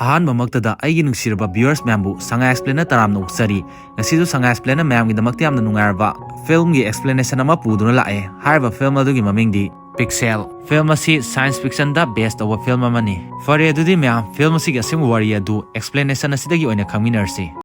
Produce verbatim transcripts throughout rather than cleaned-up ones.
ꯑꯍꯥꯟꯕꯃꯛꯇꯗ ꯑꯩꯒꯤ ꯅꯨꯡꯁꯤꯔꯕ viewers ꯃꯌꯥꯝꯕꯨ ꯁꯉꯥꯏ Explainꯅ ꯇꯔꯥꯝꯅ ꯑꯣꯛꯆꯔꯤ꯫ ꯉꯁꯤꯁꯨ ꯁꯉꯥꯏ Explainꯅ ꯃꯌꯥꯝꯒꯤꯗꯃꯛꯇ ꯌꯥꯝꯅ ꯅꯨꯡꯉꯥꯏꯔꯕ filmꯒꯤ explanation ꯑꯃ ꯄꯨꯗꯨꯅ ꯂꯥꯛꯑꯦ꯫ ꯍꯥꯏꯔꯤꯕ film ꯑꯗꯨꯒꯤ ꯃꯃꯤꯡꯗꯤ Pixel꯫ Film ꯑꯁꯤ science fictionꯗ base ꯇꯧꯕ film ꯑꯃꯅꯤ꯫ ꯐꯔꯦ, ꯑꯗꯨꯗꯤ ꯃꯌꯥꯝ, film ꯑꯁꯤꯒꯤ ꯑꯁꯦꯡꯕ ꯋꯥꯔꯤ ꯑꯗꯨ explanation ꯑꯁꯤꯗꯒꯤ ꯑꯣꯏꯅ ꯈꯪꯃꯤꯟꯅꯔꯁꯤ꯫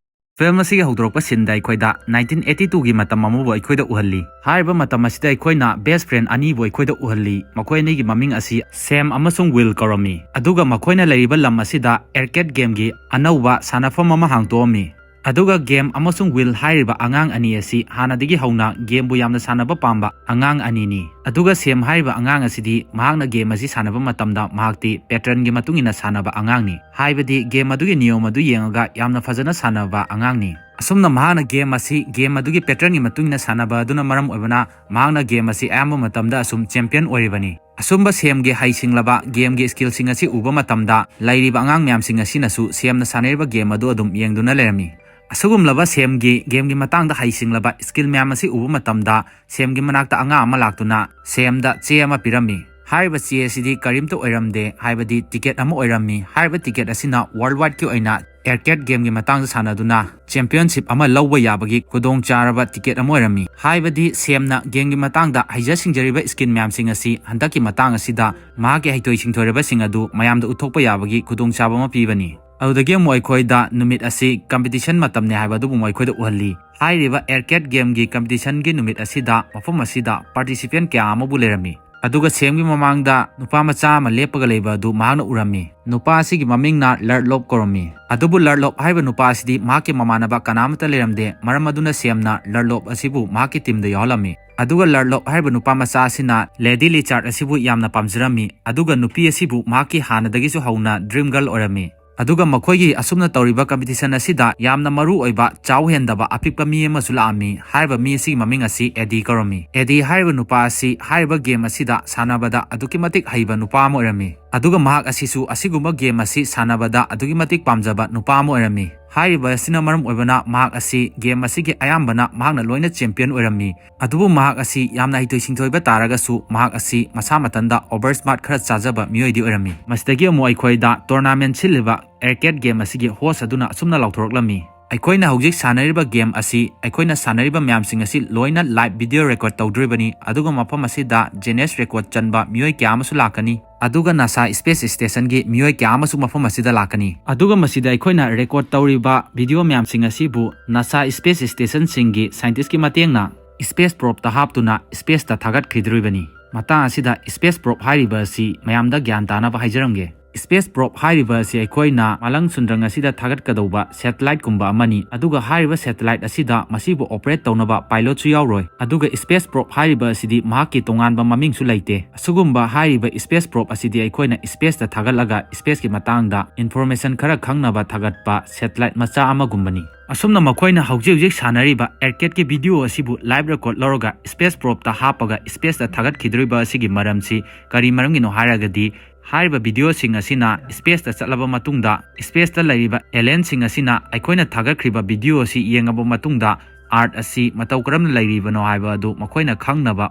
Film ꯑꯁꯤꯒꯤ ꯍꯧꯗꯣꯔꯛꯄ sceneꯗ ꯑꯩꯈꯣꯏꯗ nineteen eighty twoꯒꯤ ꯃꯇꯝ ꯑꯃꯕꯨ ꯑꯩꯈꯣꯏꯗ ꯎꯍꯜꯂꯤ꯫ ꯍꯥꯏꯔꯤꯕ ꯃꯇꯝ ꯑꯁꯤꯗ ꯑꯩꯈꯣꯏꯅ best friend ꯑꯅꯤꯕꯨ ꯑꯩꯈꯣꯏꯗ ꯎꯍꯜꯂꯤ꯫ ꯃꯈꯣꯏ ꯑꯅꯤꯒꯤ ꯃꯃꯤꯡ ꯑꯁꯤ Sam ꯑꯃꯁꯨꯡ Will ꯀꯧꯔꯝꯃꯤ꯫ ꯑꯗꯨꯒ ꯃꯈꯣꯏꯅ ꯂꯩꯔꯤꯕ ꯂꯝ ꯑꯁꯤꯗ arcade gameꯒꯤ ꯑꯅꯧꯕ ꯁꯥꯟꯅꯐꯝ ꯑꯃ ꯍꯥꯡꯗꯣꯛꯑꯝꯃꯤ꯫ ꯑꯗꯨꯒ Sam ꯑꯃꯁꯨꯡ Will ꯍꯥꯏꯔꯤꯕ ꯑꯉꯥꯡ ꯑꯅꯤ ꯑꯁꯤ ꯍꯥꯟꯅꯗꯒꯤ ꯍꯧꯅ gameꯕꯨ ꯌꯥꯝꯅ ꯁꯥꯟꯅꯕ ꯄꯥꯝꯕ ꯑꯉꯥꯡ ꯑꯅꯤꯅꯤ꯫ ꯑꯗꯨꯒ Sam ꯍꯥꯏꯔꯤꯕ ꯑꯉꯥꯡ ꯑꯁꯤꯗꯤ ꯃꯍꯥꯛꯅ game ꯑꯁꯤ ꯁꯥꯟꯅꯕ ꯃꯇꯝꯗ ꯃꯍꯥꯛꯇꯤ patternꯒꯤ ꯃꯇꯨꯡ ꯏꯟꯅ ꯁꯥꯟꯅꯕ ꯑꯉꯥꯡꯅꯤ꯫ ꯍꯥꯏꯕꯗꯤ game ꯑꯗꯨꯒꯤ ꯅꯤꯌꯣꯝ ꯑꯗꯨ ꯌꯦꯡꯉꯒ ꯌꯥꯝꯅ ꯐꯖꯅ ꯁꯥꯟꯅꯕ ꯑꯉꯥꯡꯅꯤ꯫ ꯑꯁꯨꯝꯅ ꯃꯍꯥꯛꯅ game ꯑꯁꯤ game ꯑꯗꯨꯒꯤ patternꯒꯤ ꯃꯇꯨꯡ ꯏꯟꯅ ꯁꯥꯟꯅꯕ ꯑꯗꯨꯅ ꯃꯔꯝ ꯑꯣꯏꯕꯅ ꯃꯍꯥꯛꯅ game ꯑꯁꯤ ꯑꯌꯥꯝꯕ ꯃꯇꯝꯗ ꯑꯁꯨꯝ champion ꯑꯣꯏꯔꯤꯕꯅꯤ꯫ ꯑꯁꯨꯝꯕ Samꯒꯤ ꯍꯩꯁꯤꯡꯂꯕ gameꯒꯤ skillꯁꯤꯡ ꯑꯁꯤ ꯎꯕ ꯃꯇꯝꯗ ꯂꯩꯔꯤꯕ ꯑꯉꯥꯡ ꯃꯌꯥꯝꯁꯤꯡ ꯑꯁꯤꯅꯁꯨ Samꯅ ꯁꯥꯟꯅꯔꯤꯕ game ꯑꯗꯨ ꯑꯗꯨꯝ ꯌꯦꯡꯗꯨꯅ ꯂꯩꯔꯝꯃꯤ꯫ ꯑꯁꯤꯒꯨꯝꯂꯕ Samꯒꯤ gameꯒꯤ ꯃꯇꯥꯡꯗ ꯍꯩꯁꯤꯡꯂꯕ skill ꯃꯌꯥꯝ ꯑꯁꯤ ꯎꯕ ꯃꯇꯝꯗ Samꯒꯤ ꯃꯅꯥꯛꯇ ꯑꯉꯥꯡ ꯑꯃ ꯂꯥꯛꯇꯨꯅ Samꯗ ꯆꯦ ꯑꯃ ꯄꯤꯔꯝꯃꯤ꯫ ꯍꯥꯏꯔꯤꯕ ꯆꯦ ꯑꯁꯤꯗꯤ ꯀꯔꯤꯝꯇ ꯑꯣꯏꯔꯝꯗꯦ, ꯍꯥꯏꯕꯗꯤ ticket ꯑꯃ ꯑꯣꯏꯔꯝꯃꯤ꯫ ꯍꯥꯏꯔꯤꯕ ticket ꯑꯁꯤꯅ worldwideꯀꯤ ꯑꯣꯏꯅ arcade gameꯒꯤ ꯃꯇꯥꯡꯗ ꯁꯥꯟꯅꯗꯨꯅ championship ꯑꯃ ꯂꯧꯕ ꯌꯥꯕꯒꯤ ꯈꯨꯗꯣꯡꯆꯥꯔꯕ ticket ꯑꯃ ꯑꯣꯏꯔꯝꯃꯤ꯫ ꯍꯥꯏꯕꯗꯤ Samꯅ gameꯒꯤ ꯃꯇꯥꯡꯗ ꯍꯩꯖ ꯁꯤꯡꯖꯔꯤꯕ skill ꯃꯌꯥꯝꯁꯤꯡ ꯑꯁꯤ ꯍꯟꯗꯛꯀꯤ ꯃꯇꯥꯡ ꯑꯁꯤꯗ ꯃꯍꯥꯛꯀꯤ ꯍꯩꯊꯣꯏ ꯁꯤꯡꯊꯣꯏꯔꯕꯁꯤꯡ ꯑꯗꯨ ꯃꯌꯥꯝꯗ ꯎꯠꯊꯣꯛꯄ ꯌꯥꯕꯒꯤ ꯈꯨꯗꯣꯡꯆꯥꯕ ꯑꯃ ꯄꯤꯕꯅꯤ꯫ ꯑꯗꯨꯗꯒꯤ ꯑꯃꯨꯛ ꯑꯩꯈꯣꯏꯗ ꯅꯨꯃꯤꯠ ꯑꯁꯤ competition ꯃꯇꯝꯅꯤ ꯍꯥꯏꯕ ꯑꯗꯨꯕꯨ ꯑꯃꯨꯛ ꯑꯩꯈꯣꯏꯗ ꯎꯍꯜꯂꯤ꯫ ꯍꯥꯏꯔꯤꯕ arcade gameꯒꯤ competitionꯒꯤ ꯅꯨꯃꯤꯠ ꯑꯁꯤꯗ ꯃꯐꯝ ꯑꯁꯤꯗ participant ꯀꯌꯥ ꯑꯃꯕꯨ ꯂꯩꯔꯝꯃꯤ꯫ ꯑꯗꯨꯒ Samꯒꯤ ꯃꯃꯥꯡꯗ ꯅꯨꯄꯥ ꯃꯆꯥ ꯑꯃ ꯂꯦꯞꯄꯒ ꯂꯩꯕ ꯑꯗꯨ ꯃꯍꯥꯛꯅ ꯎꯔꯝꯃꯤ꯫ ꯅꯨꯄꯥ ꯑꯁꯤꯒꯤ ꯃꯃꯤꯡꯅ Ludlow ꯀꯧꯔꯝꯃꯤ꯫ ꯑꯗꯨꯕꯨ Ludlow ꯍꯥꯏꯔꯤꯕ ꯅꯨꯄꯥ ꯑꯁꯤꯗꯤ ꯃꯍꯥꯛꯀꯤ ꯃꯃꯥꯟꯅꯕ ꯀꯅꯥꯃꯠꯇ ꯂꯩꯔꯝꯗꯦ, ꯃꯔꯝ ꯑꯗꯨꯅ Samꯅ Ludlow ꯑꯁꯤꯕꯨ ꯃꯍꯥꯛꯀꯤ teamꯗ ꯌꯥꯎꯍꯜꯂꯝꯃꯤ꯫ ꯑꯗꯨꯒ Ludlow ꯍꯥꯏꯔꯤꯕ ꯅꯨꯄꯥ ꯃꯆꯥ ꯑꯁꯤꯅ Lady Richard ꯑꯁꯤꯕꯨ ꯌꯥꯝꯅ ꯄꯥꯝꯖꯔꯝꯃꯤ, ꯑꯗꯨꯒ ꯅꯨꯄꯤ ꯑꯁꯤꯕꯨ ꯃꯍꯥꯛꯀꯤ ꯍꯥꯟꯅꯗꯒꯤꯁꯨ ꯍꯧꯅ dream girl ꯑꯣꯏꯔꯝꯃꯤ꯫ ꯑꯗꯨꯒ ꯃꯈꯣꯏꯒꯤ ꯑꯁꯨꯝꯅ ꯇꯧꯔꯤꯕ competition ꯑꯁꯤꯗ ꯌꯥꯝꯅ ꯃꯔꯨ ꯑꯣꯏꯕ ꯆꯥꯎ ꯍꯦꯟꯗꯕ ꯑꯄꯤꯛꯄ ꯃꯤ ꯑꯃꯁꯨ ꯂꯥꯛꯑꯝꯃꯤ꯫ ꯍꯥꯏꯔꯤꯕ ꯃꯤ ꯑꯁꯤꯒꯤ ꯃꯃꯤꯡ ꯑꯁꯤ Eddie ꯀꯧꯔꯝꯃꯤ꯫ Eddie ꯍꯥꯏꯔꯤꯕ ꯅꯨꯄꯥ ꯑꯁꯤ ꯍꯥꯏꯔꯤꯕ game ꯑꯁꯤꯗ ꯁꯥꯟꯅꯕꯗ ꯑꯗꯨꯛꯀꯤ ꯃꯇꯤꯛ ꯍꯩꯕ ꯅꯨꯄꯥ ꯑꯃ ꯑꯣꯏꯔꯝꯃꯤ꯫ ꯑꯗꯨꯒ ꯃꯍꯥꯛ ꯑꯁꯤꯁꯨ ꯑꯁꯤꯒꯨꯝꯕ game ꯑꯁꯤ ꯁꯥꯟꯅꯕꯗ ꯑꯗꯨꯛꯀꯤ ꯃꯇꯤꯛ ꯄꯥꯝꯖꯕ ꯅꯨꯄꯥ ꯑꯃ ꯑꯣꯏꯔꯝꯃꯤ꯫ ꯍꯥꯏꯔꯤꯕ ꯑꯁꯤꯅ ꯃꯔꯝ ꯑꯣꯏꯕꯅ ꯃꯍꯥꯛ ꯑꯁꯤ ꯒꯦꯝ ꯑꯁꯤꯒꯤ ꯑꯌꯥꯝꯕꯅ ꯃꯍꯥꯛꯅ ꯂꯣꯏꯅ ꯆꯦꯝꯄꯤꯌꯟ ꯑꯣꯏꯔꯝꯃꯤ꯫ ꯑꯗꯨꯕꯨ ꯃꯍꯥꯛ ꯑꯁꯤ ꯌꯥꯝꯅ ꯍꯩꯊꯣꯏ ꯁꯤꯡꯊꯣꯏꯕ ꯇꯥꯔꯒꯁꯨ ꯃꯍꯥꯛ ꯑꯁꯤ ꯃꯁꯥ ꯃꯊꯟꯇ ꯑꯣꯚꯔ ꯁ꯭ꯃꯥꯔꯠ ꯈꯔ ꯆꯥꯖꯕ ꯃꯤꯑꯣꯏꯗꯤ ꯑꯣꯏꯔꯝꯃꯤ꯫ ꯃꯁꯤꯗꯒꯤ ꯑꯃꯨꯛ ꯑꯩꯈꯣꯏꯗ ꯇꯣꯔꯅꯥꯃꯦꯟ ꯁꯤꯜꯂꯤꯕ ꯑꯦꯔꯀꯦꯠ ꯒꯦꯝ ꯑꯁꯤꯒꯤ ꯍꯣꯁ ꯑꯗꯨꯅ ꯑꯁꯨꯝꯅ ꯂꯥꯎꯊꯣꯔꯛꯂꯝꯃꯤ, "ꯑꯩꯈꯣꯏꯅ ꯍꯧꯖꯤꯛ ꯁꯥꯟꯅꯔꯤꯕ ꯒꯦꯝ ꯑꯁꯤ, ꯑꯩꯈꯣꯏꯅ ꯁꯥꯟꯅꯔꯤꯕ ꯃꯌꯥꯝꯁꯤꯡ ꯑꯁꯤ ꯂꯣꯏꯅ ꯂꯥꯏꯚ ꯚꯤꯗꯤꯑꯣ ꯔꯦꯀꯣꯔꯗ ꯇꯧꯗꯣꯔꯤꯕꯅꯤ, ꯑꯗꯨꯒ ꯃꯐꯝ ꯑꯁꯤꯗ ꯖꯦꯅꯦꯁ ꯔꯦꯀꯣꯔꯗ ꯆꯟꯕ ꯃꯤꯑꯣꯏ ꯀꯌꯥ ꯑꯃꯁꯨ ꯂꯥꯛꯀꯅꯤ, ꯑꯗꯨꯒ ꯅꯥꯁꯥ ꯁ꯭ꯄꯦꯁ ꯁ꯭ꯇꯦꯁꯟꯒꯤ ꯃꯤꯑꯣꯏ ꯀꯌꯥ ꯑꯃꯁꯨ ꯃꯐꯝ ꯑꯁꯤꯗ ꯂꯥꯛꯀꯅꯤ꯫ ꯑꯗꯨꯒ ꯃꯁꯤꯗ ꯑꯩꯈꯣꯏꯅ ꯔꯦꯀꯣꯔꯗ ꯇꯧꯔꯤꯕ ꯚꯤꯗꯤꯑꯣ ꯃꯌꯥꯝꯁꯤꯡ ꯑꯁꯤꯕꯨ ꯅꯥꯁꯥ ꯁ꯭ꯄꯦꯁ ꯁ꯭ꯇꯦꯁꯟꯁꯤꯡꯒꯤ ꯁꯥꯏꯟꯇꯤꯁꯀꯤ ꯃꯇꯦꯡꯅ ꯁ꯭ꯄꯦꯁ ꯄ꯭ꯔꯣꯞꯇ ꯍꯥꯞꯇꯨꯅ ꯁ꯭ꯄꯦꯁꯇ ꯊꯥꯒꯠꯈꯤꯗꯣꯔꯤꯕꯅꯤ"꯫ ꯃꯇꯥꯡ ꯑꯁꯤꯗ ꯁ꯭ꯄꯦꯁ ꯄ꯭ꯔꯣꯞ ꯍꯥꯏꯔꯤꯕ ꯑꯁꯤ ꯃꯌꯥꯝꯗ ꯒ꯭ꯌꯥꯟ ꯇꯥꯅꯕ ꯍꯥꯏꯖꯔꯝꯒꯦ꯫ ꯁ꯭ꯄꯦꯁ ꯄ꯭ꯔꯣꯞ ꯍꯥꯏꯔꯤꯕ ꯑꯁꯤ ꯑꯩꯈꯣꯏꯅ ꯃꯥꯂꯪ ꯁꯨꯟꯗ꯭ꯔꯪ ꯑꯁꯤꯗ ꯊꯥꯒꯠꯀꯗꯧꯕ ꯁꯦꯇꯦꯂꯥꯏꯠꯀꯨꯝꯕ ꯑꯃꯅꯤ, ꯑꯗꯨꯒ ꯍꯥꯏꯔꯤꯕ ꯁꯦꯇꯦꯂꯥꯏꯠ ꯑꯁꯤꯗ ꯃꯁꯤꯕꯨ ꯑꯣꯄꯔꯦꯠ ꯇꯧꯅꯕ ꯄꯥꯏꯂꯣꯠꯁꯨ ꯌꯥꯎꯔꯣꯏ꯫ ꯑꯗꯨꯒ ꯁ꯭ꯄꯦꯁ ꯄ꯭ꯔꯣꯞ ꯍꯥꯏꯔꯤꯕ ꯑꯁꯤꯗꯤ ꯃꯍꯥꯛꯀꯤ ꯇꯣꯉꯥꯟꯕ ꯃꯃꯤꯡꯁꯨ ꯂꯩꯇꯦ꯫ ꯑꯁꯤꯒꯨꯝꯕ ꯍꯥꯏꯔꯤꯕ ꯁ꯭ꯄꯦꯁ ꯄ꯭ꯔꯣꯞ ꯑꯁꯤꯗꯤ ꯑꯩꯈꯣꯏꯅ ꯁ꯭ꯄꯦꯁꯇ ꯊꯥꯒꯠꯂꯒ ꯁ꯭ꯄꯦꯁꯀꯤ ꯃꯇꯥꯡꯗ ꯏꯟꯐꯣꯔꯃꯦꯁꯟ ꯈꯔ ꯈꯪꯅꯕ ꯊꯥꯒꯠꯄ ꯁꯦꯇꯦꯂꯥꯏꯠ ꯃꯆꯥ ꯑꯃꯒꯨꯝꯕꯅꯤ꯫ ꯑꯁꯨꯝꯅ ꯃꯈꯣꯏꯅ ꯍꯧꯖꯤꯛ ꯍꯧꯖꯤꯛ ꯁꯥꯟꯅꯔꯤꯕ ꯑꯦꯔꯀꯦꯠꯀꯤ ꯚꯤꯗꯤꯑꯣ ꯑꯁꯤꯕꯨ ꯂꯥꯏꯚ ꯔꯦꯀꯣꯔꯗ ꯂꯧꯔꯒ ꯁ꯭ꯄꯦꯁ ꯄ꯭ꯔꯣꯞꯇ ꯍꯥꯞꯄꯒ ꯁ꯭ꯄꯦꯁꯇ ꯊꯥꯒꯠꯈꯤꯗꯣꯔꯤꯕ ꯑꯁꯤꯒꯤ ꯃꯔꯝꯁꯤ ꯀꯔꯤ ꯃꯔꯝꯒꯤꯅꯣ ꯍꯥꯏꯔꯒꯗꯤ, ꯍꯥꯏꯔꯤꯕ ꯚꯤꯗꯤꯑꯣꯁꯤꯡ ꯑꯁꯤꯅ ꯁ꯭ꯄꯦꯁꯇ ꯆꯠꯂꯕ ꯃꯇꯨꯡꯗ, ꯁ꯭ꯄꯦꯁꯇ ꯂꯩꯔꯤꯕ ꯑꯦꯂꯤꯌꯟꯁꯤꯡ ꯑꯁꯤꯅ ꯑꯩꯈꯣꯏꯅ ꯊꯥꯒꯠꯈ꯭ꯔꯤꯕ ꯚꯤꯗꯤꯑꯣ ꯑꯁꯤ ꯌꯦꯡꯉꯕ ꯃꯇꯨꯡꯗ, ꯑꯥꯔꯊ ꯑꯁꯤ ꯃꯇꯧ ꯀꯔꯝꯅ ꯂꯩꯔꯤꯕꯅꯣ ꯍꯥꯏꯕ ꯑꯗꯨ ꯃꯈꯣꯏꯅ ꯈꯪꯅꯕ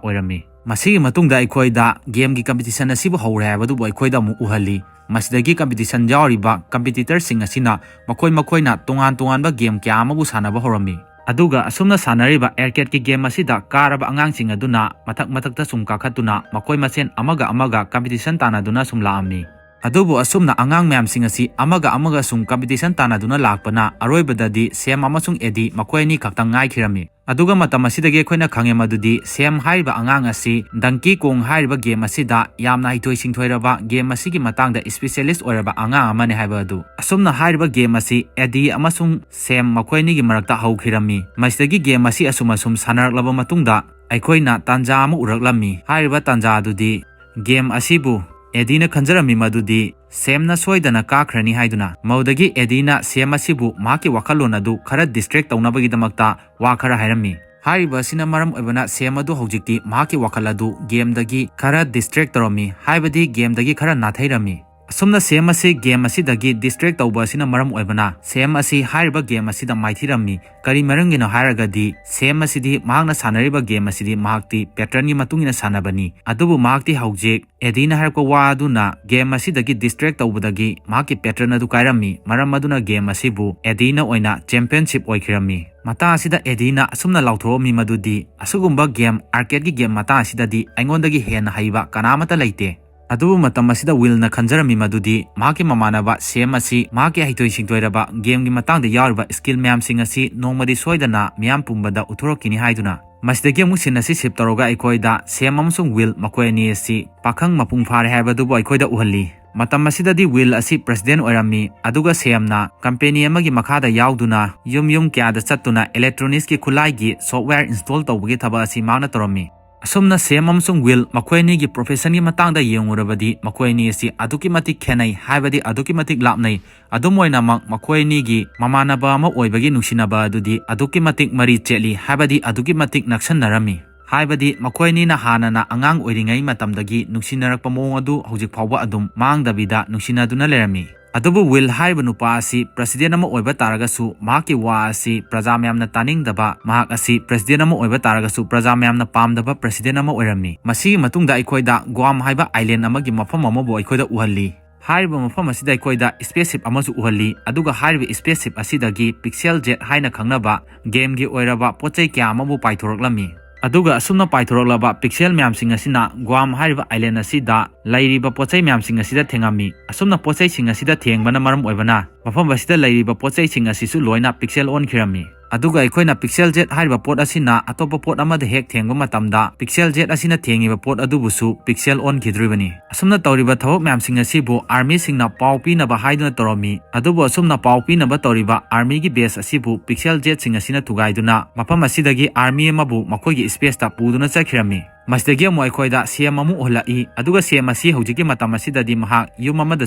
ꯑꯣꯏꯔꯝꯃꯤ꯫ ꯃꯁꯤꯒꯤ ꯃꯇꯨꯡꯗ ꯑꯩꯈꯣꯏꯗ ꯒꯦꯝꯒꯤ ꯀꯝꯄꯤꯇꯤꯁꯟ ꯑꯁꯤꯕꯨ ꯍꯧꯔꯦ ꯍꯥꯏꯕꯗꯨꯕꯨ ꯑꯩꯈꯣꯏꯗ ꯑꯃꯨꯛ ꯎꯍꯜꯂꯤ꯫ ꯃꯁꯤꯗꯒꯤ ꯀꯝꯄꯤꯇꯤꯁꯟ ꯌꯥꯎꯔꯤꯕ ꯀꯝꯄꯤꯇꯤꯇꯔꯁꯤꯡ ꯑꯁꯤꯅ ꯃꯈꯣꯏ ꯃꯈꯣꯏꯅ ꯇꯣꯉꯥꯟ ꯇꯣꯉꯥꯟꯕ ꯒꯦꯝ ꯀꯌꯥ ꯑꯃꯕꯨ ꯁꯥꯟꯅꯕ ꯍꯧꯔꯝꯃꯤ꯫ ꯑꯗꯨꯒ ꯑꯁꯨꯝꯅ ꯁꯥꯟꯅꯔꯤꯕ ꯑꯦꯔꯀꯦꯠꯀꯤ ꯒꯦꯝ ꯑꯁꯤꯗ ꯀꯥꯔꯕ ꯑꯉꯥꯡꯁꯤꯡ ꯑꯗꯨꯅ ꯃꯊꯛ ꯃꯊꯛꯇ ꯁꯨꯝ ꯀꯥꯈꯠꯇꯨꯅ ꯃꯈꯣꯏ ꯃꯁꯦꯟ ꯑꯃꯒ ꯑꯃꯒ ꯀꯝꯄꯤꯇꯤꯁꯟ ꯇꯥꯟꯅꯗꯨꯅ ꯁꯨꯝ ꯂꯥꯛꯑꯝꯃꯤ꯫ ꯑꯗꯨꯕꯨ ꯑꯁꯨꯝꯅ ꯑꯉꯥꯡ ꯃꯌꯥꯝꯁꯤꯡ ꯑꯁꯤ ꯑꯃꯒ ꯑꯃꯒ ꯁꯨꯝ ꯀꯝꯄꯤꯇꯤꯁꯟ ꯇꯥꯟꯅꯗꯨꯅ ꯂꯥꯛꯄꯅ ꯑꯔꯣꯏꯕꯗꯗꯤ ꯁꯦꯝ ꯑꯃꯁꯨꯡ ꯑꯦꯗꯤ ꯃꯈꯣꯏ ꯑꯅꯤ ꯈꯛꯇꯪ ꯉꯥꯏꯈꯤꯔꯝꯃꯤ꯫ ꯑꯗꯨꯒ ꯃꯇꯝ ꯑꯁꯤꯗꯒꯤ ꯑꯩꯈꯣꯏꯅ ꯈꯪꯉꯦ ꯃꯗꯨꯗꯤ ꯁꯦꯝ ꯍꯥꯏꯔꯤꯕ ꯑꯉꯥꯡ ꯑꯁꯤ ꯗꯪꯀꯤ ꯀꯣꯡ ꯍꯥꯏꯔꯤꯕ ꯒꯦꯝ ꯑꯁꯤꯗ ꯌꯥꯝꯅ ꯍꯩꯊꯣꯏ ꯁꯤꯡꯊꯣꯏꯔꯕ, ꯒꯦꯝ ꯑꯁꯤꯒꯤ ꯃꯇꯥꯡꯗ ꯏꯁꯄꯤꯁꯦꯂꯤꯁ ꯑꯣꯏꯔꯕ ꯑꯉꯥꯡ ꯑꯃꯅꯤ ꯍꯥꯏꯕ ꯑꯗꯨ꯫ ꯑꯁꯨꯝꯅ ꯍꯥꯏꯔꯤꯕ ꯒꯦꯝ ꯑꯁꯤ ꯑꯦꯗꯤ ꯑꯃꯁꯨꯡ ꯁꯦꯝ ꯃꯈꯣꯏ ꯑꯅꯤꯒꯤ ꯃꯔꯛꯇ ꯍꯧꯈꯤꯔꯝꯃꯤ꯫ ꯃꯁꯤꯗꯒꯤ ꯒꯦꯝ ꯑꯁꯤ ꯑꯁꯨꯝ ꯑꯁꯨꯝ ꯁꯥꯟꯅꯔꯛꯂꯕ ꯃꯇꯨꯡꯗ ꯑꯩꯈꯣꯏꯅ ꯇꯥꯟꯖꯥ ꯑꯃ ꯎꯔꯛꯂꯝꯃꯤ꯫ ꯍꯥꯏꯔꯤꯕ ꯇꯥꯟꯖꯥ ꯑꯗꯨꯗꯤ ꯒꯦꯝ ꯑꯁꯤꯕꯨ ꯑꯦꯗꯤꯅ ꯈꯟꯖꯔꯝꯃꯤ ꯃꯗꯨꯗꯤ ꯁꯦꯝꯅ ꯁꯣꯏꯗꯅ ꯀꯥꯈ꯭ꯔꯅꯤ ꯍꯥꯏꯗꯨꯅ꯫ ꯃꯗꯨꯗꯒꯤ ꯑꯦꯗꯤꯅ ꯁꯦꯝ ꯑꯁꯤꯕꯨ ꯃꯍꯥꯛꯀꯤ ꯋꯥꯈꯜꯂꯣꯟ ꯑꯗꯨ ꯈꯔ ꯗꯤꯁꯇ꯭ꯔꯦꯛ ꯇꯧꯅꯕꯒꯤꯗꯃꯛꯇ ꯋꯥ ꯈꯔ ꯍꯥꯏꯔꯝꯃꯤ꯫ ꯍꯥꯏꯔꯤꯕ ꯑꯁꯤꯅ ꯃꯔꯝ ꯑꯣꯏꯕꯅ ꯁꯦꯝ ꯑꯗꯨ ꯍꯧꯖꯤꯛꯇꯤ ꯃꯍꯥꯛꯀꯤ ꯋꯥꯈꯜ ꯑꯗꯨ ꯒꯦꯝꯗꯒꯤ ꯈꯔ ꯗꯤꯁꯇ꯭ꯔꯦꯛ ꯇꯧꯔꯝꯃꯤ, ꯍꯥꯏꯕꯗꯤ ꯒꯦꯝꯗꯒꯤ ꯈꯔ ꯅꯥꯊꯩꯔꯝꯃꯤ꯫ ꯑꯁꯨꯝꯅ ꯁꯦꯝ ꯑꯁꯤ ꯒꯦꯝ ꯑꯁꯤꯗꯒꯤ ꯗꯤꯁꯇ꯭ꯔꯦꯛ ꯇꯧꯕ ꯑꯁꯤꯅ ꯃꯔꯝ ꯑꯣꯏꯕꯅ ꯁꯦꯝ ꯑꯁꯤ ꯍꯥꯏꯔꯤꯕ ꯒꯦꯝ ꯑꯁꯤꯗ ꯃꯥꯏꯊꯤꯔꯝꯃꯤ꯫ ꯀꯔꯤ ꯃꯔꯝꯒꯤꯅꯣ ꯍꯥꯏꯔꯒꯗꯤ ꯁꯦꯝ ꯑꯁꯤꯗꯤ ꯃꯍꯥꯛꯅ ꯁꯥꯟꯅꯔꯤꯕ ꯒꯦꯝ ꯑꯁꯤꯗꯤ ꯃꯍꯥꯛꯇꯤ ꯄꯦꯇ꯭ꯔꯟꯒꯤ ꯃꯇꯨꯡ ꯏꯟꯅ ꯁꯥꯟꯅꯕꯅꯤ꯫ ꯑꯗꯨꯕꯨ ꯃꯍꯥꯛꯇꯤ ꯍꯧꯖꯤꯛ ꯑꯦꯗꯤꯅ ꯍꯥꯏꯔꯛꯄ ꯋꯥ ꯑꯗꯨꯅ ꯒꯦꯝ ꯑꯁꯤꯗꯒꯤ ꯗꯤꯁꯇ꯭ꯔꯦꯛ ꯇꯧꯕꯗꯒꯤ ꯃꯍꯥꯛꯀꯤ ꯄꯦꯇ꯭ꯔꯟ ꯑꯗꯨ ꯀꯥꯏꯔꯝꯃꯤ꯫ ꯃꯔꯝ ꯑꯗꯨꯅ ꯒꯦꯝ ꯑꯁꯤꯕꯨ ꯑꯦꯗꯤꯅ ꯑꯣꯏꯅ ꯆꯦꯝꯄꯤꯌꯟꯁꯤꯞ ꯑꯣꯏꯈꯤꯔꯝꯃꯤ꯫ ꯃꯇꯥꯡ ꯑꯁꯤꯗ ꯑꯦꯗꯤꯅ ꯑꯁꯨꯝꯅ ꯂꯥꯎꯊꯣꯛꯑꯝꯃꯤ ꯃꯗꯨꯗꯤ, "ꯑꯁꯤꯒꯨꯝꯕ ꯒꯦꯝ, ꯑꯥꯔꯀꯦꯗꯀꯤ ꯒꯦꯝ ꯃꯇꯥꯡ ꯑꯁꯤꯗꯗꯤ ꯑꯩꯉꯣꯟꯗꯒꯤ ꯍꯦꯟꯅ ꯍꯩꯕ ꯀꯅꯥꯃꯠꯇ ꯂꯩꯇꯦ"꯫ ꯑꯗꯨꯕꯨ ꯃꯇꯝ ꯑꯁꯤꯗ ꯋꯤꯜꯅ ꯈꯟꯖꯔꯝꯃꯤ ꯃꯗꯨꯗꯤ ꯃꯍꯥꯛꯀꯤ ꯃꯃꯥꯟꯅꯕ ꯁꯦꯝ ꯑꯁꯤ ꯃꯍꯥꯛꯀꯤ ꯍꯩꯊꯣꯏ ꯁꯤꯡꯊꯣꯏꯔꯕ ꯒꯦꯝꯒꯤ ꯃꯇꯥꯡꯗ ꯌꯥꯎꯔꯤꯕ ꯁ꯭ꯀꯤꯜ ꯃꯌꯥꯝꯁꯤꯡ ꯑꯁꯤ ꯅꯣꯡꯃꯗꯤ ꯁꯣꯏꯗꯅ ꯃꯤꯌꯥꯝ ꯄꯨꯝꯕꯗ ꯎꯠꯊꯣꯔꯛꯈꯤꯅꯤ ꯍꯥꯏꯗꯨꯅ꯫ ꯃꯁꯤꯗꯒꯤ ꯑꯃꯨꯛ ꯁꯤꯟ ꯑꯁꯤ ꯁꯤꯞ ꯇꯧꯔꯒ ꯑꯩꯈꯣꯏꯗ ꯁꯦꯝ ꯑꯃꯁꯨꯡ ꯋꯤꯜ ꯃꯈꯣꯏ ꯑꯅꯤ ꯑꯁꯤ ꯄꯥꯈꯪ ꯃꯄꯨꯡ ꯐꯥꯔꯦ ꯍꯥꯏꯕꯗꯨꯕꯨ ꯑꯩꯈꯣꯏꯗ ꯎꯍꯜꯂꯤ꯫ ꯃꯇꯝ ꯑꯁꯤꯗꯗꯤ ꯋꯤꯜ ꯑꯁꯤ ꯄ꯭ꯔꯦꯁꯤꯗꯦꯟ ꯑꯣꯏꯔꯝꯃꯤ, ꯑꯗꯨꯒ ꯁꯦꯝꯅ ꯀꯝꯄꯦꯅꯤ ꯑꯃꯒꯤ ꯃꯈꯥꯗ ꯌꯥꯎꯗꯨꯅ ꯌꯨꯝ ꯌꯨꯝ ꯀꯌꯥꯗ ꯆꯠꯇꯨꯅ ꯏꯂꯦꯛꯇ꯭ꯔꯣꯅꯤꯛꯁꯀꯤ ꯈꯨꯠꯂꯥꯏꯒꯤ ꯁꯣꯐꯋꯦꯌꯔ ꯏꯟꯁꯇꯣꯜ ꯇꯧꯕꯒꯤ ꯊꯕꯛ ꯑꯁꯤ ꯃꯍꯥꯛꯅ ꯇꯧꯔꯝꯃꯤ꯫ ꯑꯁꯨꯝꯅ ꯁꯦꯝ ꯑꯃꯁꯨꯡ ꯋꯤꯜ ꯃꯈꯣꯏ ꯑꯅꯤꯒꯤ ꯄ꯭ꯔꯣꯐꯦꯁꯟꯒꯤ ꯃꯇꯥꯡꯗ ꯌꯦꯡꯉꯨꯔꯕꯗꯤ ꯃꯈꯣꯏ ꯑꯅꯤ ꯑꯁꯤ ꯑꯗꯨꯛꯀꯤ ꯃꯇꯤꯛ ꯈꯦꯠꯅꯩ, ꯍꯥꯏꯕꯗꯤ ꯑꯗꯨꯛꯀꯤ ꯃꯇꯤꯛ ꯂꯥꯞꯅꯩ꯫ ꯑꯗꯨꯝ ꯑꯣꯏꯅꯃꯛ ꯃꯈꯣꯏ ꯑꯅꯤꯒꯤ ꯃꯃꯥꯟꯅꯕ ꯑꯃ ꯑꯣꯏꯕꯒꯤ ꯅꯨꯡꯁꯤꯅꯕ ꯑꯗꯨꯗꯤ ꯑꯗꯨꯛꯀꯤ ꯃꯇꯤꯛ ꯃꯔꯤ ꯆꯦꯠꯂꯤ, ꯍꯥꯏꯕꯗꯤ ꯑꯗꯨꯛꯀꯤ ꯃꯇꯤꯛ ꯅꯛꯁꯟꯅꯔꯝꯃꯤ꯫ ꯍꯥꯏꯕꯗꯤ ꯃꯈꯣꯏ ꯑꯅꯤꯅ ꯍꯥꯟꯅꯅ ꯑꯉꯥꯡ ꯑꯣꯏꯔꯤꯉꯩ ꯃꯇꯝꯗꯒꯤ ꯅꯨꯡꯁꯤꯅꯔꯛꯄ ꯃꯑꯣꯡ ꯑꯗꯨ ꯍꯧꯖꯤꯛ ꯐꯥꯎꯕ ꯑꯗꯨꯝ ꯃꯥꯡꯗꯕꯤꯗ ꯅꯨꯡꯁꯤꯅꯗꯨꯅ ꯂꯩꯔꯝꯃꯤ꯫ ꯑꯗꯨꯕꯨ ꯋꯤꯜ ꯍꯥꯏꯔꯤꯕ ꯅꯨꯄꯥ ꯑꯁꯤ ꯄ꯭ꯔꯦꯁꯤꯗꯦꯟ ꯑꯃ ꯑꯣꯏꯕ ꯇꯥꯔꯒꯁꯨ ꯃꯍꯥꯛꯀꯤ ꯋꯥ ꯑꯁꯤ ꯄ꯭ꯔꯖꯥ ꯃꯌꯥꯝꯅ ꯇꯥꯅꯤꯡꯗꯕ, ꯃꯍꯥꯛ ꯑꯁꯤ ꯄ꯭ꯔꯦꯁꯤꯗꯦꯟ ꯑꯃ ꯑꯣꯏꯕ ꯇꯥꯔꯒꯁꯨ ꯄ꯭ꯔꯖꯥ ꯃꯌꯥꯝꯅ ꯄꯥꯝꯗꯕ ꯄ꯭ꯔꯦꯁꯤꯗꯦꯟ ꯑꯃ ꯑꯣꯏꯔꯝꯃꯤ꯫ ꯃꯁꯤꯒꯤ ꯃꯇꯨꯡꯗ ꯑꯩꯈꯣꯏꯗ ꯒ꯭ꯋꯥꯝ ꯍꯥꯏꯕ ꯑꯥꯏꯂꯦꯟ ꯑꯃꯒꯤ ꯃꯐꯝ ꯑꯃꯕꯨ ꯑꯩꯈꯣꯏꯗ ꯎꯍꯜꯂꯤ꯫ ꯍꯥꯏꯔꯤꯕ ꯃꯐꯝ ꯑꯁꯤꯗ ꯑꯩꯈꯣꯏꯗ ꯁ꯭ꯄꯦꯁꯁꯤꯞ ꯑꯃꯁꯨ ꯎꯍꯜꯂꯤ, ꯑꯗꯨꯒ ꯍꯥꯏꯔꯤꯕ ꯁ꯭ꯄꯦꯁꯁꯤꯞ ꯑꯁꯤꯗꯒꯤ ꯄꯤꯛꯁꯦꯜ ꯖꯦꯠ ꯍꯥꯏꯅ ꯈꯪꯅꯕ ꯒꯦꯝꯒꯤ ꯑꯣꯏꯔꯕ ꯄꯣꯠ ꯆꯩ ꯀꯌꯥ ꯑꯃꯕꯨ ꯄꯥꯏꯊꯣꯔꯛꯂꯝꯃꯤ꯫ ꯑꯗꯨꯒ ꯑꯁꯨꯝꯅ ꯄꯥꯏꯊꯣꯔꯛꯂꯕ ꯄꯤꯛꯁꯦꯜ ꯃꯌꯥꯝꯁꯤꯡ ꯑꯁꯤꯅ ꯒ꯭ꯋꯥꯝ ꯍꯥꯏꯔꯤꯕ ꯑꯥꯏꯂꯦꯟ ꯑꯁꯤꯗ ꯂꯩꯔꯤꯕ ꯄꯣꯠ ꯆꯩ ꯃꯌꯥꯝꯁꯤꯡ ꯑꯁꯤꯗ ꯊꯦꯡꯉꯝꯃꯤ꯫ ꯑꯁꯨꯝꯅ ꯄꯣꯠ ꯆꯩꯁꯤꯡ ꯑꯁꯤꯗ ꯊꯦꯡꯕꯅ ꯃꯔꯝ ꯑꯣꯏꯕꯅ ꯃꯐꯝ ꯑꯁꯤꯗ ꯂꯩꯔꯤꯕ ꯄꯣꯠ ꯆꯩꯁꯤꯡ ꯑꯁꯤꯁꯨ ꯂꯣꯏꯅ ꯄꯤꯛꯁꯦꯜ ꯑꯣꯟꯈꯤꯔꯝꯃꯤ꯫ ꯑꯗꯨꯒ ꯑꯩꯈꯣꯏꯅ ꯄꯤꯛꯁꯦꯜ ꯖꯦꯠ ꯍꯥꯏꯔꯤꯕ ꯄꯣꯠ ꯑꯁꯤꯅ ꯑꯇꯣꯞꯄ ꯄꯣꯠ ꯑꯃꯗ ꯍꯦꯛ ꯊꯦꯡꯕ ꯃꯇꯝꯗ ꯄꯤꯛꯁꯦꯜ ꯖꯦꯠ ꯑꯁꯤꯅ ꯊꯦꯡꯉꯤꯕ ꯄꯣꯠ ꯑꯗꯨꯕꯨꯁꯨ ꯄꯤꯛꯁꯦꯜ ꯑꯣꯟꯈꯤꯗꯣꯔꯤꯕꯅꯤ꯫ ꯑꯁꯨꯝꯅ ꯇꯧꯔꯤꯕ ꯊꯕꯛ ꯃꯌꯥꯝꯁꯤꯡ ꯑꯁꯤꯕꯨ ꯑꯥꯔꯃꯤꯁꯤꯡꯅ ꯄꯥꯎ ꯄꯤꯅꯕ ꯍꯥꯏꯗꯨꯅ ꯇꯧꯔꯝꯃꯤ꯫ ꯑꯗꯨꯕꯨ ꯑꯁꯨꯝꯅ ꯄꯥꯎ ꯄꯤꯅꯕ ꯇꯧꯔꯤꯕ ꯑꯥꯔꯃꯤꯒꯤ ꯕꯦꯁ ꯑꯁꯤꯕꯨ ꯄꯤꯛꯁꯦꯜ ꯖꯦꯠꯁꯤꯡ ꯑꯁꯤꯅ ꯊꯨꯒꯥꯏꯗꯨꯅ ꯃꯐꯝ ꯑꯁꯤꯗꯒꯤ ꯑꯥꯔꯃꯤ ꯑꯃꯕꯨ ꯃꯈꯣꯏꯒꯤ ꯁ꯭ꯄꯦꯁꯇ ꯄꯨꯗꯨꯅ ꯆꯠꯈꯤꯔꯝꯃꯤ꯫ ꯃꯁꯤꯗꯒꯤ ꯑꯃꯨꯛ ꯑꯩꯈꯣꯏꯗ ꯁꯦꯝ ꯑꯃꯨꯛ ꯎꯍꯜꯂꯛꯏ, ꯑꯗꯨꯒ ꯁꯦꯝ ꯑꯁꯤ ꯍꯧꯖꯤꯛꯀꯤ ꯃꯇꯝ ꯑꯁꯤꯗꯗꯤ ꯃꯍꯥꯛ ꯌꯨꯝ ꯑꯃꯗ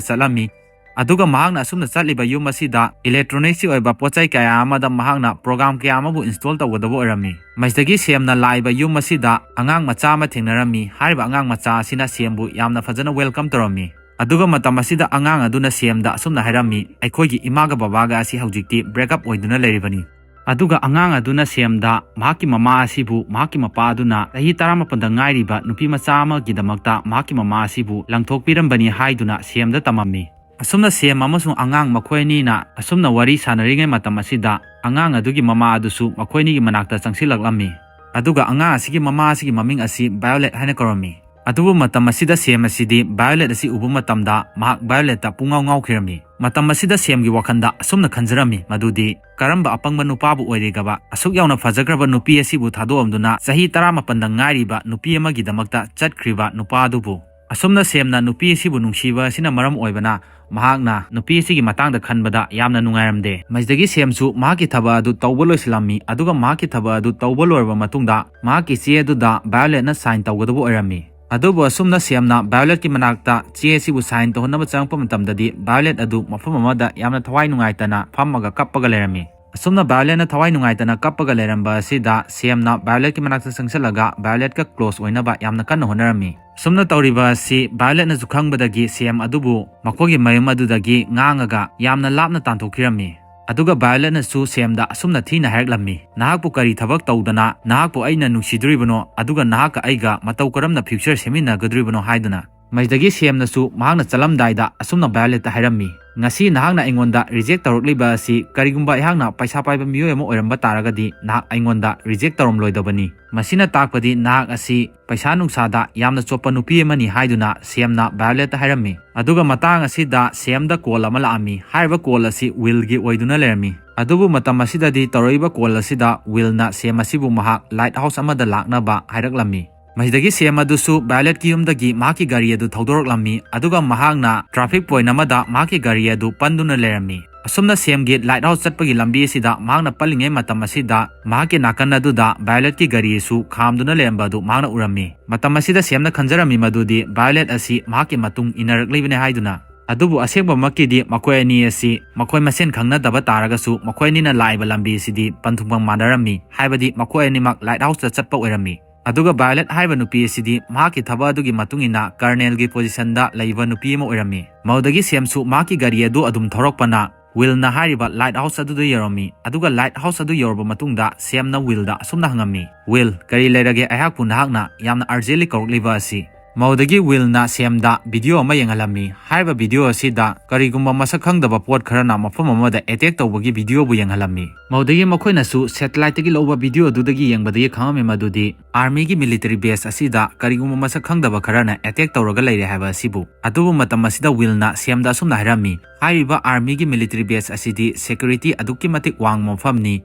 ꯆꯠꯂꯝꯃꯤ꯫ ꯑꯗꯨꯒ ꯃꯍꯥꯛꯅ ꯑꯁꯨꯝꯅ ꯆꯠꯂꯤꯕ ꯌꯨꯝ ꯑꯁꯤꯗ ꯏꯂꯦꯛꯇ꯭ꯔꯣꯅꯤꯛꯁꯀꯤ ꯑꯣꯏꯕ ꯄꯣꯠ ꯆꯩ ꯀꯌꯥ ꯑꯃꯗ ꯃꯍꯥꯛꯅ ꯄ꯭ꯔꯣꯒ꯭ꯔꯥꯝ ꯀꯌꯥ ꯑꯃꯕꯨ ꯏꯟꯁꯇꯣꯜ ꯇꯧꯒꯗꯕ ꯑꯣꯏꯔꯝꯃꯤ꯫ ꯃꯁꯤꯗꯒꯤ ꯁꯦꯝꯅ ꯂꯥꯛꯏꯕ ꯌꯨꯝ ꯑꯁꯤꯗ ꯑꯉꯥꯡ ꯃꯆꯥ ꯑꯃ ꯊꯦꯡꯅꯔꯝꯃꯤ꯫ ꯍꯥꯏꯔꯤꯕ ꯑꯉꯥꯡ ꯃꯆꯥ ꯑꯁꯤꯅ ꯁꯦꯝꯕꯨ ꯌꯥꯝꯅ ꯐꯖꯅ ꯋꯦꯜꯀꯝ ꯇꯧꯔꯝꯃꯤ꯫ ꯑꯗꯨꯒ ꯃꯇꯝ ꯑꯁꯤꯗ ꯑꯉꯥꯡ ꯑꯗꯨꯅ ꯁꯦꯝꯗ ꯑꯁꯨꯝꯅ ꯍꯥꯏꯔꯝꯃꯤ, "ꯑꯩꯈꯣꯏꯒꯤ ꯏꯃꯥꯒ ꯕꯕꯥꯒ ꯑꯁꯤ ꯍꯧꯖꯤꯛꯇꯤ ꯕ꯭ꯔꯦꯛ ꯑꯞ ꯑꯣꯏꯗꯨꯅ ꯂꯩꯔꯤꯕꯅꯤ"꯫ ꯑꯗꯨꯒ ꯑꯉꯥꯡ ꯑꯗꯨꯅ ꯁꯦꯝꯗ ꯃꯍꯥꯛꯀꯤ ꯃꯃꯥ ꯑꯁꯤꯕꯨ ꯃꯍꯥꯛꯀꯤ ꯃꯄꯥ ꯑꯗꯨꯅ ꯆꯍꯤ ꯇꯔꯥꯃꯥꯄꯟꯗ ꯉꯥꯏꯔꯤꯕ ꯅꯨꯄꯤ ꯃꯆꯥ ꯑꯃꯒꯤꯗꯃꯛꯇ ꯃꯍꯥꯛꯀꯤ ꯃꯃꯥ ꯑꯁꯤꯕꯨ ꯂꯪꯊꯣꯛꯄꯤꯔꯝꯕꯅꯤ ꯍꯥꯏꯗꯨꯅ ꯁꯦꯝꯗ ꯇꯝꯃꯝꯃꯤ꯫ ꯑꯁꯨꯝꯅ ꯁꯦꯝ ꯑꯃꯁꯨꯡ ꯑꯉꯥꯡ ꯃꯈꯣꯏ ꯑꯅꯤꯅ ꯑꯁꯨꯝꯅ ꯋꯥꯔꯤ ꯁꯥꯟꯅꯔꯤꯉꯩ ꯃꯇꯝ ꯑꯁꯤꯗ ꯑꯉꯥꯡ ꯑꯗꯨꯒꯤ ꯃꯃꯥ ꯑꯗꯨꯁꯨ ꯃꯈꯣꯏ ꯑꯅꯤꯒꯤ ꯃꯅꯥꯛꯇ ꯆꯪꯁꯤꯜꯂꯛꯂꯝꯃꯤ꯫ ꯑꯗꯨꯒ ꯑꯉꯥꯡ ꯑꯁꯤꯒꯤ ꯃꯃꯥ ꯑꯁꯤꯒꯤ ꯃꯃꯤꯡ ꯑꯁꯤ ꯚꯥꯏꯑꯣꯂꯦꯠ ꯍꯥꯏꯅ ꯀꯧꯔꯝꯃꯤ꯫ ꯑꯗꯨꯕꯨ ꯃꯇꯝ ꯑꯁꯤꯗ ꯁꯦꯝ ꯑꯁꯤꯗꯤ ꯚꯥꯏꯑꯣꯂꯦꯠ ꯑꯁꯤ ꯎꯕ ꯃꯇꯝꯗ ꯃꯍꯥꯛ ꯚꯥꯏꯑꯣꯂꯦꯠꯇ ꯄꯨꯡꯉꯥꯎ ꯉꯥꯎꯈꯤꯔꯝꯃꯤ꯫ ꯃꯇꯝ ꯑꯁꯤꯗ ꯁꯦꯝꯒꯤ ꯋꯥꯈꯜꯗ ꯑꯁꯨꯝꯅ ꯈꯟꯖꯔꯝꯃꯤ, ꯃꯗꯨꯗꯤ ꯀꯔꯝꯕ ꯑꯄꯪꯕ ꯅꯨꯄꯥꯕꯨ ꯑꯣꯏꯔꯤꯒꯕ ꯑꯁꯨꯛ ꯌꯥꯝꯅ ꯐꯖꯈ꯭ꯔꯕ ꯅꯨꯄꯤ ꯑꯁꯤꯕꯨ ꯊꯥꯗꯣꯛꯑꯝꯗꯨꯅ ꯆꯍꯤ ꯇꯔꯥꯃꯥꯄꯟꯗ ꯉꯥꯏꯔꯤꯕ ꯅꯨꯄꯤ ꯑꯃꯒꯤꯗꯃꯛꯇ ꯆꯠꯈ꯭ꯔꯤꯕ ꯅꯨꯄꯥ ꯑꯗꯨꯕꯨ꯫ ꯑꯁꯨꯝꯅ ꯁꯦꯝꯅ ꯅꯨꯄꯤ ꯑꯁꯤꯕꯨ ꯅꯨꯡꯁꯤꯕ ꯑꯁꯤꯅ ꯃꯔꯝ ꯑꯣꯏꯕꯅ ꯃꯍꯥꯛꯅ ꯅꯨꯄꯤ ꯑꯁꯤꯒꯤ ꯃꯇꯥꯡꯗ ꯈꯟꯕꯗ ꯌꯥꯝꯅ ꯅꯨꯡꯉꯥꯏꯔꯝꯗꯦ꯫ ꯃꯁꯤꯗꯒꯤ ꯁꯦꯝꯁꯨ ꯃꯍꯥꯛꯀꯤ ꯊꯕꯛ ꯑꯗꯨ ꯇꯧꯕ ꯂꯣꯏꯁꯤꯜꯂꯝꯃꯤ, ꯑꯗꯨꯒ ꯃꯍꯥꯛꯀꯤ ꯊꯕꯛ ꯑꯗꯨ ꯇꯧꯕ ꯂꯣꯏꯔꯕ ꯃꯇꯨꯡꯗ ꯃꯍꯥꯛꯀꯤ ꯆꯦ ꯑꯗꯨꯗ ꯚꯥꯏꯑꯣꯂꯦꯠꯅ ꯁꯥꯏꯟ ꯇꯧꯒꯗꯕ ꯑꯣꯏꯔꯝꯃꯤ꯫ ꯑꯗꯨꯕꯨ ꯑꯁꯨꯝꯅ ꯁꯦꯝꯅ ꯚꯥꯏꯑꯣꯂꯦꯠꯀꯤ ꯃꯅꯥꯛꯇ ꯆꯦ ꯑꯁꯤꯕꯨ ꯁꯥꯏꯟ ꯇꯧꯍꯟꯅꯕ ꯆꯪꯉꯛꯄ ꯃꯇꯝꯗꯗꯤ ꯚꯥꯏꯑꯣꯂꯦꯠ ꯑꯗꯨ ꯃꯐꯝ ꯑꯃꯗ ꯌꯥꯝꯅ ꯊꯋꯥꯏ ꯅꯨꯡꯉꯥꯏꯇꯅ ꯐꯝꯃꯒ ꯀꯞꯄꯒ ꯂꯩꯔꯝꯃꯤ꯫ ꯑꯁꯨꯝꯅ ꯚꯥꯏꯑꯣꯂꯦꯠꯅ ꯊꯋꯥꯏ ꯅꯨꯡꯉꯥꯏꯇꯅ ꯀꯞꯄꯒ ꯂꯩꯔꯝꯕ ꯑꯁꯤꯗ ꯁꯦꯝꯅ ꯚꯥꯏꯑꯣꯂꯦꯠꯀꯤ ꯃꯅꯥꯛꯇ ꯆꯪꯁꯤꯜꯂꯒ ꯚꯥꯏꯑꯣꯂꯦꯠꯀ ꯀ꯭ꯂꯣꯁ ꯑꯣꯏꯅꯕ ꯌꯥꯝꯅ ꯀꯟꯅ ꯍꯣꯠꯅꯔꯝꯃꯤ꯫ ꯑꯁꯨꯝꯅ ꯇꯧꯔꯤꯕ ꯑꯁꯤ ꯚꯥꯏꯑꯣꯂꯦꯠꯅꯁꯨ ꯈꯪꯕꯗꯒꯤ ꯁꯦꯝ ꯑꯗꯨꯕꯨ ꯃꯈꯣꯏꯒꯤ ꯃꯌꯨꯝ ꯑꯗꯨꯗꯒꯤ ꯉꯥꯡꯉꯒ ꯌꯥꯝꯅ ꯂꯥꯞꯅ ꯇꯥꯟꯊꯣꯛꯈꯤꯔꯝꯃꯤ꯫ ꯑꯗꯨꯒ ꯚꯥꯏꯑꯣꯂꯦꯠꯅꯁꯨ ꯁꯦꯝꯗ ꯑꯁꯨꯝꯅ ꯊꯤꯅ ꯍꯥꯏꯔꯛꯂꯝꯃꯤ, "ꯅꯍꯥꯛꯄꯨ ꯀꯔꯤ ꯊꯕꯛ ꯇꯧꯗꯅ ꯅꯍꯥꯛꯄꯨ ꯑꯩꯅ ꯅꯨꯡꯁꯤꯗꯣꯔꯤꯕꯅꯣ? ꯑꯗꯨꯒ ꯅꯍꯥꯛꯀ ꯑꯩꯒ ꯃꯇꯧ ꯀꯔꯝꯅ ꯐ꯭ꯌꯨꯆꯔ ꯁꯦꯝꯃꯤꯟꯅꯒꯗꯣꯔꯤꯕꯅꯣ?" ꯍꯥꯏꯗꯨꯅ꯫ ꯃꯁꯤꯗꯒꯤ ꯁꯦꯝꯅꯁꯨ ꯃꯍꯥꯛꯅ ꯆꯠꯂꯝꯗꯥꯏꯗ ꯑꯁꯨꯝꯅ ꯚꯥꯏꯑꯣꯂꯦꯠꯇ ꯍꯥꯏꯔꯝꯃꯤ, "ꯉꯁꯤ ꯅꯍꯥꯛꯅ ꯑꯩꯉꯣꯟꯗ ꯔꯤꯖꯦꯛ ꯇꯧꯔꯛꯂꯤꯕ ꯑꯁꯤ ꯀꯔꯤꯒꯨꯝꯕ ꯑꯩꯍꯥꯛꯅ ꯄꯩꯁꯥ ꯄꯥꯏꯕ ꯃꯤꯑꯣꯏ ꯑꯃ ꯑꯣꯏꯔꯝꯕ ꯇꯥꯔꯒꯗꯤ ꯅꯍꯥꯛ ꯑꯩꯉꯣꯟꯗ ꯔꯤꯖꯦꯛ ꯇꯧꯔꯝꯂꯣꯏꯗꯕꯅꯤ꯫ ꯃꯁꯤꯅ ꯇꯥꯛꯄꯗꯤ ꯅꯍꯥꯛ ꯑꯁꯤ ꯄꯩꯁꯥ ꯅꯨꯡꯁꯥꯗ ꯌꯥꯝꯅ ꯆꯣꯞꯄ ꯅꯨꯄꯤ ꯑꯃꯅꯤ" ꯍꯥꯏꯗꯨꯅ ꯁꯦꯝꯅ ꯚꯥꯏꯑꯣꯂꯦꯠꯇ ꯍꯥꯏꯔꯝꯃꯤ꯫ ꯑꯗꯨꯒ ꯃꯇꯥꯡ ꯑꯁꯤꯗ ꯁꯦꯝꯗ ꯀꯣꯜ ꯑꯃ ꯂꯥꯛꯑꯝꯃꯤ꯫ ꯍꯥꯏꯔꯤꯕ ꯀꯣꯜ ꯑꯁꯤ ꯋꯤꯜꯒꯤ ꯑꯣꯏꯗꯨꯅ ꯂꯩꯔꯝꯃꯤ꯫ ꯑꯗꯨꯕꯨ ꯃꯇꯝ ꯑꯁꯤꯗꯗꯤ ꯇꯧꯔꯛꯏꯕ ꯀꯣꯜ ꯑꯁꯤꯗ ꯋꯤꯜꯅ ꯁꯦꯝ ꯑꯁꯤꯕꯨ ꯃꯍꯥꯛ ꯂꯥꯏꯠ ꯍꯥꯎꯁ ꯑꯃꯗ ꯂꯥꯛꯅꯕ ꯍꯥꯏꯔꯛꯂꯝꯃꯤ꯫ ꯃꯁꯤꯗꯒꯤ ꯁꯦꯝ ꯑꯗꯨꯁꯨ ꯚꯥꯏꯑꯣꯂꯦꯠꯀꯤ ꯌꯨꯝꯗꯒꯤ ꯃꯍꯥꯛꯀꯤ ꯒꯥꯔꯤ ꯑꯗꯨ ꯊꯧꯗꯣꯔꯛꯂꯝꯃꯤ, ꯑꯗꯨꯒ ꯃꯍꯥꯛꯅ ꯇ꯭ꯔꯥꯐꯤꯛ ꯄꯣꯏꯟ ꯑꯃꯗ ꯃꯍꯥꯛꯀꯤ ꯒꯥꯔꯤ ꯑꯗꯨ ꯄꯟꯗꯨꯅ ꯂꯩꯔꯝꯃꯤ꯫ ꯑꯁꯨꯝꯅ ꯁꯦꯝꯒꯤ ꯂꯥꯏꯠ ꯍꯥꯎꯁ ꯆꯠꯄꯒꯤ ꯂꯝꯕꯤ ꯑꯁꯤꯗ ꯃꯍꯥꯛꯅ ꯄꯜꯂꯤꯉꯩ ꯃꯇꯝ ꯑꯁꯤꯗ ꯃꯍꯥꯛꯀꯤ ꯅꯥꯀꯟ ꯑꯗꯨꯗ ꯚꯥꯏꯑꯣꯂꯦꯠꯀꯤ ꯒꯥꯔꯤ ꯑꯁꯨ ꯈꯥꯝꯗꯨꯅ ꯂꯩꯔꯝꯕ ꯑꯗꯨ ꯃꯍꯥꯛꯅ ꯎꯔꯝꯃꯤ꯫ ꯃꯇꯝ ꯑꯁꯤꯗ ꯁꯦꯝꯅ ꯈꯟꯖꯔꯝꯃꯤ ꯃꯗꯨꯗꯤ ꯚꯥꯏꯑꯣꯂꯦꯠ ꯑꯁꯤ ꯃꯍꯥꯛꯀꯤ ꯃꯇꯨꯡ ꯏꯟꯅꯔꯛꯂꯤꯕꯅꯤ ꯍꯥꯏꯗꯨꯅ꯫ ꯑꯗꯨꯕꯨ ꯑꯁꯦꯡꯕꯃꯛꯀꯤꯗꯤ ꯃꯈꯣꯏ ꯑꯅꯤ ꯑꯁꯤ ꯃꯈꯣꯏ ꯃꯁꯦꯟ ꯈꯪꯅꯗꯕ ꯇꯥꯔꯒꯁꯨ ꯃꯈꯣꯏ ꯑꯅꯤꯅ ꯂꯥꯛꯏꯕ ꯂꯝꯕꯤ ꯑꯁꯤꯗꯤ ꯄꯟꯊꯨꯡꯐꯝ ꯃꯥꯟꯅꯔꯝꯃꯤ, ꯍꯥꯏꯕꯗꯤ ꯃꯈꯣꯏ ꯑꯅꯤꯃꯛ ꯂꯥꯏꯠ ꯍꯥꯎꯁꯇ ꯆꯠꯄ ꯑꯣꯏꯔꯝꯃꯤ꯫ ꯑꯗꯨꯒ ꯚꯥꯏꯑꯣꯂꯦꯠ ꯍꯥꯏꯔꯤꯕ ꯅꯨꯄꯤ ꯑꯁꯤꯗꯤ ꯃꯍꯥꯛꯀꯤ ꯊꯕꯛ ꯑꯗꯨꯒꯤ ꯃꯇꯨꯡ ꯏꯟꯅ ꯀꯔꯅꯦꯜꯒꯤ ꯄꯣꯖꯤꯁꯟꯗ ꯂꯩꯕ ꯅꯨꯄꯤ ꯑꯃ ꯑꯣꯏꯔꯝꯃꯤ꯫ ꯃꯗꯨꯗꯒꯤ ꯁꯦꯝꯁꯨ ꯃꯍꯥꯛꯀꯤ ꯒꯥꯔꯤ ꯑꯗꯨ ꯑꯗꯨꯝ ꯊꯧꯔꯛꯄꯅ ꯋꯤꯜꯅ ꯍꯥꯏꯔꯤꯕ ꯂꯥꯏꯠ ꯍꯥꯎꯁ ꯑꯗꯨꯗ ꯌꯧꯔꯝꯃꯤ꯫ ꯑꯗꯨꯒ ꯂꯥꯏꯠ ꯍꯥꯎꯁ ꯑꯗꯨ ꯌꯧꯔꯕ ꯃꯇꯨꯡꯗ ꯁꯦꯝꯅ ꯋꯤꯜꯗ ꯑꯁꯨꯝꯅ ꯍꯪꯉꯝꯃꯤ, "ꯋꯤꯜ, ꯀꯔꯤ ꯂꯩꯔꯒꯦ? ꯑꯩꯍꯥꯛꯄꯨ ꯅꯍꯥꯛꯅ ꯌꯥꯝꯅ ꯑꯔꯖꯦꯟꯂꯤ ꯀꯧꯔꯛꯂꯤꯕ ꯑꯁꯤ?" ꯃꯗꯨꯗꯒꯤ ꯋꯤꯜꯅ ꯁꯦꯝꯗ ꯚꯤꯗꯤꯑꯣ ꯑꯃ ꯌꯦꯡꯍꯜꯂꯝꯃꯤ꯫ ꯍꯥꯏꯔꯤꯕ ꯚꯤꯗꯤꯑꯣ ꯑꯁꯤꯗ ꯀꯔꯤꯒꯨꯝꯕ ꯃꯁꯛ ꯈꯪꯗꯕ ꯄꯣꯠ ꯈꯔꯅ ꯃꯐꯝ ꯑꯃꯗ ꯑꯦꯇꯦꯛ ꯇꯧꯕꯒꯤ ꯚꯤꯗꯤꯑꯣꯕꯨ ꯌꯦꯡꯍꯜꯂꯝꯃꯤ꯫ ꯃꯗꯨꯗꯒꯤ ꯃꯈꯣꯏꯅꯁꯨ ꯁꯦꯇꯦꯂꯥꯏꯠꯇꯒꯤ ꯂꯧꯕ ꯚꯤꯗꯤꯑꯣ ꯑꯗꯨꯗꯒꯤ ꯌꯦꯡꯕꯗꯒꯤ ꯈꯪꯉꯝꯃꯤ ꯃꯗꯨꯗꯤ ꯑꯥꯔꯃꯤꯒꯤ ꯃꯤꯂꯤꯇꯔꯤ ꯕꯦꯁ ꯑꯁꯤꯗ ꯀꯔꯤꯒꯨꯝꯕ ꯃꯁꯛ ꯈꯪꯗꯕ ꯈꯔꯅ ꯑꯦꯇꯦꯛ ꯇꯧꯔꯒ ꯂꯩꯔꯦ ꯍꯥꯏꯕ ꯑꯁꯤꯕꯨ꯫ ꯑꯗꯨꯕꯨ ꯃꯇꯝ ꯑꯁꯤꯗ ꯋꯤꯜꯅ ꯁꯦꯝꯗ ꯑꯁꯨꯝꯅ ꯍꯥꯏꯔꯝꯃꯤ, "ꯍꯥꯏꯔꯤꯕ ꯑꯥꯔꯃꯤꯒꯤ ꯃꯤꯂꯤꯇꯔꯤ ꯕꯦꯁ ꯑꯁꯤꯗꯤ ꯁꯦꯀ꯭ꯌꯨꯔꯤꯇꯤ ꯑꯗꯨꯛꯀꯤ ꯃꯇꯤꯛ ꯋꯥꯡꯕ ꯃꯐꯝꯅꯤ,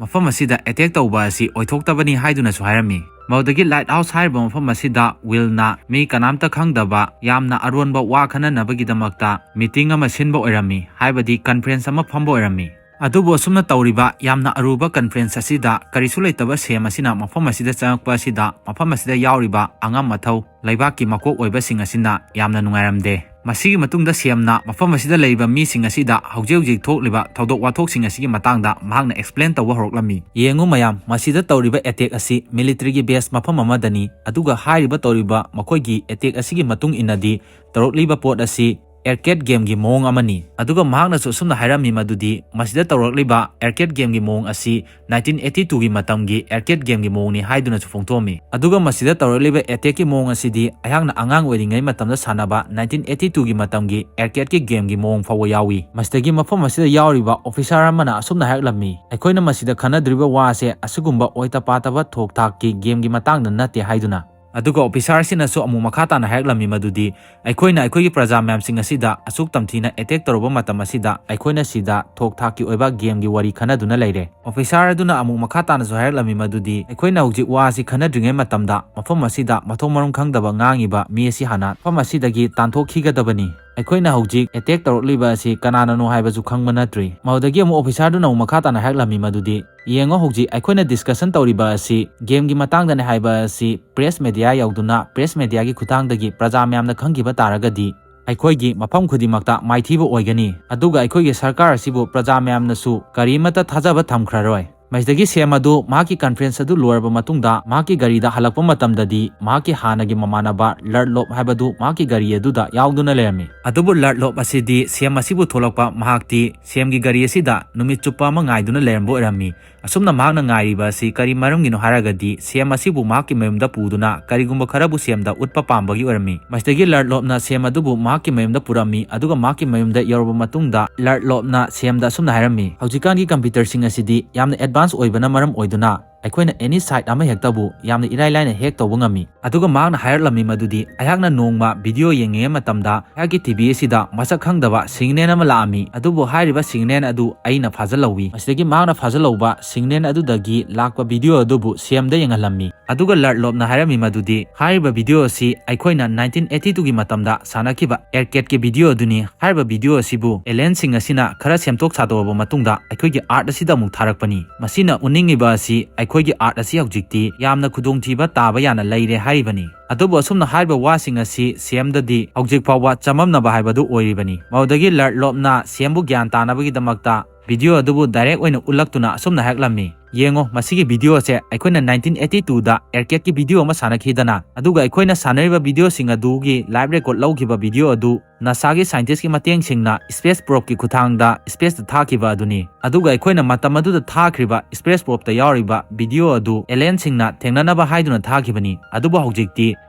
ꯃꯐꯝ ꯑꯁꯤꯗ ꯑꯦꯇꯦꯛ ꯇꯧꯕ ꯑꯁꯤ ꯑꯣꯏꯊꯣꯛꯇꯕꯅꯤ" ꯍꯥꯏꯗꯨꯅꯁꯨ ꯍꯥꯏꯔꯝꯃꯤ꯫ ꯃꯗꯨꯗꯒꯤ ꯂꯥꯏꯠ ꯍꯥꯎꯁ ꯍꯥꯏꯔꯤꯕ ꯃꯐꯝ ꯑꯁꯤꯗ ꯋꯤꯜꯅ ꯃꯤ ꯀꯅꯥꯝꯇ ꯈꯪꯗꯕ ꯌꯥꯝꯅ ꯑꯔꯣꯟꯕ ꯋꯥ ꯈꯟꯅꯅꯕꯒꯤꯗꯃꯛꯇ ꯃꯤꯇꯤꯡ ꯑꯃ ꯁꯤꯟꯕ ꯑꯣꯏꯔꯝꯃꯤ, ꯍꯥꯏꯕꯗꯤ ꯀꯟꯐ꯭ꯔꯦꯟꯁ ꯑꯃ ꯐꯝꯕ ꯑꯣꯏꯔꯝꯃꯤ꯫ ꯑꯗꯨꯕꯨ ꯑꯁꯨꯝꯅ ꯇꯧꯔꯤꯕ ꯌꯥꯝꯅ ꯑꯔꯨꯕ ꯀꯟꯐ꯭ꯔꯦꯟꯁ ꯑꯁꯤꯗ ꯀꯔꯤꯁꯨ ꯂꯩꯇꯕ ꯁꯦꯝ ꯑꯁꯤꯅ ꯃꯐꯝ ꯑꯁꯤꯗ ꯆꯪꯉꯛꯄ ꯑꯁꯤꯗ ꯃꯐꯝ ꯑꯁꯤꯗ ꯌꯥꯎꯔꯤꯕ ꯑꯉꯝ ꯑꯊꯧ ꯂꯩꯕꯥꯛꯀꯤ ꯃꯀꯣꯛ ꯑꯣꯏꯕꯁꯤꯡ ꯑꯁꯤꯅ ꯌꯥꯝꯅ ꯅꯨꯡꯉꯥꯏꯔꯝꯗꯦ꯫ ꯃꯁꯤꯒꯤ ꯃꯇꯨꯡꯗ ꯁꯦꯝꯅ ꯃꯐꯝ ꯑꯁꯤꯗ ꯂꯩꯔꯤꯕ ꯃꯤꯁꯤꯡ ꯑꯁꯤꯗ ꯍꯧꯖꯤꯛ ꯍꯧꯖꯤꯛ ꯊꯣꯛꯂꯤꯕ ꯊꯧꯗꯣꯛ ꯋꯥꯊꯣꯛꯁꯤꯡ ꯑꯁꯤꯒꯤ ꯃꯇꯥꯡꯗ ꯃꯍꯥꯛꯅ ꯑꯦꯛꯁꯄ꯭ꯂꯦꯟ ꯇꯧꯕ ꯍꯧꯔꯛꯂꯝꯃꯤ꯫ "ꯌꯦꯡꯉꯨ ꯃꯌꯥꯝ, ꯃꯁꯤꯗ ꯇꯧꯔꯤꯕ ꯑꯦꯇꯦꯛ ꯑꯁꯤ ꯃꯤꯂꯤꯇꯔꯤꯒꯤ ꯕꯦꯁ ꯃꯐꯝ ꯑꯃꯗꯅꯤ, ꯑꯗꯨꯒ ꯍꯥꯏꯔꯤꯕ ꯇꯧꯔꯤꯕ ꯃꯈꯣꯏꯒꯤ ꯑꯦꯇꯦꯛ ꯑꯁꯤꯒꯤ ꯃꯇꯨꯡ ꯏꯟꯅꯗꯤ ꯇꯧꯔꯛꯂꯤꯕ ꯄꯣꯠ ꯑꯁꯤ ꯑꯦꯔꯀꯦꯗ ꯒꯦꯝꯒꯤ ꯃꯑꯣꯡ ꯑꯃꯅꯤ"꯫ ꯑꯗꯨꯒ ꯃꯍꯥꯛꯅꯁꯨ ꯑꯁꯨꯝꯅ ꯍꯥꯏꯔꯝꯃꯤ ꯃꯗꯨꯗꯤ ꯃꯁꯤꯗ ꯇꯧꯔꯛꯂꯤꯕ ꯑꯦꯔꯀꯦꯗ ꯒꯦꯝꯒꯤ ꯃꯑꯣꯡ ꯑꯁꯤ ꯅꯥꯏꯟꯇꯤꯟ ꯑꯩꯠꯇꯤ ꯇꯨꯒꯤ ꯃꯇꯝꯒꯤ ꯑꯦꯔꯀꯦꯗ ꯒꯦꯝꯒꯤ ꯃꯑꯣꯡꯅꯤ ꯍꯥꯏꯗꯨꯅꯁꯨ ꯐꯣꯡꯗꯣꯛꯑꯝꯃꯤ꯫ ꯑꯗꯨꯒ ꯃꯁꯤꯗ ꯇꯧꯔꯛꯂꯤꯕ ꯑꯦꯇꯦꯛꯀꯤ ꯃꯑꯣꯡ ꯑꯁꯤꯗꯤ ꯑꯩꯍꯥꯛꯅ ꯑꯉꯥꯡ ꯑꯣꯏꯔꯤꯉꯩ ꯃꯇꯝꯗ ꯁꯥꯟꯅꯕ ꯅꯥꯏꯟꯇꯤꯟ ꯑꯩꯠꯇꯤ ꯇꯨꯒꯤ ꯃꯇꯝꯒꯤ ꯑꯦꯔꯀꯦꯗꯀꯤ ꯒꯦꯝꯒꯤ ꯃꯑꯣꯡ ꯐꯥꯎꯕ ꯌꯥꯎꯏ꯫ ꯃꯁꯤꯗꯒꯤ ꯃꯐꯝ ꯑꯁꯤꯗ ꯌꯥꯎꯔꯤꯕ ꯑꯣꯐꯤꯁꯥꯔ ꯑꯃꯅ ꯑꯁꯨꯝꯅ ꯍꯥꯏꯔꯛꯂꯝꯃꯤ, "ꯑꯩꯈꯣꯏꯅ ꯃꯁꯤꯗ ꯈꯟꯅꯗ꯭ꯔꯤꯕ ꯋꯥ ꯑꯁꯦ ꯑꯁꯤꯒꯨꯝꯕ ꯑꯣꯏꯇ ꯄꯥꯇꯕ ꯊꯣꯛ ꯊꯥꯛꯀꯤ ꯒꯦꯝꯒꯤ ꯃꯇꯥꯡꯗ ꯅꯠꯇꯦ" ꯍꯥꯏꯗꯨꯅ꯫ ꯑꯗꯨꯒ ꯑꯣꯐꯤꯁꯥꯔ ꯑꯁꯤꯅꯁꯨ ꯑꯃꯨꯛ ꯃꯈꯥ ꯇꯥꯅ ꯍꯥꯏꯔꯛꯂꯝꯃꯤ ꯃꯗꯨꯗꯤ, "ꯑꯩꯈꯣꯏꯅ ꯑꯩꯈꯣꯏꯒꯤ ꯄ꯭ꯔꯖꯥ ꯃꯌꯥꯝꯁꯤꯡ ꯑꯁꯤꯗ ꯑꯁꯨꯛ ꯇꯝꯊꯤꯅ ꯑꯦꯇꯦꯛ ꯇꯧꯔꯨꯕ ꯃꯇꯝ ꯑꯁꯤꯗ ꯑꯩꯈꯣꯏꯅ ꯁꯤꯗ ꯊꯣꯛ ꯊꯥꯛꯀꯤ ꯑꯣꯏꯕ ꯒꯦꯝꯒꯤ ꯋꯥꯔꯤ ꯈꯟꯅꯗꯨꯅ ꯂꯩꯔꯦ"꯫ ꯑꯣꯐꯤꯁꯥꯔ ꯑꯗꯨꯅ ꯑꯃꯨꯛ ꯃꯈꯥ ꯇꯥꯅꯁꯨ ꯍꯥꯏꯔꯛꯂꯝꯃꯤ ꯃꯗꯨꯗꯤ, "ꯑꯩꯈꯣꯏꯅ ꯍꯧꯖꯤꯛ ꯋꯥ ꯑꯁꯤ ꯈꯟꯅꯗ꯭ꯔꯤꯉꯩ ꯃꯇꯝꯗ ꯃꯐꯝ ꯑꯁꯤꯗ ꯃꯊꯣꯡ ꯃꯔꯝ ꯈꯪꯗꯕ ꯉꯥꯡꯉꯤꯕ ꯃꯤ ꯑꯁꯤ ꯍꯥꯟꯅ ꯃꯐꯝ ꯑꯁꯤꯗꯒꯤ ꯇꯥꯟꯊꯣꯛꯈꯤꯒꯗꯕꯅꯤ꯫ ꯑꯩꯈꯣꯏꯅ ꯍꯧꯖꯤꯛ ꯑꯦꯇꯦꯛ ꯇꯧꯔꯛꯂꯤꯕ ꯑꯁꯤ ꯀꯅꯥꯅꯅꯣ ꯍꯥꯏꯕꯁꯨ ꯈꯪꯕ ꯅꯠꯇ꯭ꯔꯤ"꯫ ꯃꯗꯨꯗꯒꯤ ꯑꯃꯨꯛ ꯑꯣꯐꯤꯁꯥꯔꯗꯨꯅ ꯑꯃꯨꯛ ꯃꯈꯥ ꯇꯥꯅ ꯍꯥꯏꯔꯛꯂꯝꯃꯤ ꯃꯗꯨꯗꯤ, "ꯌꯦꯡꯉꯣ, ꯍꯧꯖꯤꯛ ꯑꯩꯈꯣꯏꯅ ꯗꯤꯁꯀꯁꯟ ꯇꯧꯔꯤꯕ ꯑꯁꯤ ꯒꯦꯝꯒꯤ ꯃꯇꯥꯡꯗꯅꯦ ꯍꯥꯏꯕ ꯑꯁꯤ ꯄ꯭ꯔꯦꯁ ꯃꯦꯗꯤꯌꯥ ꯌꯧꯗꯨꯅ ꯄ꯭ꯔꯦꯁ ꯃꯦꯗꯤꯌꯥꯒꯤ ꯈꯨꯠꯊꯥꯡꯗꯒꯤ ꯄ꯭ꯔꯖꯥ ꯃꯌꯥꯝꯅ ꯈꯪꯈꯤꯕ ꯇꯥꯔꯒꯗꯤ ꯑꯩꯈꯣꯏꯒꯤ ꯃꯐꯝ ꯈꯨꯗꯤꯡꯃꯛꯇ ꯃꯥꯏꯊꯤꯕ ꯑꯣꯏꯒꯅꯤ꯫ ꯑꯗꯨꯒ ꯑꯩꯈꯣꯏꯒꯤ ꯁꯔꯀꯥꯔ ꯑꯁꯤꯕꯨ ꯄ꯭ꯔꯖꯥ ꯃꯌꯥꯝꯅꯁꯨ ꯀꯔꯤꯃꯠꯇ ꯊꯥꯖꯕ ꯊꯝꯈ꯭ꯔꯔꯣꯏ"꯫ ꯃꯁꯤꯗꯒꯤ ꯁꯦꯝ ꯑꯗꯨ ꯃꯍꯥꯛꯀꯤ ꯀꯟꯐꯔꯦꯟꯁ ꯑꯗꯨ ꯂꯣꯏꯔꯕ ꯃꯇꯨꯡꯗ ꯃꯍꯥꯛꯀꯤ ꯒꯥꯔꯤꯗ ꯍꯜꯂꯛꯄ ꯃꯇꯝꯗꯗꯤ ꯃꯍꯥꯛꯀꯤ ꯍꯥꯟꯅꯒꯤ ꯃꯃꯥꯟꯅꯕ ꯂꯔꯠꯂꯣꯞ ꯍꯥꯏꯕꯗꯨ ꯃꯍꯥꯛꯀꯤ ꯒꯥꯔꯤ ꯑꯗꯨꯗ ꯌꯥꯎꯗꯨꯅ ꯂꯩꯔꯝꯃꯤ꯫ ꯑꯗꯨꯕꯨ ꯂꯔꯠꯂꯣꯞ ꯑꯁꯤꯗꯤ ꯁꯦꯝ ꯑꯁꯤꯕꯨ ꯊꯣꯛꯂꯛꯄ ꯃꯍꯥꯛꯇꯤ ꯁꯦꯝꯒꯤ ꯒꯥꯔꯤ ꯑꯁꯤꯗ ꯅꯨꯃꯤꯠ ꯆꯨꯞꯄ ꯑꯃ ꯉꯥꯏꯗꯨꯅ ꯂꯩꯔꯝꯕ ꯑꯣꯏꯔꯝꯃꯤ꯫ ꯑꯁꯨꯝꯅ ꯃꯍꯥꯛꯅ ꯉꯥꯏꯔꯤꯕ ꯑꯁꯤ ꯀꯔꯤ ꯃꯔꯝꯒꯤꯅꯣ ꯍꯥꯏꯔꯒꯗꯤ ꯁꯦꯝ ꯑꯁꯤꯕꯨ ꯃꯍꯥꯛꯀꯤ ꯃꯌꯨꯝꯗ ꯄꯨꯗꯨꯅ ꯀꯔꯤꯒꯨꯝꯕ ꯈꯔꯕꯨ ꯁꯦꯝꯗ ꯎꯠꯄ ꯄꯥꯝꯕꯒꯤ ꯑꯣꯏꯔꯝꯃꯤ꯫ ꯃꯁꯤꯗꯒꯤ ꯂꯔꯠꯂꯣꯞꯅ ꯁꯦꯝ ꯑꯗꯨꯕꯨ ꯃꯍꯥꯛꯀꯤ ꯃꯌꯨꯝꯗ ꯄꯨꯔꯝꯃꯤ, ꯑꯗꯨꯒ ꯃꯍꯥꯛꯀꯤ ꯃꯌꯨꯝꯗ ꯌꯧꯔꯕ ꯃꯇꯨꯡꯗ ꯂꯔꯠꯂꯣꯞꯅ ꯁꯦꯝꯗ ꯑꯁꯨꯝꯅ ꯍꯥꯏꯔꯝꯃꯤ, "ꯍꯧꯖꯤꯛꯀꯥꯟꯒꯤ ꯀꯝꯄ꯭ꯌꯨꯇꯔꯁꯤꯡ ꯑꯁꯤꯗꯤ ꯌꯥꯝꯅ ꯑꯦꯗꯚꯥꯟꯁ ꯑꯣꯏꯕꯅ ꯃꯔꯝ ꯑꯣꯏꯗꯨꯅ ꯑꯩꯈꯣꯏꯅ ꯑꯦꯅꯤ ꯁꯥꯏꯠ ꯑꯃ ꯍꯦꯛꯇꯕꯨ ꯌꯥꯝꯅ ꯏꯔꯥꯏ ꯂꯥꯏꯅ ꯍꯦꯛ ꯇꯧꯕ ꯉꯝꯃꯤ"꯫ ꯑꯗꯨꯒ ꯃꯍꯥꯛꯅ ꯍꯥꯏꯔꯛꯂꯝꯃꯤ ꯃꯗꯨꯗꯤ, "ꯑꯩꯍꯥꯛꯅ ꯅꯣꯡꯃ ꯚꯤꯗꯤꯑꯣ ꯌꯦꯡꯂꯤꯉꯩ ꯃꯇꯝꯗ ꯑꯩꯍꯥꯛꯀꯤ ꯇꯤ ꯚꯤ ꯑꯁꯤꯗ ꯃꯁꯛ ꯈꯪꯗꯕ ꯁꯤꯒꯅꯦꯜ ꯑꯃ ꯂꯥꯛꯂꯝꯃꯤ, ꯑꯗꯨꯕꯨ ꯍꯥꯏꯔꯤꯕ ꯁꯤꯒꯅꯦꯜ ꯑꯗꯨ ꯑꯩꯅ ꯐꯥꯖꯤꯜꯍꯧꯋꯤ"꯫ ꯃꯁꯤꯗꯒꯤ ꯃꯍꯥꯛꯅ ꯐꯥꯖꯤꯜꯍꯧꯕ ꯁꯤꯒꯅꯦꯜ ꯑꯗꯨꯗꯒꯤ ꯂꯥꯛꯄ ꯚꯤꯗꯤꯑꯣ ꯑꯗꯨꯕꯨ ꯁꯦꯝꯗ ꯌꯦꯡꯍꯜꯂꯝꯃꯤ꯫ ꯑꯗꯨꯒ ꯂꯔꯠꯂꯣꯞꯅ ꯍꯥꯏꯔꯝꯃꯤ ꯃꯗꯨꯗꯤ, "ꯍꯥꯏꯔꯤꯕ ꯚꯤꯗꯤꯑꯣ ꯑꯁꯤ ꯑꯩꯈꯣꯏꯅ ꯅꯥꯏꯟꯇꯤꯟ ꯑꯦꯠꯇꯤ ꯇꯨꯒꯤ ꯃꯇꯝꯗ ꯁꯥꯟꯅꯈꯤꯕ ꯑꯦꯔꯀꯦꯗꯀꯤ ꯚꯤꯗꯤꯑꯣ ꯑꯗꯨꯅꯤ꯫ ꯍꯥꯏꯔꯤꯕ ꯚꯤꯗꯤꯑꯣ ꯑꯁꯤꯕꯨ ꯑꯦꯂꯤꯌꯟꯁꯤꯡ ꯑꯁꯤꯅ ꯈꯔ ꯁꯦꯝꯗꯣꯛ ꯁꯥꯗꯣꯛꯂꯕ ꯃꯇꯨꯡꯗ ꯑꯩꯈꯣꯏꯒꯤ ꯑꯥꯔꯠ ꯑꯁꯤꯗ ꯑꯃꯨꯛ ꯊꯥꯔꯛꯄꯅꯤ꯫ ꯃꯁꯤꯅ ꯎꯠꯅꯤꯡꯂꯤꯕ ꯑꯁꯤ ꯑꯩꯈꯣꯏꯒꯤ ꯑꯥꯔꯠ ꯑꯁꯤ ꯍꯧꯖꯤꯛꯇꯤ ꯌꯥꯝꯅ ꯈꯨꯗꯣꯡꯊꯤꯕ ꯇꯥꯕ ꯌꯥꯅ ꯂꯩꯔꯦ" ꯍꯥꯏꯔꯤꯕꯅꯤ꯫ ꯑꯗꯨꯕꯨ ꯑꯁꯨꯝꯅ ꯍꯥꯏꯔꯤꯕ ꯋꯥꯁꯤꯡ ꯑꯁꯤ ꯁꯦꯝꯗꯗꯤ ꯍꯧꯖꯤꯛ ꯐꯥꯎꯕ ꯆꯃꯝꯅꯕ ꯍꯥꯏꯕꯗꯨ ꯑꯣꯏꯔꯤꯕꯅꯤ꯫ ꯃꯗꯨꯗꯒꯤ ꯂꯔꯠꯂꯣꯞꯅ ꯁꯦꯝꯕꯨ ꯒ꯭ꯌꯥꯟ ꯇꯥꯅꯕꯒꯤꯗꯃꯛꯇ ꯚꯤꯗꯤꯑꯣ ꯑꯗꯨꯕꯨ ꯗꯥꯏꯔꯦꯛ ꯑꯣꯏꯅ ꯎꯠꯂꯛꯇꯨꯅ ꯑꯁꯨꯝꯅ ꯍꯥꯏꯔꯛꯂꯝꯃꯤ, "ꯌꯦꯡꯉꯣ, ꯃꯁꯤꯒꯤ ꯚꯤꯗꯤꯑꯣ ꯑꯁꯦ ꯑꯩꯈꯣꯏꯅ ꯅꯥꯏꯟꯇꯤꯟ ꯑꯦꯠꯇꯤ ꯇꯨꯗ ꯑꯦꯔꯀꯦꯗꯀꯤ ꯚꯤꯗꯤꯑꯣ ꯑꯃ ꯁꯥꯟꯅꯈꯤꯗꯅ, ꯑꯗꯨꯒ ꯑꯩꯈꯣꯏꯅ ꯁꯥꯟꯅꯔꯤꯕ ꯚꯤꯗꯤꯑꯣꯁꯤꯡ ꯑꯗꯨꯒꯤ ꯂꯥꯏꯚ ꯔꯦꯀꯣꯔꯗ ꯂꯧꯈꯤꯕ ꯚꯤꯗꯤꯑꯣ ꯑꯗꯨ ꯅꯥꯁꯥꯒꯤ ꯁꯥꯏꯟꯇꯤꯁꯀꯤ ꯃꯇꯦꯡꯁꯤꯡꯅ ꯁ꯭ꯄꯦꯁ ꯄ꯭ꯔꯣꯕꯀꯤ ꯈꯨꯠꯊꯥꯡꯗ ꯁ꯭ꯄꯦꯁꯇ ꯊꯥꯈꯤꯕ ꯑꯗꯨꯅꯤ꯫ ꯑꯗꯨꯒ ꯑꯩꯈꯣꯏꯅ ꯃꯇꯝ ꯑꯗꯨꯗ ꯊꯥꯈ꯭ꯔꯤꯕ ꯁ꯭ꯄꯦꯁ ꯄ꯭ꯔꯣꯕꯇ ꯌꯥꯎꯔꯤꯕ ꯚꯤꯗꯤꯑꯣ ꯑꯗꯨ ꯑꯦꯂꯤꯌꯟꯁꯤꯡꯅ ꯊꯦꯡꯅꯅꯕ ꯍꯥꯏꯗꯨꯅ ꯊꯥꯈꯤꯕꯅꯤ꯫ ꯑꯗꯨꯕꯨ ꯍꯧꯖꯤꯛꯇꯤ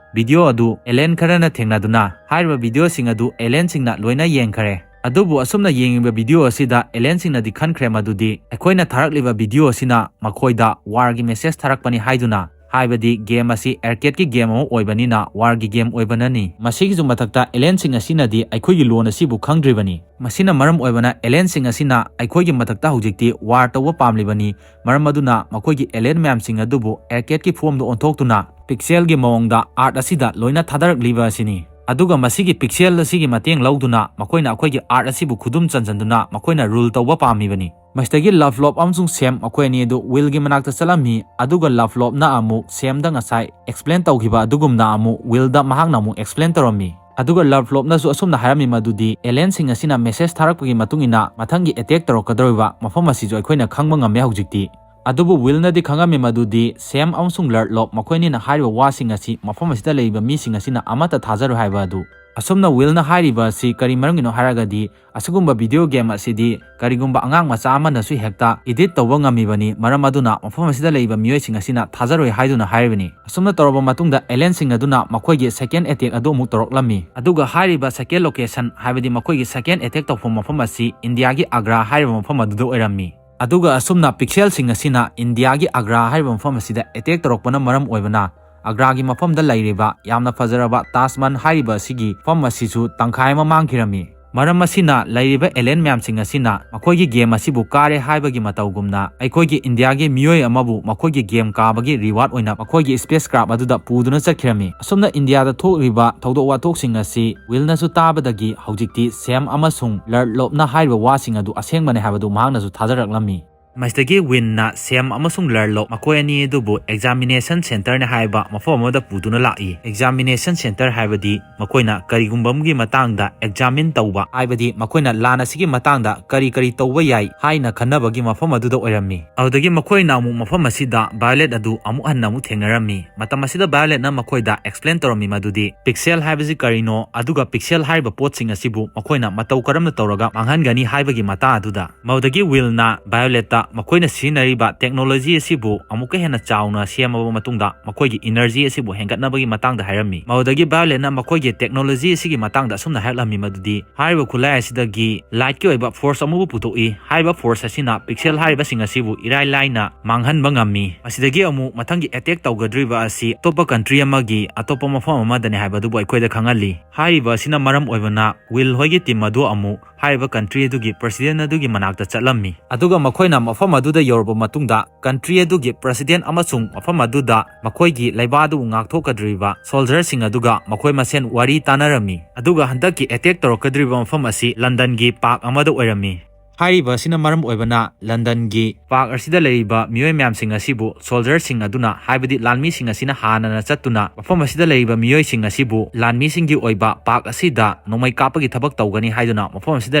ꯚꯤꯗꯤꯑꯣ ꯑꯗꯨ ꯑꯦꯂꯤꯌꯟ ꯈꯔꯅ ꯊꯦꯡꯅꯗꯨꯅ ꯍꯥꯏꯔꯤꯕ ꯚꯤꯗꯤꯑꯣꯁꯤꯡ ꯑꯗꯨ ꯑꯦꯂꯤꯌꯟꯁꯤꯡꯅ ꯂꯣꯏꯅ ꯌꯦꯡꯈꯔꯦ"꯫ ꯑꯗꯨꯕꯨ ꯑꯁꯨꯝꯅ ꯌꯦꯡꯉꯤꯕ ꯚꯤꯗꯤꯑꯣ ꯑꯁꯤꯗ ꯑꯦꯂꯤꯌꯟꯁꯤꯡꯅꯗꯤ ꯈꯟꯈ꯭ꯔꯦ ꯃꯗꯨꯗꯤ ꯑꯩꯈꯣꯏꯅ ꯊꯥꯔꯛꯂꯤꯕ ꯚꯤꯗꯤꯑꯣ ꯑꯁꯤꯅ ꯃꯈꯣꯏꯗ ꯋꯥꯔꯒꯤ ꯃꯦꯁꯦꯖ ꯊꯥꯔꯛꯄꯅꯤ ꯍꯥꯏꯗꯨꯅ, ꯍꯥꯏꯕꯗꯤ ꯒꯦꯝ ꯑꯁꯤ ꯑꯦꯔꯀꯦꯗꯀꯤ ꯒꯦꯝ ꯑꯃ ꯑꯣꯏꯕꯅꯤꯅ ꯋꯥꯔꯒꯤ ꯒꯦꯝ ꯑꯣꯏꯕꯅꯅꯤ꯫ ꯃꯁꯤꯒꯤꯁꯨ ꯃꯊꯛꯇ ꯑꯦꯂꯤꯌꯟꯁꯤꯡ ꯑꯁꯤꯅꯗꯤ ꯑꯩꯈꯣꯏꯒꯤ ꯂꯣꯟ ꯑꯁꯤꯕꯨ ꯈꯪꯗ꯭ꯔꯤꯕꯅꯤ꯫ ꯃꯁꯤꯅ ꯃꯔꯝ ꯑꯣꯏꯕꯅ ꯑꯦꯂꯤꯌꯟꯁꯤꯡ ꯑꯁꯤꯅ ꯑꯩꯈꯣꯏꯒꯤ ꯃꯊꯛꯇ ꯍꯧꯖꯤꯛꯇꯤ ꯋꯥꯔ ꯇꯧꯕ ꯄꯥꯝꯂꯤꯕꯅꯤ꯫ ꯃꯔꯝ ꯑꯗꯨꯅ ꯃꯈꯣꯏꯒꯤ ꯑꯦꯂꯤꯌꯟ ꯃꯌꯥꯝꯁꯤꯡ ꯑꯗꯨꯕꯨ ꯑꯦꯔꯀꯦꯗꯀꯤ ꯐꯣꯝꯗ ꯑꯣꯟꯊꯣꯛꯇꯨꯅ ꯄꯤꯛꯁꯦꯜꯒꯤ ꯃꯑꯣꯡꯗ ꯑꯥꯔꯠ ꯑꯁꯤꯗ ꯂꯣꯏꯅ ꯊꯥꯗꯔꯛꯂꯤꯕ ꯑꯁꯤꯅꯤ꯫ ꯑꯗꯨꯒ ꯃꯁꯤꯒꯤ ꯄꯤꯛꯁꯦꯜ ꯑꯁꯤꯒꯤ ꯃꯇꯦꯡ ꯂꯧꯗꯨꯅ ꯃꯈꯣꯏꯅ ꯑꯩꯈꯣꯏꯒꯤ ꯑꯥꯔꯠ ꯑꯁꯤꯕꯨ ꯈꯨꯗꯨꯝ ꯆꯟꯁꯤꯟꯗꯨꯅ ꯃꯈꯣꯏꯅ ꯔꯨꯜ ꯇꯧꯕ ꯄꯥꯝꯃꯤꯕꯅꯤ꯫ ꯃꯁꯤꯗꯒꯤ ꯂꯚꯂꯣꯞ ꯑꯃꯁꯨꯡ ꯁꯦꯝ ꯃꯈꯣꯏ ꯑꯅꯤ ꯑꯗꯨ ꯋꯤꯜꯒꯤ ꯃꯅꯥꯛꯇ ꯆꯠꯂꯝꯃꯤ, ꯑꯗꯨꯒ ꯂꯚꯂꯣꯞꯅ ꯑꯃꯨꯛ ꯁꯦꯝꯗ ꯉꯁꯥꯏ ꯑꯦꯛꯁꯄ꯭ꯂꯦꯟ ꯇꯧꯈꯤꯕ ꯑꯗꯨꯒꯨꯝꯅ ꯑꯃꯨꯛ ꯋꯤꯜꯗ ꯃꯍꯥꯛꯅ ꯑꯃꯨꯛ ꯑꯦꯛꯁꯄ꯭ꯂꯦꯟ ꯇꯧꯔꯝꯃꯤ꯫ ꯑꯗꯨꯒ ꯂꯚꯂꯣꯞꯅꯁꯨ ꯑꯁꯨꯝꯅ ꯍꯥꯏꯔꯝꯃꯤ ꯃꯗꯨꯗꯤ ꯑꯦꯂꯤꯌꯟꯁꯤꯡ ꯑꯁꯤꯅ ꯃꯦꯁꯦꯖ ꯊꯥꯔꯛꯄꯒꯤ ꯃꯇꯨꯡ ꯏꯟꯅ ꯃꯊꯪꯒꯤ ꯑꯦꯇꯦꯛ ꯇꯧꯔꯛꯀꯗꯧꯔꯤꯕ ꯃꯐꯝ ꯑꯁꯤꯁꯨ ꯑꯩꯈꯣꯏꯅ ꯈꯪꯕ ꯉꯝꯃꯦ ꯍꯧꯖꯤꯛꯇꯤ꯫ ꯑꯗꯨꯕꯨ ꯋꯤꯜꯅꯗꯤ ꯈꯪꯉꯝꯃꯤ ꯃꯗꯨꯗꯤ ꯁꯦꯝ ꯑꯃꯁꯨꯡ ꯂꯔꯂꯣꯞ ꯃꯈꯣꯏꯅꯤꯅ ꯍꯥꯏꯔꯤꯕ ꯋꯥꯁꯤꯡ ꯑꯁꯤ ꯃꯐꯝ ꯑꯁꯤꯗ ꯂꯩꯔꯤꯕ ꯃꯤꯁꯤꯡ ꯑꯁꯤꯅ ꯑꯃꯠꯇ ꯊꯥꯖꯔꯣꯏ ꯍꯥꯏꯕ ꯑꯗꯨ꯫ ꯑꯁꯨꯝꯅ ꯋꯤꯜꯅ ꯍꯥꯏꯔꯤꯕ ꯑꯁꯤ ꯀꯔꯤ ꯃꯔꯝꯒꯤꯅꯣ ꯍꯥꯏꯔꯒꯗꯤ, ꯑꯁꯤꯒꯨꯝꯕ ꯚꯤꯗꯤꯑꯣ ꯒꯦꯝ ꯑꯁꯤꯗꯤ ꯀꯔꯤꯒꯨꯝꯕ ꯑꯉꯥꯡ ꯃꯆꯥ ꯑꯃꯅꯁꯨ ꯍꯦꯛꯇ ꯏꯗꯤꯠ ꯇꯧꯕ ꯉꯝꯃꯤꯕꯅꯤ, ꯃꯔꯝ ꯑꯗꯨꯅ ꯃꯐꯝ ꯑꯁꯤꯗ ꯂꯩꯔꯤꯕ ꯃꯤꯑꯣꯏꯁꯤꯡ ꯑꯁꯤꯅ ꯊꯥꯖꯔꯣꯏ ꯍꯥꯏꯗꯨꯅ ꯍꯥꯏꯔꯤꯕꯅꯤ꯫ ꯑꯁꯨꯝꯅ ꯇꯧꯔꯕ ꯃꯇꯨꯡꯗ ꯑꯦꯂꯦꯟꯁꯤꯡ ꯑꯗꯨꯅ ꯃꯈꯣꯏꯒꯤ ꯁꯦꯀꯦꯟ ꯑꯦꯇꯦꯛ ꯑꯗꯨ ꯑꯃꯨꯛ ꯇꯧꯔꯛꯂꯝꯃꯤ꯫ ꯑꯗꯨꯒ ꯍꯥꯏꯔꯤꯕ ꯁꯦꯀꯦꯟ ꯂꯣꯀꯦꯁꯟ, ꯍꯥꯏꯕꯗꯤ ꯃꯈꯣꯏꯒꯤ ꯁꯦꯀꯦꯟ ꯑꯦꯇꯦꯛ ꯇꯧꯐꯝ ꯃꯐꯝ ꯑꯁꯤ ꯏꯟꯗꯤꯌꯥꯒꯤ ꯑꯒ꯭ꯔꯥ ꯍꯥꯏꯔꯤꯕ ꯃꯐꯝ ꯑꯗꯨꯗ ꯑꯣꯏꯔꯝꯃꯤ꯫ ꯑꯗꯨꯒ ꯑꯁꯨꯝꯅ ꯄꯤꯛꯁꯦꯜꯁꯤꯡ ꯑꯁꯤꯅ ꯏꯟꯗꯤꯌꯥꯒꯤ ꯑꯒ꯭ꯔꯥ ꯍꯥꯏꯔꯤꯕ ꯃꯐꯝ ꯑꯁꯤꯗ ꯑꯦꯇꯦꯛ ꯇꯧꯔꯛꯄꯅ ꯃꯔꯝ ꯑꯣꯏꯕꯅ ꯑꯒ꯭ꯔꯥꯒꯤ ꯃꯐꯝꯗ ꯂꯩꯔꯤꯕ ꯌꯥꯝꯅ ꯐꯖꯔꯕ ꯇꯥꯖ ꯃꯍꯜ ꯍꯥꯏꯔꯤꯕ ꯑꯁꯤꯒꯤ ꯃꯐꯝ ꯑꯁꯤꯁꯨ ꯇꯪꯈꯥꯏ ꯑꯃ ꯃꯥꯡꯈꯤꯔꯝꯃꯤ꯫ ꯃꯔꯝ ꯑꯁꯤꯅ ꯂꯩꯔꯤꯕ ꯑꯦꯂꯦꯟ ꯃꯌꯥꯝꯁꯤꯡ ꯑꯁꯤꯅ ꯃꯈꯣꯏꯒꯤ ꯒꯦꯝ ꯑꯁꯤꯕꯨ ꯀꯥꯔꯦ ꯍꯥꯏꯕꯒꯤ ꯃꯇꯧꯒꯨꯝꯅ ꯑꯩꯈꯣꯏꯒꯤ ꯏꯟꯗꯤꯌꯥꯒꯤ ꯃꯤꯑꯣꯏ ꯑꯃꯕꯨ ꯃꯈꯣꯏꯒꯤ ꯒꯦꯝ ꯀꯥꯕꯒꯤ ꯔꯤꯋꯥꯔꯗ ꯑꯣꯏꯅ ꯃꯈꯣꯏꯒꯤ ꯁ꯭ꯄꯦꯁ ꯀ꯭ꯔꯥꯐ ꯑꯗꯨꯗ ꯄꯨꯗꯨꯅ ꯆꯠꯈꯤꯔꯝꯃꯤ꯫ ꯑꯁꯨꯝꯅ ꯏꯟꯗꯤꯌꯥꯗ ꯊꯣꯛꯂꯤꯕ ꯊꯧꯗꯣꯛ ꯋꯥꯊꯣꯛꯁꯤꯡ ꯑꯁꯤ ꯋꯤꯜꯅꯁꯨ ꯇꯥꯕꯗꯒꯤ ꯍꯧꯖꯤꯛꯇꯤ ꯁꯦꯝ ꯑꯃꯁꯨꯡ ꯂꯔꯂꯣꯞꯅ ꯍꯥꯏꯔꯤꯕ ꯋꯥꯁꯤꯡ ꯑꯗꯨ ꯑꯁꯦꯡꯕꯅꯤ ꯍꯥꯏꯕꯗꯨ ꯃꯍꯥꯛꯅꯁꯨ ꯊꯥꯖꯔꯛꯂꯝꯃꯤ꯫ ꯃꯁꯤꯗꯒꯤ ꯋꯤꯟꯅ ꯁꯦꯝ ꯑꯃꯁꯨꯡ ꯂꯔꯂꯣꯞ ꯃꯈꯣꯏ ꯑꯅꯤ ꯑꯗꯨꯕꯨ ꯑꯦꯛꯖꯥꯃꯤꯅꯦꯁꯟ ꯁꯦꯟꯇꯔꯅꯤ ꯍꯥꯏꯕ ꯃꯐꯝ ꯑꯃꯗ ꯄꯨꯗꯨꯅ ꯂꯥꯛꯏ꯫ ꯑꯦꯛꯖꯥꯃꯤꯅꯦꯁꯟ ꯁꯦꯟꯇꯔ ꯍꯥꯏꯕꯗꯤ ꯃꯈꯣꯏꯅ ꯀꯔꯤꯒꯨꯝꯕ ꯑꯃꯒꯤ ꯃꯇꯥꯡꯗ ꯑꯦꯛꯖꯥꯃꯤꯟ ꯇꯧꯕ, ꯍꯥꯏꯕꯗꯤ ꯃꯈꯣꯏꯅ ꯂꯥꯟ ꯑꯁꯤꯒꯤ ꯃꯇꯥꯡꯗ ꯀꯔꯤ ꯀꯔꯤ ꯇꯧꯕ ꯌꯥꯏ ꯍꯥꯏꯅ ꯈꯟꯅꯕꯒꯤ ꯃꯐꯝ ꯑꯗꯨꯗ ꯑꯣꯏꯔꯝꯃꯤ꯫ ꯑꯗꯨꯗꯒꯤ ꯃꯈꯣꯏꯅ ꯑꯃꯨꯛ ꯃꯐꯝ ꯑꯁꯤꯗ ꯚꯥꯏꯑꯣꯂꯦꯠ ꯑꯗꯨ ꯑꯃꯨꯛ ꯍꯟꯅ ꯑꯃꯨꯛ ꯊꯦꯡꯅꯔꯝꯃꯤ꯫ ꯃꯇꯝ ꯑꯁꯤꯗ ꯚꯥꯏꯑꯣꯂꯦꯠꯅ ꯃꯈꯣꯏꯗ ꯑꯦꯛꯁꯄ꯭ꯂꯦꯟ ꯇꯧꯔꯝꯃꯤ ꯃꯗꯨꯗꯤ ꯄꯤꯛꯁꯦꯜ ꯍꯥꯏꯕꯁꯤ ꯀꯔꯤꯅꯣ, ꯑꯗꯨꯒ ꯄꯤꯛꯁꯦꯜ ꯍꯥꯏꯔꯤꯕ ꯄꯣꯠꯁꯤꯡ ꯑꯁꯤꯕꯨ ꯃꯈꯣꯏꯅ ꯃꯇꯧ ꯀꯔꯝꯅ ꯇꯧꯔꯒ ꯃꯥꯡꯍꯟꯒꯅꯤ ꯍꯥꯏꯕꯒꯤ ꯃꯇꯥꯡ ꯑꯗꯨꯗ꯫ ꯃꯗꯨꯗꯒꯤ ꯋꯤꯜꯅ ꯚꯥꯏꯑꯣꯂꯦꯠꯇ ꯃꯈꯣꯏꯅ ꯁꯤꯖꯤꯟꯅꯔꯤꯕ ꯇꯦꯛꯅꯣꯂꯣꯖꯤ ꯑꯁꯤꯕꯨ ꯑꯃꯨꯛꯀ ꯍꯦꯟꯅ ꯆꯥꯎꯅ ꯁꯦꯝꯃꯕ ꯃꯇꯨꯡꯗ ꯃꯈꯣꯏꯒꯤ ꯏꯅꯔꯖꯤ ꯑꯁꯤꯕꯨ ꯍꯦꯟꯒꯠꯅꯕꯒꯤ ꯃꯇꯥꯡꯗ ꯍꯥꯏꯔꯝꯃꯤ꯫ ꯃꯗꯨꯗꯒꯤ ꯚꯥꯏꯑꯣꯂꯦꯠꯅ ꯃꯈꯣꯏꯒꯤ ꯇꯦꯛꯅꯣꯂꯣꯖꯤ ꯑꯁꯤꯒꯤ ꯃꯇꯥꯡꯗ ꯑꯁꯨꯝꯅ ꯍꯥꯏꯔꯛꯂꯝꯃꯤ ꯃꯗꯨꯗꯤ ꯍꯥꯏꯔꯤꯕ ꯈꯨꯠꯂꯥꯏ ꯑꯁꯤꯗꯒꯤ ꯂꯥꯏꯠꯀꯤ ꯑꯣꯏꯕ ꯐꯣꯔꯁ ꯑꯃꯕꯨ ꯄꯨꯊꯣꯛꯏ꯫ ꯍꯥꯏꯔꯤꯕ ꯐꯣꯔꯁ ꯑꯁꯤꯅ ꯄꯤꯛꯁꯦꯜ ꯍꯥꯏꯔꯤꯕꯁꯤꯡ ꯑꯁꯤꯕꯨ ꯏꯔꯥꯏ ꯂꯥꯏꯅ ꯃꯥꯡꯍꯟꯕ ꯉꯝꯃꯤ꯫ ꯃꯁꯤꯗꯒꯤ ꯑꯃꯨꯛ ꯃꯊꯪꯒꯤ ꯑꯦꯇꯦꯛ ꯇꯧꯒꯗꯧꯔꯤꯕ ꯑꯁꯤ ꯑꯇꯣꯞꯄ ꯀꯟꯇ꯭ꯔꯤ ꯑꯃꯒꯤ ꯑꯇꯣꯞꯄ ꯃꯐꯝ ꯑꯃꯗꯅꯤ ꯍꯥꯏꯕ ꯑꯗꯨꯕꯨ ꯑꯩꯈꯣꯏꯗ ꯈꯪꯍꯜꯂꯤ꯫ ꯍꯥꯏꯔꯤꯕ ꯑꯁꯤꯅ ꯃꯔꯝ ꯑꯣꯏꯕꯅ ꯋꯤꯜ ꯍꯣꯏꯒꯤ ꯇꯤꯝ ꯑꯗꯨ ꯑꯃꯨꯛ ꯍꯥꯏꯔꯤꯕ ꯀꯟꯇ꯭ꯔꯤ ꯑꯗꯨꯒꯤ ꯄ꯭ꯔꯁꯤꯗꯦꯟ ꯑꯗꯨꯒꯤ ꯃꯅꯥꯛꯇ ꯆꯠꯂꯝꯃꯤ꯫ ꯑꯗꯨꯒ ꯃꯈꯣꯏꯅ ꯃꯐꯝ ꯑꯗꯨꯗ ꯌꯧꯔꯕ ꯃꯇꯨꯡꯗ ꯀꯟꯇ꯭ꯔꯤ ꯑꯗꯨꯒꯤ ꯄ꯭ꯔꯁꯤꯗꯦꯟ ꯑꯃꯁꯨꯡ ꯃꯐꯝ ꯑꯗꯨꯗ ꯃꯈꯣꯏꯒꯤ ꯂꯩꯕꯥꯛ ꯑꯗꯨꯕꯨ ꯉꯥꯛꯊꯣꯛꯀꯗꯧꯔꯤꯕ ꯁꯣꯜꯖꯔꯁꯤꯡ ꯑꯗꯨꯒ ꯃꯈꯣꯏ ꯃꯁꯦꯟ ꯋꯥꯔꯤ ꯇꯥꯅꯔꯝꯃꯤ꯫ ꯑꯗꯨꯒ ꯍꯟꯗꯛꯀꯤ ꯑꯦꯇꯦꯛ ꯇꯧꯔꯛꯀꯗꯧꯔꯤꯕ ꯃꯐꯝ ꯑꯁꯤ ꯂꯟꯗꯟꯒꯤ ꯄꯥꯔꯛ ꯑꯃꯗ ꯑꯣꯏꯔꯝꯃꯤ꯫ ꯍꯥꯏꯔꯤꯕ ꯑꯁꯤꯅ ꯃꯔꯝ ꯑꯣꯏꯕꯅ ꯂꯟꯗꯟꯒꯤ ꯄꯥꯔꯛ ꯑꯁꯤꯗ ꯂꯩꯔꯤꯕ ꯃꯤꯑꯣꯏ ꯃꯌꯥꯝꯁꯤꯡ ꯑꯁꯤꯕꯨ ꯁꯣꯜꯖꯔꯁꯤꯡ ꯑꯗꯨꯅ, ꯍꯥꯏꯕꯗꯤ ꯂꯥꯟꯃꯤꯁꯤꯡ ꯑꯁꯤꯅ ꯍꯥꯟꯅꯅ ꯆꯠꯇꯨꯅ ꯃꯐꯝ ꯑꯁꯤꯗ ꯂꯩꯔꯤꯕ ꯃꯤꯑꯣꯏꯁꯤꯡ ꯑꯁꯤꯕꯨ ꯂꯥꯟꯃꯤꯁꯤꯡꯒꯤ ꯑꯣꯏꯕ ꯄꯥꯔꯛ ꯑꯁꯤꯗ ꯅꯣꯡꯃꯩ ꯀꯥꯞꯄꯒꯤ ꯊꯕꯛ ꯇꯧꯒꯅꯤ ꯍꯥꯏꯗꯨꯅ ꯃꯐꯝ ꯑꯁꯤꯗ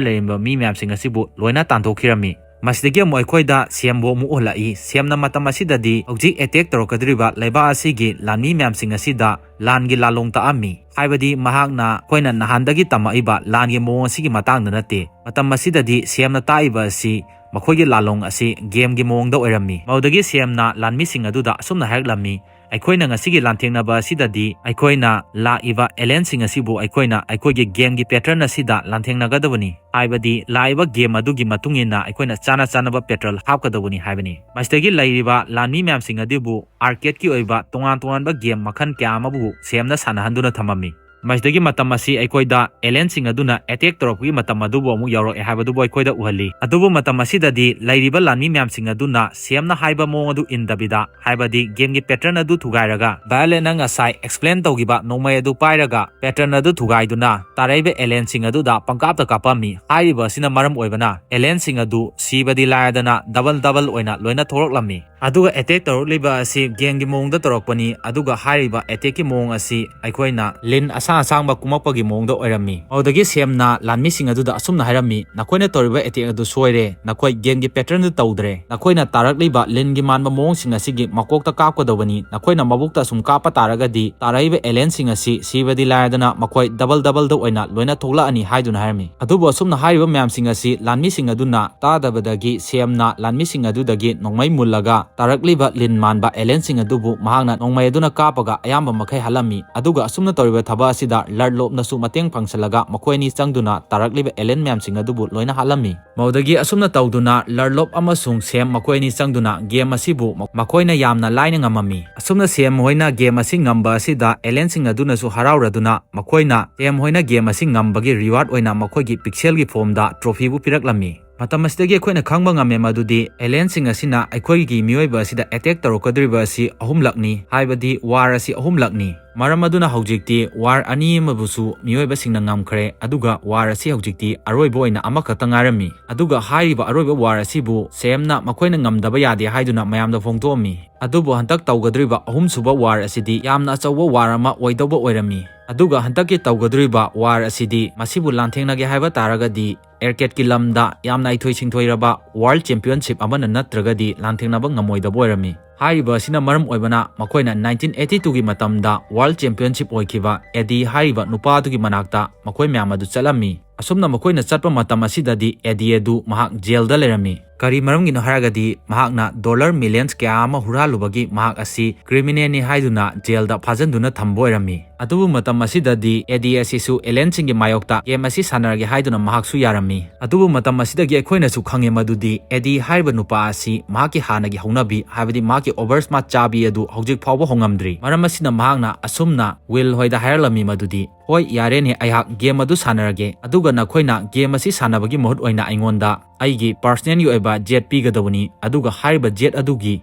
ꯂꯩꯔꯤꯕ ꯃꯤ ꯃꯌꯥꯝꯁꯤꯡ ꯑꯁꯤꯕꯨ ꯂꯣꯏꯅ ꯇꯥꯟꯊꯣꯛꯈꯤꯔꯝꯃꯤ꯫ ꯃꯁꯤꯗꯒꯤ ꯑꯃꯨꯛ ꯑꯩꯈꯣꯏꯗ ꯁꯦꯝꯕꯨ ꯑꯃꯨꯛ ꯎꯍꯜꯂꯛꯏ꯫ ꯁꯦꯝꯅ ꯃꯇꯝ ꯑꯁꯤꯗꯗꯤ ꯍꯧꯖꯤꯛ ꯑꯦꯇꯦꯛ ꯇꯧꯔꯛꯀꯗꯧꯔꯤꯕ ꯂꯩꯕꯥꯛ ꯑꯁꯤꯒꯤ ꯂꯥꯟꯃꯤ ꯃꯌꯥꯝꯁꯤꯡ ꯑꯁꯤꯗ ꯂꯥꯟꯒꯤ ꯂꯥꯂꯣꯡ ꯇꯥꯛꯑꯝꯃꯤ꯫ ꯍꯥꯏꯕꯗꯤ ꯃꯍꯥꯛꯅ ꯑꯩꯈꯣꯏꯅ ꯅꯍꯥꯟꯗꯒꯤ ꯇꯝꯃꯛꯏꯕ ꯂꯥꯟꯒꯤ ꯃꯑꯣꯡ ꯑꯁꯤꯒꯤ ꯃꯇꯥꯡꯗ ꯅꯠꯇꯦ꯫ ꯃꯇꯝ ꯑꯁꯤꯗꯗꯤ ꯁꯦꯝꯅ ꯇꯥꯛꯏꯕ ꯑꯁꯤ ꯃꯈꯣꯏꯒꯤ ꯂꯥꯂꯣꯡ ꯑꯁꯤ ꯒꯦꯝꯒꯤ ꯃꯑꯣꯡꯗ ꯑꯣꯏꯔꯝꯃꯤ꯫ ꯃꯗꯨꯗꯒꯤ ꯁꯦꯝꯅ ꯂꯥꯟꯃꯤꯁꯤꯡ ꯑꯗꯨꯗ ꯑꯁꯨꯝꯅ ꯍꯥꯏꯔꯛꯂꯝꯃꯤ, "ꯑꯩꯈꯣꯏꯅ ꯉꯁꯤꯒꯤ ꯂꯥꯟꯊꯦꯡꯅꯕ ꯑꯁꯤꯗꯗꯤ ꯑꯩꯈꯣꯏꯅ ꯂꯥꯛꯏꯕ ꯑꯦꯂꯦꯟꯁꯤꯡ ꯑꯁꯤꯕꯨ ꯑꯩꯈꯣꯏꯅ ꯑꯩꯈꯣꯏꯒꯤ ꯒꯦꯝꯒꯤ ꯄꯦꯇꯔꯟ ꯑꯁꯤꯗ ꯂꯥꯟꯊꯦꯡꯅꯒꯗꯕꯅꯤ꯫ ꯍꯥꯏꯕꯗꯤ ꯂꯥꯛꯏꯕ ꯒꯦꯝ ꯑꯗꯨꯒꯤ ꯃꯇꯨꯡ ꯏꯟꯅ ꯑꯩꯈꯣꯏꯅ ꯆꯥꯅ ꯆꯥꯅꯕ ꯄꯦꯇꯔꯟ ꯍꯥꯞꯀꯗꯕꯅꯤ" ꯍꯥꯏꯕꯅꯤ꯫ ꯃꯁꯤꯗꯒꯤ ꯂꯩꯔꯤꯕ ꯂꯥꯟꯃꯤ ꯃꯌꯥꯝꯁꯤꯡ ꯑꯗꯨꯕꯨ ꯑꯥꯔꯀꯦꯗꯀꯤ ꯑꯣꯏꯕ ꯇꯣꯉꯥꯟ ꯇꯣꯉꯥꯟꯕ ꯒꯦꯝ ꯃꯈꯜ ꯀꯌꯥ ꯑꯃꯕꯨ ꯁꯦꯝꯅ ꯁꯥꯟꯅꯍꯟꯗꯨꯅ ꯊꯝꯃꯝꯃꯤ꯫ ꯃꯁꯤꯗꯒꯤ ꯃꯇꯝ ꯑꯁꯤ ꯑꯩꯈꯣꯏꯗ ꯑꯦꯂꯦꯟꯁꯤꯡ ꯑꯗꯨꯅ ꯑꯦꯇꯦꯛ ꯇꯧꯔꯛꯄꯒꯤ ꯃꯇꯝ ꯑꯗꯨꯕꯨ ꯑꯃꯨꯛ ꯌꯧꯔꯛꯑꯦ ꯍꯥꯏꯕꯗꯨꯕꯨ ꯑꯩꯈꯣꯏꯗ ꯎꯍꯜꯂꯤ꯫ ꯑꯗꯨꯕꯨ ꯃꯇꯝ ꯑꯁꯤꯗꯗꯤ ꯂꯩꯔꯤꯕ ꯂꯥꯟꯃꯤ ꯃꯌꯥꯝꯁꯤꯡ ꯑꯗꯨꯅ ꯁꯦꯝꯅ ꯍꯥꯏꯕ ꯃꯑꯣꯡ ꯑꯗꯨ ꯏꯟꯗꯕꯤꯗ, ꯍꯥꯏꯕꯗꯤ ꯒꯦꯝꯒꯤ ꯄꯦꯇꯔꯟ ꯑꯗꯨ ꯊꯨꯒꯥꯏꯔꯒ, ꯚꯥꯏꯑꯣꯂꯦꯠꯅ ꯉꯁꯥꯏ ꯑꯦꯛꯁꯄ꯭ꯂꯦꯟ ꯇꯧꯈꯤꯕ ꯅꯣꯡꯃꯩ ꯑꯗꯨ ꯄꯥꯏꯔꯒ ꯄꯦꯇꯔꯟ ꯑꯗꯨ ꯊꯨꯒꯥꯏꯗꯨꯅ ꯇꯥꯔꯛꯏꯕ ꯑꯦꯂꯦꯟꯁꯤꯡ ꯑꯗꯨꯗ ꯄꯪꯀꯥꯞꯇ ꯀꯥꯞꯄꯝꯃꯤ꯫ ꯍꯥꯏꯔꯤꯕ ꯑꯁꯤꯅ ꯃꯔꯝ ꯑꯣꯏꯕꯅ ꯑꯦꯂꯦꯟꯁꯤꯡ ꯑꯗꯨ ꯁꯤꯕꯗꯤ ꯂꯥꯏꯔꯗꯅ ꯗꯕꯜ ꯗꯕꯜ ꯑꯣꯏꯅ ꯂꯣꯏꯅ ꯊꯣꯛꯂꯛꯂꯝꯃꯤ꯫ ꯑꯗꯨꯒ ꯑꯦꯇꯦꯛ ꯇꯧꯔꯛꯂꯤꯕ ꯑꯁꯤ ꯒꯦꯝꯒꯤ ꯃꯑꯣꯡꯗ ꯇꯧꯔꯛꯄꯅꯤ, ꯑꯗꯨꯒ ꯍꯥꯏꯔꯤꯕ ꯑꯦꯇꯦꯛꯀꯤ ꯃꯑꯣꯡ ꯑꯁꯤ ꯑꯩꯈꯣꯏꯅ ꯂꯤꯟ ꯑꯁꯥꯡ ꯑꯁꯥꯡꯕ ꯀꯨꯝꯃꯛꯄꯒꯤ ꯃꯑꯣꯡꯗ ꯑꯣꯏꯔꯝꯃꯤ꯫ ꯃꯗꯨꯗꯒꯤ ꯁꯦꯝꯅ ꯂꯥꯟꯃꯤꯁꯤꯡ ꯑꯗꯨꯗ ꯑꯁꯨꯝꯅ ꯍꯥꯏꯔꯝꯃꯤ, "ꯅꯈꯣꯏꯅ ꯇꯧꯔꯤꯕ ꯑꯦꯇꯦꯛ ꯑꯗꯨ ꯁꯣꯏꯔꯦ, ꯅꯈꯣꯏ ꯒꯦꯝꯒꯤ ꯄꯦꯇꯔꯟꯗꯨ ꯇꯧꯗ꯭ꯔꯦ꯫ ꯅꯈꯣꯏꯅ ꯇꯥꯔꯛꯂꯤꯕ ꯂꯤꯟꯒꯤ ꯃꯥꯟꯕ ꯃꯑꯣꯡꯁꯤꯡ ꯑꯁꯤꯒꯤ ꯃꯀꯣꯛꯇ ꯀꯥꯞꯀꯗꯧꯕꯅꯤ, ꯅꯈꯣꯏꯅ ꯃꯕꯨꯛꯇ ꯑꯁꯨꯝ ꯀꯥꯞꯄ ꯇꯥꯔꯒꯗꯤ ꯇꯥꯔꯛꯏꯕ ꯑꯦꯂꯦꯟꯁꯤꯡ ꯑꯁꯤ ꯁꯤꯕꯗꯤ ꯂꯥꯏꯔꯗꯅ ꯃꯈꯣꯏ ꯗꯕꯜ ꯗꯕꯜꯗ ꯑꯣꯏꯅ ꯂꯣꯏꯅ ꯊꯣꯛꯂꯛꯑꯅꯤ" ꯍꯥꯏꯗꯨꯅ ꯍꯥꯏꯔꯝꯃꯤ꯫ ꯑꯗꯨꯕꯨ ꯑꯁꯨꯝꯅ ꯍꯥꯏꯔꯤꯕ ꯃꯌꯥꯝꯁꯤꯡ ꯑꯁꯤ ꯂꯥꯟꯃꯤꯁꯤꯡ ꯑꯗꯨꯅ ꯇꯥꯗꯕꯗꯒꯤ ꯁꯦꯝꯅ ꯂꯥꯟꯃꯤꯁꯤꯡ ꯑꯗꯨꯗꯒꯤ ꯅꯣꯡꯃꯩ ꯃꯨꯜꯂꯒ ꯇꯥꯔꯛꯂꯤꯕ ꯂꯤꯟ ꯃꯥꯟꯕ ꯑꯦꯂꯦꯟꯁꯤꯡ ꯑꯗꯨꯕꯨ ꯃꯍꯥꯛꯅ ꯅꯣꯡꯃꯩ ꯑꯗꯨꯅ ꯀꯥꯞꯄꯒ ꯑꯌꯥꯝꯕ ꯃꯈꯩ ꯍꯥꯠꯂꯝꯃꯤ꯫ ꯑꯗꯨꯒ ꯑꯁꯨꯝꯅ ꯇꯧꯔꯤꯕ ꯊꯕꯛ ꯑꯁꯤꯗ ꯂꯔꯂꯣꯞꯅꯁꯨ ꯃꯇꯦꯡ ꯄꯥꯡꯁꯤꯜꯂꯒ ꯃꯈꯣꯏ ꯑꯅꯤ ꯆꯪꯗꯨꯅ ꯇꯥꯔꯛꯂꯤꯕ ꯑꯦꯂꯦꯟ ꯃꯌꯥꯝꯁꯤꯡ ꯑꯗꯨꯕꯨ ꯂꯣꯏꯅ ꯍꯥꯠꯂꯝꯃꯤ꯫ ꯃꯗꯨꯗꯒꯤ ꯑꯁꯨꯝꯅ ꯇꯧꯗꯨꯅ ꯂꯔꯂꯣꯞ ꯑꯃꯁꯨꯡ ꯁꯦꯝ ꯃꯈꯣꯏ ꯑꯅꯤ ꯆꯪꯗꯨꯅ ꯒꯦꯝ ꯑꯁꯤꯕꯨ ꯃ-, ꯃꯈꯣꯏꯅ ꯌꯥꯝꯅ ꯂꯥꯏꯅ ꯉꯝꯃꯝꯃꯤ꯫ ꯑꯁꯨꯝꯅ ꯁꯦꯝ ꯍꯣꯏꯅ ꯒꯦꯝ ꯑꯁꯤ ꯉꯝꯕ ꯑꯁꯤꯗ ꯑꯦꯂꯦꯟꯁꯤꯡ ꯑꯗꯨꯅꯁꯨ ꯍꯔꯥꯎꯔꯗꯨꯅ ꯃꯈꯣꯏꯅ ꯁꯦꯝ ꯍꯣꯏꯅ ꯒꯦꯝ ꯑꯁꯤ ꯉꯝꯕꯒꯤ ꯔꯤꯋꯥꯔꯗ ꯑꯣꯏꯅ ꯃꯈꯣꯏꯒꯤ ꯄꯤꯛꯁꯦꯜꯒꯤ ꯐꯣꯝꯗ ꯇ꯭ꯔꯣꯐꯤꯕꯨ ꯄꯤꯔꯛꯂꯝꯃꯤ꯫ ꯃꯇꯝ ꯑꯁꯤꯗꯒꯤ ꯑꯩꯈꯣꯏꯅ ꯈꯪꯕ ꯉꯝꯃꯦ ꯃꯗꯨꯗꯤ ꯑꯦꯂꯦꯟꯁꯤꯡ ꯑꯁꯤꯅ ꯑꯩꯈꯣꯏꯒꯤ ꯃꯤꯑꯣꯏꯕ ꯑꯁꯤꯗ ꯑꯦꯇꯦꯛ ꯇꯧꯔꯛꯀꯗꯧꯔꯤꯕ ꯑꯁꯤ ꯑꯍꯨꯝꯂꯛꯅꯤ, ꯍꯥꯏꯕꯗꯤ ꯋꯥꯔ ꯑꯁꯤ ꯑꯍꯨꯝꯂꯛꯅꯤ꯫ ꯃꯔꯝ ꯑꯗꯨꯅ ꯍꯧꯖꯤꯛꯇꯤ ꯋꯥꯔ ꯑꯅꯤ ꯑꯃꯕꯨꯁꯨ ꯃꯤꯑꯣꯏꯕꯁꯤꯡꯅ ꯉꯝꯈ꯭ꯔꯦ, ꯑꯗꯨꯒ ꯋꯥꯔ ꯑꯁꯤ ꯍꯧꯖꯤꯛꯇꯤ ꯑꯔꯣꯏꯕ ꯑꯣꯏꯅ ꯑꯃꯈꯛꯇ ꯉꯥꯏꯔꯝꯃꯤ꯫ ꯑꯗꯨꯒ ꯍꯥꯏꯔꯤꯕ ꯑꯔꯣꯏꯕ ꯋꯥꯔ ꯑꯁꯤꯕꯨ ꯁꯦꯝꯅ ꯃꯈꯣꯏꯅ ꯉꯝꯗꯕ ꯌꯥꯗꯦ ꯍꯥꯏꯗꯨꯅ ꯃꯌꯥꯝꯗ ꯐꯣꯡꯗꯣꯛꯑꯝꯃꯤ꯫ ꯑꯗꯨꯕꯨ ꯍꯟꯗꯛ ꯇꯧꯒꯗꯧꯔꯤꯕ ꯑꯍꯨꯝꯁꯨꯕ ꯋꯥꯔ ꯑꯁꯤꯗꯤ ꯌꯥꯝꯅ ꯑꯆꯧꯕ ꯋꯥꯔ ꯑꯃ ꯑꯣꯏꯗꯧꯕ ꯑꯣꯏꯔꯝꯃꯤ꯫ ꯑꯗꯨꯒ ꯍꯟꯗꯛꯀꯤ ꯇꯧꯒꯗꯧꯔꯤꯕ ꯋꯥꯔ ꯑꯁꯤꯗꯤ ꯃꯁꯤꯕꯨ ꯂꯥꯟꯊꯦꯡꯅꯒꯦ ꯍꯥꯏꯕ ꯇꯥꯔꯒꯗꯤ ꯑꯦꯔꯀꯦꯠꯀꯤ ꯂꯝꯗ ꯌꯥꯝꯅ ꯍꯩꯊꯣꯏ ꯁꯤꯡꯊꯣꯏꯔꯕ ꯋꯥꯔꯜ ꯆꯦꯝꯄꯤꯌꯟꯁꯤꯞ ꯑꯃꯅ ꯅꯠꯇ꯭ꯔꯒꯗꯤ ꯂꯥꯟꯊꯦꯡꯅꯕ ꯉꯝꯃꯣꯏꯗꯕ ꯑꯣꯏꯔꯝꯃꯤ꯫ ꯍꯥꯏꯔꯤꯕ ꯑꯁꯤꯅ ꯃꯔꯝ ꯑꯣꯏꯕꯅ ꯃꯈꯣꯏꯅ ꯅꯥꯏꯟꯇꯤꯟ ꯑꯩꯠꯇꯤ ꯇꯨꯒꯤ ꯃꯇꯝꯗ ꯋꯥꯔꯜ ꯆꯦꯝꯄꯤꯌꯟꯁꯤꯞ ꯑꯣꯏꯈꯤꯕ ꯑꯦꯗꯤ ꯍꯥꯏꯔꯤꯕ ꯅꯨꯄꯥ ꯑꯗꯨꯒꯤ ꯃꯅꯥꯛꯇ ꯃꯈꯣꯏ ꯃꯌꯥꯝ ꯑꯗꯨ ꯆꯠꯂꯝꯃꯤ꯫ ꯑꯁꯨꯝꯅ ꯃꯈꯣꯏꯅ ꯆꯠꯄ ꯃꯇꯝ ꯑꯁꯤꯗꯗꯤ ꯑꯦꯗꯤ ꯑꯗꯨ ꯃꯍꯥꯛ ꯖꯦꯜꯗ ꯂꯩꯔꯝꯃꯤ꯫ ꯀꯔꯤ ꯃꯔꯝꯒꯤꯅꯣ ꯍꯥꯏꯔꯒꯗꯤ ꯃꯍꯥꯛꯅ ꯗꯣꯂꯔ ꯃꯤꯂꯤꯌꯟꯁ ꯀꯌꯥ ꯑꯃ ꯍꯨꯔꯥꯜꯂꯨꯕꯒꯤ ꯃꯍꯥꯛ ꯑꯁꯤ ꯀ꯭ꯔꯤꯃꯤꯅꯦꯜꯅꯤ ꯍꯥꯏꯗꯨꯅ ꯖꯦꯜꯗ ꯐꯥꯖꯤꯟꯗꯨꯅ ꯊꯝꯕ ꯑꯣꯏꯔꯝꯃꯤ꯫ ꯑꯗꯨꯕꯨ ꯃꯇꯝ ꯑꯁꯤꯗꯗꯤ ꯑꯦꯗꯤ ꯑꯁꯤꯁꯨ ꯑꯦꯂꯦꯟꯁꯤꯡꯒꯤ ꯃꯥꯌꯣꯛꯇ ꯒꯦꯝ ꯑꯁꯤ ꯁꯥꯟꯅꯔꯒꯦ ꯍꯥꯏꯗꯨꯅ ꯃꯍꯥꯛꯁꯨ ꯌꯥꯔꯝꯃꯤ꯫ ꯑꯗꯨꯕꯨ ꯃꯇꯝ ꯑꯁꯤꯗꯒꯤ ꯑꯩꯈꯣꯏꯅꯁꯨ ꯈꯪꯉꯦ ꯃꯗꯨꯗꯤ ꯑꯦꯗꯤ ꯍꯥꯏꯔꯤꯕ ꯅꯨꯄꯥ ꯑꯁꯤ ꯃꯍꯥꯛꯀꯤ ꯍꯥꯟꯅꯒꯤ ꯍꯧꯅꯕꯤ, ꯍꯥꯏꯕꯗꯤ ꯃꯍꯥꯛꯀꯤ ꯑꯣꯚꯔ ꯁ꯭ꯃꯥꯔꯠ ꯆꯥꯕꯤ ꯑꯗꯨ ꯍꯧꯖꯤꯛ ꯐꯥꯎꯕ ꯍꯣꯡꯉꯝꯗ꯭ꯔꯤ꯫ ꯃꯔꯝ ꯑꯁꯤꯅ ꯃꯍꯥꯛꯅ ꯑꯁꯨꯝꯅ ꯋꯤꯜ ꯍꯣꯏꯗ ꯍꯥꯏꯔꯛꯂꯝꯃꯤ ꯃꯗꯨꯗꯤ, "ꯍꯣꯏ, ꯌꯥꯔꯦꯅꯦ, ꯑꯩꯍꯥꯛ ꯒꯦꯝ ꯑꯗꯨ ꯁꯥꯟꯅꯔꯒꯦ, ꯑꯗꯨꯒ ꯅꯈꯣꯏꯅ ꯒꯦꯝ ꯑꯁꯤ ꯁꯥꯟꯅꯕꯒꯤ ꯃꯍꯨꯠ ꯑꯣꯏꯅ ꯑꯩꯉꯣꯟꯗ ꯑꯩꯒꯤ ꯄꯔꯁꯅꯦꯜꯒꯤ ꯑꯣꯏꯕ ꯖꯦꯠ ꯄꯤꯒꯗꯕꯅꯤ, ꯑꯗꯨꯒ ꯍꯥꯏꯔꯤꯕ ꯖꯦꯠ ꯑꯗꯨꯒꯤ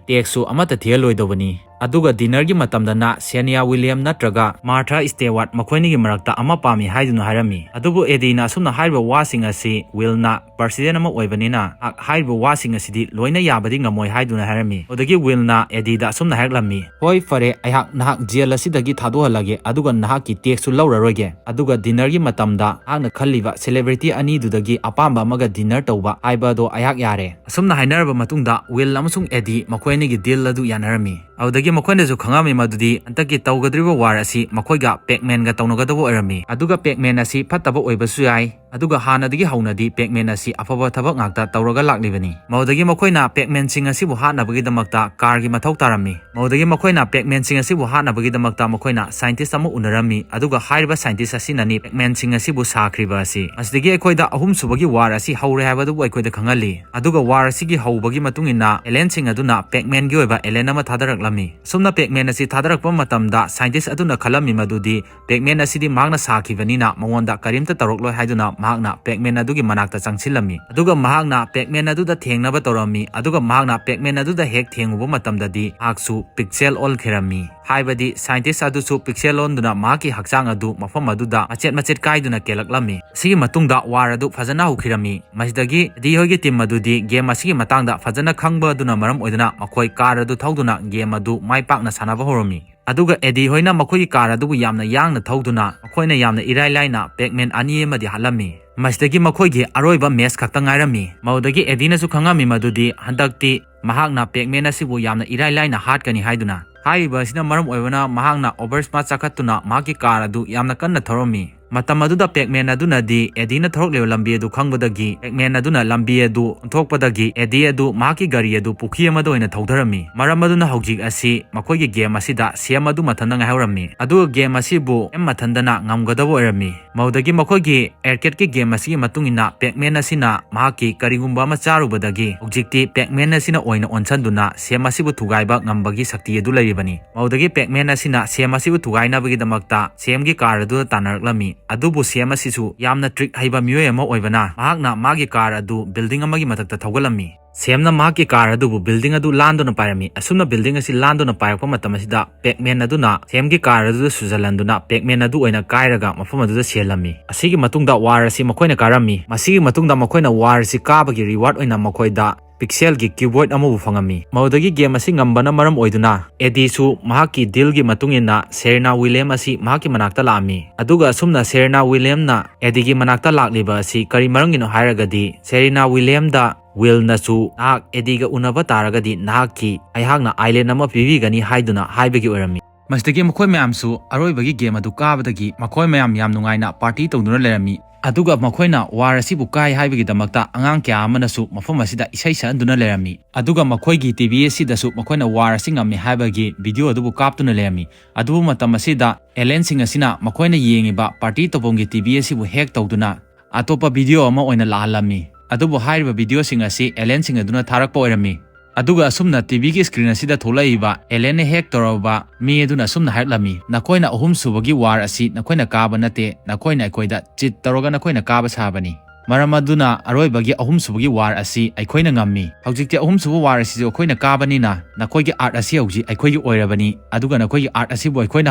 ꯇꯦꯛꯁꯁꯨ ꯑꯃꯠꯇ ꯊꯤꯍꯜꯂꯣꯏꯗꯕꯅꯤ꯫ ꯑꯗꯨꯒ ꯗꯤꯅꯔꯒꯤ ꯃꯇꯝꯗꯅ ꯁꯦꯅꯤꯌꯥ ꯋꯤꯂꯤꯌꯝ ꯅꯠꯇ꯭ꯔꯒ ꯃꯥꯔꯊꯥ ꯁ꯭ꯇꯦꯋꯥꯔꯠ ꯃꯈꯣꯏꯅꯤꯒꯤ ꯃꯔꯛꯇ ꯑꯃ ꯄꯥꯝꯃꯤ" ꯍꯥꯏꯗꯨꯅ ꯍꯥꯏꯔꯝꯃꯤ꯫ ꯑꯗꯨꯕꯨ ꯑꯦꯗꯤꯅ ꯑꯁꯨꯝꯅ ꯍꯥꯏꯔꯤꯕ ꯋꯥꯁꯤꯡ ꯑꯁꯤ ꯋꯤꯜꯅ ꯄ꯭ꯔꯁꯤꯗꯦꯟ ꯑꯃ ꯑꯣꯏꯕꯅꯤꯅ ꯍꯥꯏꯔꯤꯕ ꯋꯥꯁꯤꯡ ꯑꯁꯤꯗꯤ ꯂꯣꯏꯅ ꯌꯥꯕꯗꯤ ꯉꯝꯃꯣꯏ ꯍꯥꯏꯗꯨꯅ ꯍꯥꯏꯔꯝꯃꯤ꯫ ꯑꯗꯨꯗꯒꯤ ꯋꯤꯜꯅ ꯑꯦꯗꯤꯗ ꯑꯁꯨꯝꯅ ꯍꯥꯏꯔꯛꯂꯝꯃꯤ, "ꯍꯣꯏ, ꯐꯔꯦ, ꯑꯩꯍꯥꯛ ꯅꯍꯥꯛ ꯖꯦꯜ ꯑꯁꯤꯗꯒꯤ ꯊꯥꯗꯣꯛꯍꯜꯂꯒꯦ, ꯑꯗꯨꯒ ꯅꯍꯥꯛꯀꯤ ꯇꯦꯛꯁꯁꯨ ꯂꯧꯔꯔꯣꯏꯒꯦ꯫ ꯑꯗꯨꯒ ꯗꯤꯅꯔꯒꯤ ꯃꯇꯝꯗ ꯅꯍꯥꯛꯅ ꯈꯜꯂꯤꯕ ꯁꯦꯂꯦꯕ꯭ꯔꯤꯇꯤ ꯑꯅꯤꯗꯨꯗꯒꯤ ꯑꯄꯥꯝꯕ ꯑꯃꯒ ꯗꯤꯅꯔ ꯇꯧꯕ ꯍꯥꯏꯕ ꯑꯗꯣ ꯑꯩꯍꯥꯛ ꯌꯥꯔꯦ"꯫ ꯑꯁꯨꯝꯅ ꯍꯥꯏꯅꯔꯕ ꯃꯇꯨꯡꯗ ꯋꯤꯜ ꯑꯃꯁꯨꯡ ꯑꯦꯗꯤ ꯃꯈꯣꯏ ꯑꯅꯤꯒꯤ ꯗꯤꯜ ꯑꯗꯨ ꯌꯥꯅꯔꯝꯃꯤ꯫ ꯑꯗꯨꯗꯒꯤ ꯃꯈꯣꯏꯅꯁꯨ ꯈꯪꯉꯝꯃꯤ ꯃꯗꯨꯗꯤ ꯍꯟꯗꯛꯀꯤ ꯇꯧꯒꯗꯧꯔꯤꯕ ꯋꯥꯔ ꯑꯁꯤ ꯃꯈꯣꯏꯒ ꯄꯦꯛꯃꯦꯟꯒ ꯇꯧꯅꯒꯗꯕ ꯑꯣꯏꯔꯝꯃꯤ꯫ ꯑꯗꯨꯒ ꯄꯦꯛꯃꯦꯟ ꯑꯁꯤ ꯐꯠꯇꯕ ꯑꯣꯏꯕꯁꯨ ꯌꯥꯏ꯫ ꯑꯗꯨꯒ ꯍꯥꯟꯅꯗꯒꯤ ꯍꯧꯅꯗꯤ ꯄꯦꯛꯃꯦꯟ ꯑꯁꯤ ꯑꯐꯕ ꯊꯕꯛ ꯉꯥꯛꯇ ꯇꯧꯔꯒ ꯂꯥꯛꯂꯤꯕꯅꯤ꯫ ꯃꯗꯨꯗꯒꯤ ꯃꯈꯣꯏꯅ ꯄꯦꯛꯃꯦꯟꯁꯤꯡ ꯑꯁꯤꯕꯨ ꯍꯥꯠꯅꯕꯒꯤꯗꯃꯛꯇ ꯀꯥꯔꯒꯤ ꯃꯊꯧ ꯇꯥꯔꯝꯃꯤ꯫ ꯃꯗꯨꯗꯒꯤ ꯃꯈꯣꯏꯅ ꯄꯦꯛꯃꯦꯟꯁꯤꯡ ꯑꯁꯤꯕꯨ ꯍꯥꯠꯅꯕꯒꯤꯗꯃꯛꯇ ꯃꯈꯣꯏꯅ ꯁꯥꯏꯟꯇꯤꯁ ꯑꯃ ꯎꯅꯔꯝꯃꯤ, ꯑꯗꯨꯒ ꯍꯥꯏꯔꯤꯕ ꯁꯥꯏꯟꯇꯤꯁ ꯑꯁꯤꯅꯅꯤ ꯄꯦꯛꯃꯦꯟꯁꯤꯡ ꯑꯁꯤꯕꯨ ꯁꯥꯈ꯭ꯔꯤꯕ ꯑꯁꯤ꯫ ꯃꯁꯤꯗꯒꯤ ꯑꯩꯈꯣꯏꯗ ꯑꯍꯨꯝꯁꯨꯕꯒꯤ ꯋꯥꯔ ꯑꯁꯤ ꯍꯧꯔꯦ ꯍꯥꯏꯕꯗꯨꯕꯨ ꯑꯩꯈꯣꯏꯗ ꯈꯪꯍꯜꯂꯤ꯫ ꯑꯗꯨꯒ ꯋꯥꯔ ꯑꯁꯤꯒꯤ ꯍꯧꯕꯒꯤ ꯃꯇꯨꯡ ꯏꯟꯅ ꯑꯦꯂꯦꯟꯁꯤꯡ ꯑꯗꯨꯅ ꯄꯦꯛꯃꯦꯟꯒꯤ ꯑꯣꯏꯕ ꯑꯦꯂꯦꯟ ꯑꯃ ꯊꯥꯗꯔꯛꯂꯝꯃꯤ꯫ ꯑꯁꯨꯝꯅ ꯄꯦꯛꯃꯦꯟ ꯑꯁꯤ ꯊꯥꯗꯔꯛꯄ ꯃꯇꯝꯗ ꯁꯥꯏꯟꯇꯤꯁ ꯑꯗꯨꯅ ꯈꯜꯂꯝꯃꯤ ꯃꯗꯨꯗꯤ ꯄꯦꯛꯃꯦꯟ ꯑꯁꯤꯗꯤ ꯃꯍꯥꯛꯅ ꯁꯥꯈꯤꯕꯅꯤꯅ ꯃꯉꯣꯟꯗ ꯀꯔꯤꯝꯇ ꯇꯧꯔꯛꯂꯣꯏ ꯍꯥꯏꯗꯨꯅ ꯃꯍꯥꯛꯅ ꯄꯦꯛꯃꯦꯟ ꯑꯗꯨꯒꯤ ꯃꯅꯥꯛꯇ ꯆꯪꯁꯤꯜꯂꯝꯃꯤ꯫ ꯑꯗꯨꯒ ꯃꯍꯥꯛꯅ ꯄꯦꯛꯃꯦꯟ ꯑꯗꯨꯗ ꯊꯦꯡꯅꯕ ꯇꯧꯔꯝꯃꯤ꯫ ꯑꯗꯨꯒ ꯃꯍꯥꯛꯅ ꯄꯦꯛꯃꯦꯟ ꯑꯗꯨꯗ ꯍꯦꯛ ꯊꯦꯡꯉꯨꯕ ꯃꯇꯝꯗꯗꯤ ꯃꯍꯥꯛꯁꯨ ꯄꯤꯛꯁꯦꯜ ꯑꯣꯜꯈꯤꯔꯝꯃꯤ꯫ ꯍꯥꯏꯕꯗꯤ ꯁꯥꯏꯟꯇꯤꯁ ꯑꯗꯨꯁꯨ ꯄꯤꯛꯁꯦꯜ ꯑꯣꯟꯗꯨꯅ ꯃꯍꯥꯛꯀꯤ ꯍꯛꯆꯥꯡ ꯑꯗꯨ ꯃꯐꯝ ꯑꯗꯨꯗ ꯃꯆꯦꯠ ꯃꯆꯦꯠ ꯀꯥꯏꯗꯨꯅ ꯀꯦꯜꯂꯛꯂꯝꯃꯤ꯫ ꯁꯤꯒꯤ ꯃꯇꯨꯡꯗ ꯋꯥꯔ ꯑꯗꯨ ꯐꯖꯅ ꯍꯧꯈꯤꯔꯝꯃꯤ꯫ ꯃꯁꯤꯗꯒꯤ ꯑꯦꯗꯤ ꯍꯣꯏꯒꯤ ꯇꯤꯝ ꯑꯗꯨꯗꯤ ꯒꯦꯝ ꯑꯁꯤꯒꯤ ꯃꯇꯥꯡꯗ ꯐꯖꯅ ꯈꯪꯕ ꯑꯗꯨꯅ ꯃꯔꯝ ꯑꯣꯏꯗꯨꯅ ꯃꯈꯣꯏ ꯀꯥꯔ ꯑꯗꯨ ꯊꯧꯗꯨꯅ ꯒꯦꯝ ꯑꯗꯨ ꯃꯥꯏ ꯄꯥꯛꯅ ꯁꯥꯟꯅꯕ ꯍꯧꯔꯝꯃꯤ꯫ ꯑꯗꯨꯒ ꯑꯦꯗꯤ ꯍꯣꯏꯅ ꯃꯈꯣꯏꯒꯤ ꯀꯥꯔ ꯑꯗꯨꯕꯨ ꯌꯥꯝꯅ ꯌꯥꯡꯅ ꯊꯧꯗꯨꯅ ꯃꯈꯣꯏꯅ ꯌꯥꯝꯅ ꯏꯔꯥꯏ ꯂꯥꯏꯅ ꯄꯦꯛꯃꯦꯟ ꯑꯅꯤ ꯑꯃꯗꯤ ꯍꯥꯠꯂꯝꯃꯤ꯫ ꯃꯁꯤꯗꯒꯤ ꯃꯈꯣꯏꯒꯤ ꯑꯔꯣꯏꯕ ꯃꯦꯁ ꯈꯛꯇ ꯉꯥꯏꯔꯝꯃꯤ꯫ ꯃꯗꯨꯗꯒꯤ ꯑꯦꯗꯤꯅꯁꯨ ꯈꯪꯉꯝꯃꯤ ꯃꯗꯨꯗꯤ ꯍꯟꯗꯛꯇꯤ ꯃꯍꯥꯛꯅ ꯄꯦꯛꯃꯦꯟ ꯑꯁꯤꯕꯨ ꯌꯥꯝꯅ ꯏꯔꯥꯏ ꯂꯥꯏꯅ ꯍꯥꯠꯀꯅꯤ ꯍꯥꯏꯗꯨꯅ꯫ ꯍꯥꯏꯔꯤꯕ ꯑꯁꯤꯅ ꯃꯔꯝ ꯑꯣꯏꯕꯅ ꯃꯍꯥꯛꯅ ꯑꯣꯚꯔ ꯁ꯭ꯃꯥꯔꯠ ꯆꯥꯈꯠꯇꯨꯅ ꯃꯍꯥꯛꯀꯤ ꯀꯥꯔ ꯑꯗꯨ ꯌꯥꯝꯅ ꯀꯟꯅ ꯊꯧꯔꯝꯃꯤ꯫ ꯃꯇꯝ ꯑꯗꯨꯗ ꯄꯦꯛꯃꯦꯟ ꯑꯗꯨꯅꯗꯤ ꯑꯦꯗꯤꯅ ꯊꯧꯔꯛꯂꯤꯕ ꯂꯝꯕꯤ ꯑꯗꯨ ꯈꯪꯕꯗꯒꯤ ꯄꯦꯛꯃꯦꯟ ꯑꯗꯨꯅ ꯂꯝꯕꯤ ꯑꯗꯨ ꯑꯣꯟꯊꯣꯛꯄꯗꯒꯤ ꯑꯦꯗꯤ ꯑꯗꯨ ꯃꯍꯥꯛꯀꯤ ꯒꯥꯔꯤ ꯑꯗꯨ ꯄꯨꯈ꯭ꯔꯤ ꯑꯃꯗ ꯑꯣꯏꯅ ꯊꯧꯊꯔꯝꯃꯤ꯫ ꯃꯔꯝ ꯑꯗꯨꯅ ꯍꯧꯖꯤꯛ ꯑꯁꯤ ꯃꯈꯣꯏꯒꯤ ꯒꯦꯝ ꯑꯁꯤꯗ ꯁꯦꯝ ꯑꯗꯨ ꯃꯊꯟꯇ ꯉꯥꯏꯍꯧꯔꯝꯃꯤ꯫ ꯑꯗꯨꯒ ꯒꯦꯝ ꯑꯁꯤꯕꯨ ꯁꯦꯝ ꯃꯊꯟꯇꯅ ꯉꯝꯒꯗꯕ ꯑꯣꯏꯔꯝꯃꯤ꯫ ꯃꯗꯨꯗꯒꯤ ꯃꯈꯣꯏꯒꯤ ꯑꯦꯔꯀꯦꯗꯀꯤ ꯒꯦꯝ ꯑꯁꯤꯒꯤ ꯃꯇꯨꯡ ꯏꯟꯅ ꯄꯦꯛꯃꯦꯟ ꯑꯁꯤꯅ ꯃꯍꯥꯛꯀꯤ ꯀꯔꯤꯒꯨꯝꯕ ꯑꯃ ꯆꯥꯔꯨꯕꯗꯒꯤ ꯍꯧꯖꯤꯛꯇꯤ ꯄꯦꯛꯃꯦꯟ ꯑꯁꯤꯅ ꯑꯣꯏꯅ ꯑꯣꯟꯁꯤꯟꯗꯨꯅ ꯁꯦꯝ ꯑꯁꯤꯕꯨ ꯊꯨꯒꯥꯏꯕ ꯉꯝꯕꯒꯤ ꯁꯛꯇꯤ ꯑꯗꯨ ꯂꯩꯔꯤꯕꯅꯤ꯫ ꯃꯗꯨꯗꯒꯤ ꯄꯦꯛꯃꯦꯟ ꯑꯁꯤꯅ ꯁꯦꯝ ꯑꯁꯤꯕꯨ ꯊꯨꯒꯥꯏꯅꯕꯒꯤꯗꯃꯛꯇ ꯁꯦꯝꯒꯤ ꯀꯥꯔ ꯑꯗꯨꯗ ꯇꯥꯟꯅꯔꯛꯂꯝꯃꯤ꯫ ꯑꯗꯨꯕꯨ ꯁꯦꯝ ꯑꯁꯤꯁꯨ ꯌꯥꯝꯅ ꯇ꯭ꯔꯤꯛ ꯍꯩꯕ ꯃꯤꯑꯣꯏ ꯑꯃ ꯑꯣꯏꯕꯅ ꯃꯍꯥꯛꯅ ꯃꯥꯒꯤ ꯀꯥꯔ ꯑꯗꯨ ꯕꯤꯜꯗꯤꯡ ꯑꯃꯒꯤ ꯃꯊꯛꯇ ꯊꯧꯒꯠꯂꯝꯃꯤ꯫ ꯁꯦꯝꯅ ꯃꯍꯥꯛꯀꯤ ꯀꯥꯔ ꯑꯗꯨꯕꯨ ꯕꯤꯜꯗꯤꯡ ꯑꯗꯨ ꯂꯥꯟꯗꯨꯅ ꯄꯥꯏꯔꯝꯃꯤ꯫ ꯑꯁꯨꯝꯅ ꯕꯤꯜꯗꯤꯡ ꯑꯁꯤ ꯂꯥꯟꯗꯨꯅ ꯄꯥꯏꯔꯛꯄ ꯃꯇꯝ ꯑꯁꯤꯗ ꯄꯦꯛꯃꯦꯟ ꯑꯗꯨꯅ ꯁꯦꯝꯒꯤ ꯀꯥꯔ ꯑꯗꯨꯗ ꯁꯨꯖꯜꯍꯟꯗꯨꯅ ꯄꯦꯛꯃꯦꯟ ꯑꯗꯨ ꯑꯣꯏꯅ ꯀꯥꯏꯔꯒ ꯃꯐꯝ ꯑꯗꯨꯗ ꯁꯤꯍꯜꯂꯝꯃꯤ꯫ ꯑꯁꯤꯒꯤ ꯃꯇꯨꯡꯗ ꯋꯥꯔ ꯑꯁꯤ ꯃꯈꯣꯏꯅ ꯀꯥꯔꯝꯃꯤ꯫ ꯃꯁꯤꯒꯤ ꯃꯇꯨꯡꯗ ꯃꯈꯣꯏꯅ ꯋꯥꯔ ꯑꯁꯤ ꯀꯥꯕꯒꯤ ꯔꯤꯋꯥꯔꯗ ꯑꯣꯏꯅ ꯃꯈꯣꯏꯗ ꯄꯤꯛꯁꯦꯜꯒꯤ ꯀ꯭ꯌꯨꯕꯣꯏꯗ ꯑꯃꯕꯨ ꯐꯪꯉꯝꯃꯤ꯫ ꯃꯗꯨꯗꯒꯤ ꯒꯦꯝ ꯑꯁꯤ ꯉꯝꯕꯅ ꯃꯔꯝ ꯑꯣꯏꯗꯨꯅ ꯑꯦꯗꯤꯁꯨ ꯃꯍꯥꯛꯀꯤ ꯗꯤꯜꯒꯤ ꯃꯇꯨꯡ ꯏꯟꯅ ꯁꯦꯔꯤꯅꯥ ꯋꯤꯂꯤꯌꯝ ꯑꯁꯤ ꯃꯍꯥꯛꯀꯤ ꯃꯅꯥꯛꯇ ꯂꯥꯛꯑꯝꯃꯤ꯫ ꯑꯗꯨꯒ ꯑꯁꯨꯝꯅ ꯁꯦꯔꯤꯅꯥ ꯋꯤꯂꯤꯌꯝꯅ ꯑꯦꯗꯤꯒꯤ ꯃꯅꯥꯛꯇ ꯂꯥꯛꯂꯤꯕ ꯑꯁꯤ ꯀꯔꯤ ꯃꯔꯝꯒꯤꯅꯣ ꯍꯥꯏꯔꯒꯗꯤ ꯁꯦꯔꯤꯅꯥ ꯋꯤꯂꯤꯌꯝꯗ ꯋꯤꯜꯅꯁꯨ ꯅꯍꯥꯛ ꯑꯦꯗꯤꯒ ꯎꯅꯕ ꯇꯥꯔꯒꯗꯤ ꯅꯍꯥꯛꯀꯤ ꯑꯩꯍꯥꯛꯅ ꯑꯥꯏꯂꯦꯟ ꯑꯃ ꯄꯤꯕꯤꯒꯅꯤ ꯍꯥꯏꯗꯨꯅ ꯍꯥꯏꯕꯒꯤ ꯑꯣꯏꯔꯝꯃꯤ꯫ ꯃꯁꯤꯗꯒꯤ ꯃꯈꯣꯏ ꯃꯌꯥꯝꯁꯨ ꯑꯔꯣꯏꯕꯒꯤ ꯒꯦꯝ ꯑꯗꯨ ꯀꯥꯕꯗꯒꯤ ꯃꯈꯣꯏ ꯃꯌꯥꯝ ꯌꯥꯝ ꯅꯨꯡꯉꯥꯏꯅ ꯄꯥꯔꯇꯤ ꯇꯧꯗꯨꯅ ꯂꯩꯔꯝꯃꯤ꯫ ꯑꯗꯨꯒ ꯃꯈꯣꯏꯅ ꯋꯥꯔ ꯑꯁꯤꯕꯨ ꯀꯥꯏ ꯍꯥꯏꯕꯒꯤꯗꯃꯛꯇ ꯑꯉꯥꯡ ꯀꯌꯥ ꯑꯃꯅꯁꯨ ꯃꯐꯝ ꯑꯁꯤꯗ ꯏꯁꯩ ꯁꯛꯍꯟꯗꯨꯅ ꯂꯩꯔꯝꯃꯤ꯫ ꯑꯗꯨꯒ ꯃꯈꯣꯏꯒꯤ ꯇꯤ ꯚꯤ ꯑꯁꯤꯗꯁꯨ ꯃꯈꯣꯏꯅ ꯋꯥꯔ ꯑꯁꯤ ꯉꯝꯃꯤ ꯍꯥꯏꯕꯒꯤ ꯚꯤꯗꯤꯑꯣ ꯑꯗꯨꯕꯨ ꯀꯥꯞꯇꯨꯅ ꯂꯩꯔꯝꯃꯤ꯫ ꯑꯗꯨꯕꯨ ꯃꯇꯝ ꯑꯁꯤꯗ ꯑꯦꯂꯦꯟꯁꯤꯡ ꯑꯁꯤꯅ ꯃꯈꯣꯏꯅ ꯌꯦꯡꯉꯤꯕ ꯄꯥꯔꯇꯤ ꯇꯧꯐꯝꯒꯤ ꯇꯤ ꯚꯤ ꯑꯁꯤꯕꯨ ꯍꯦꯛ ꯇꯧꯗꯨꯅ ꯑꯇꯣꯞꯄ ꯚꯤꯗꯤꯑꯣ ꯑꯃ ꯑꯣꯏꯅ ꯂꯥꯛꯍꯜꯂꯝꯃꯤ꯫ ꯑꯗꯨꯕꯨ ꯍꯥꯏꯔꯤꯕ ꯚꯤꯗꯤꯑꯣꯁꯤꯡ ꯑꯁꯤ ꯑꯦꯂꯦꯟꯁꯤꯡ ꯑꯗꯨꯅ ꯊꯥꯔꯛꯄ ꯑꯣꯏꯔꯝꯃꯤ꯫ ꯑꯗꯨꯒ ꯑꯁꯨꯝꯅ ꯇꯤ ꯚꯤꯒꯤ ꯁ꯭ꯀ꯭ꯔꯤꯟ ꯑꯁꯤꯗ ꯊꯣꯛꯂꯛꯏꯕ ꯑꯦꯂꯦꯟꯅ ꯍꯦꯛ ꯇꯧꯔꯕ ꯃꯤ ꯑꯗꯨꯅ ꯑꯁꯨꯝꯅ ꯍꯥꯏꯔꯛꯂꯝꯃꯤ, "ꯅꯈꯣꯏꯅ ꯑꯍꯨꯝꯁꯨꯕꯒꯤ ꯋꯥꯔ ꯑꯁꯤ ꯅꯈꯣꯏꯅ ꯀꯥꯕ ꯅꯠꯇꯦ, ꯅꯈꯣꯏꯅ ꯑꯩꯈꯣꯏꯗ ꯆꯤꯠ ꯇꯧꯔꯒ ꯅꯈꯣꯏꯅ ꯀꯥꯕ ꯁꯥꯕꯅꯤ꯫ ꯃꯔꯝ ꯑꯗꯨꯅ ꯑꯔꯣꯏꯕꯒꯤ ꯑꯍꯨꯝꯁꯨꯕꯒꯤ ꯋꯥꯔ ꯑꯁꯤ ꯑꯩꯈꯣꯏꯅ ꯉꯝꯃꯤ꯫ ꯍꯧꯖꯤꯛꯇꯤ ꯑꯍꯨꯝꯁꯨꯕ ꯋꯥꯔ ꯑꯁꯤꯁꯨ ꯑꯩꯈꯣꯏꯅ ꯀꯥꯕꯅꯤꯅ ꯅꯈꯣꯏꯒꯤ ꯑꯥꯔꯠ ꯑꯁꯤ ꯍꯧꯖꯤꯛ ꯑꯩꯈꯣꯏꯒꯤ ꯑꯣꯏꯔꯕꯅꯤ, ꯑꯗꯨꯒ ꯅꯈꯣꯏꯒꯤ ꯑꯥꯔꯠ ꯑꯁꯤꯕꯨ ꯑꯩꯈꯣꯏꯅ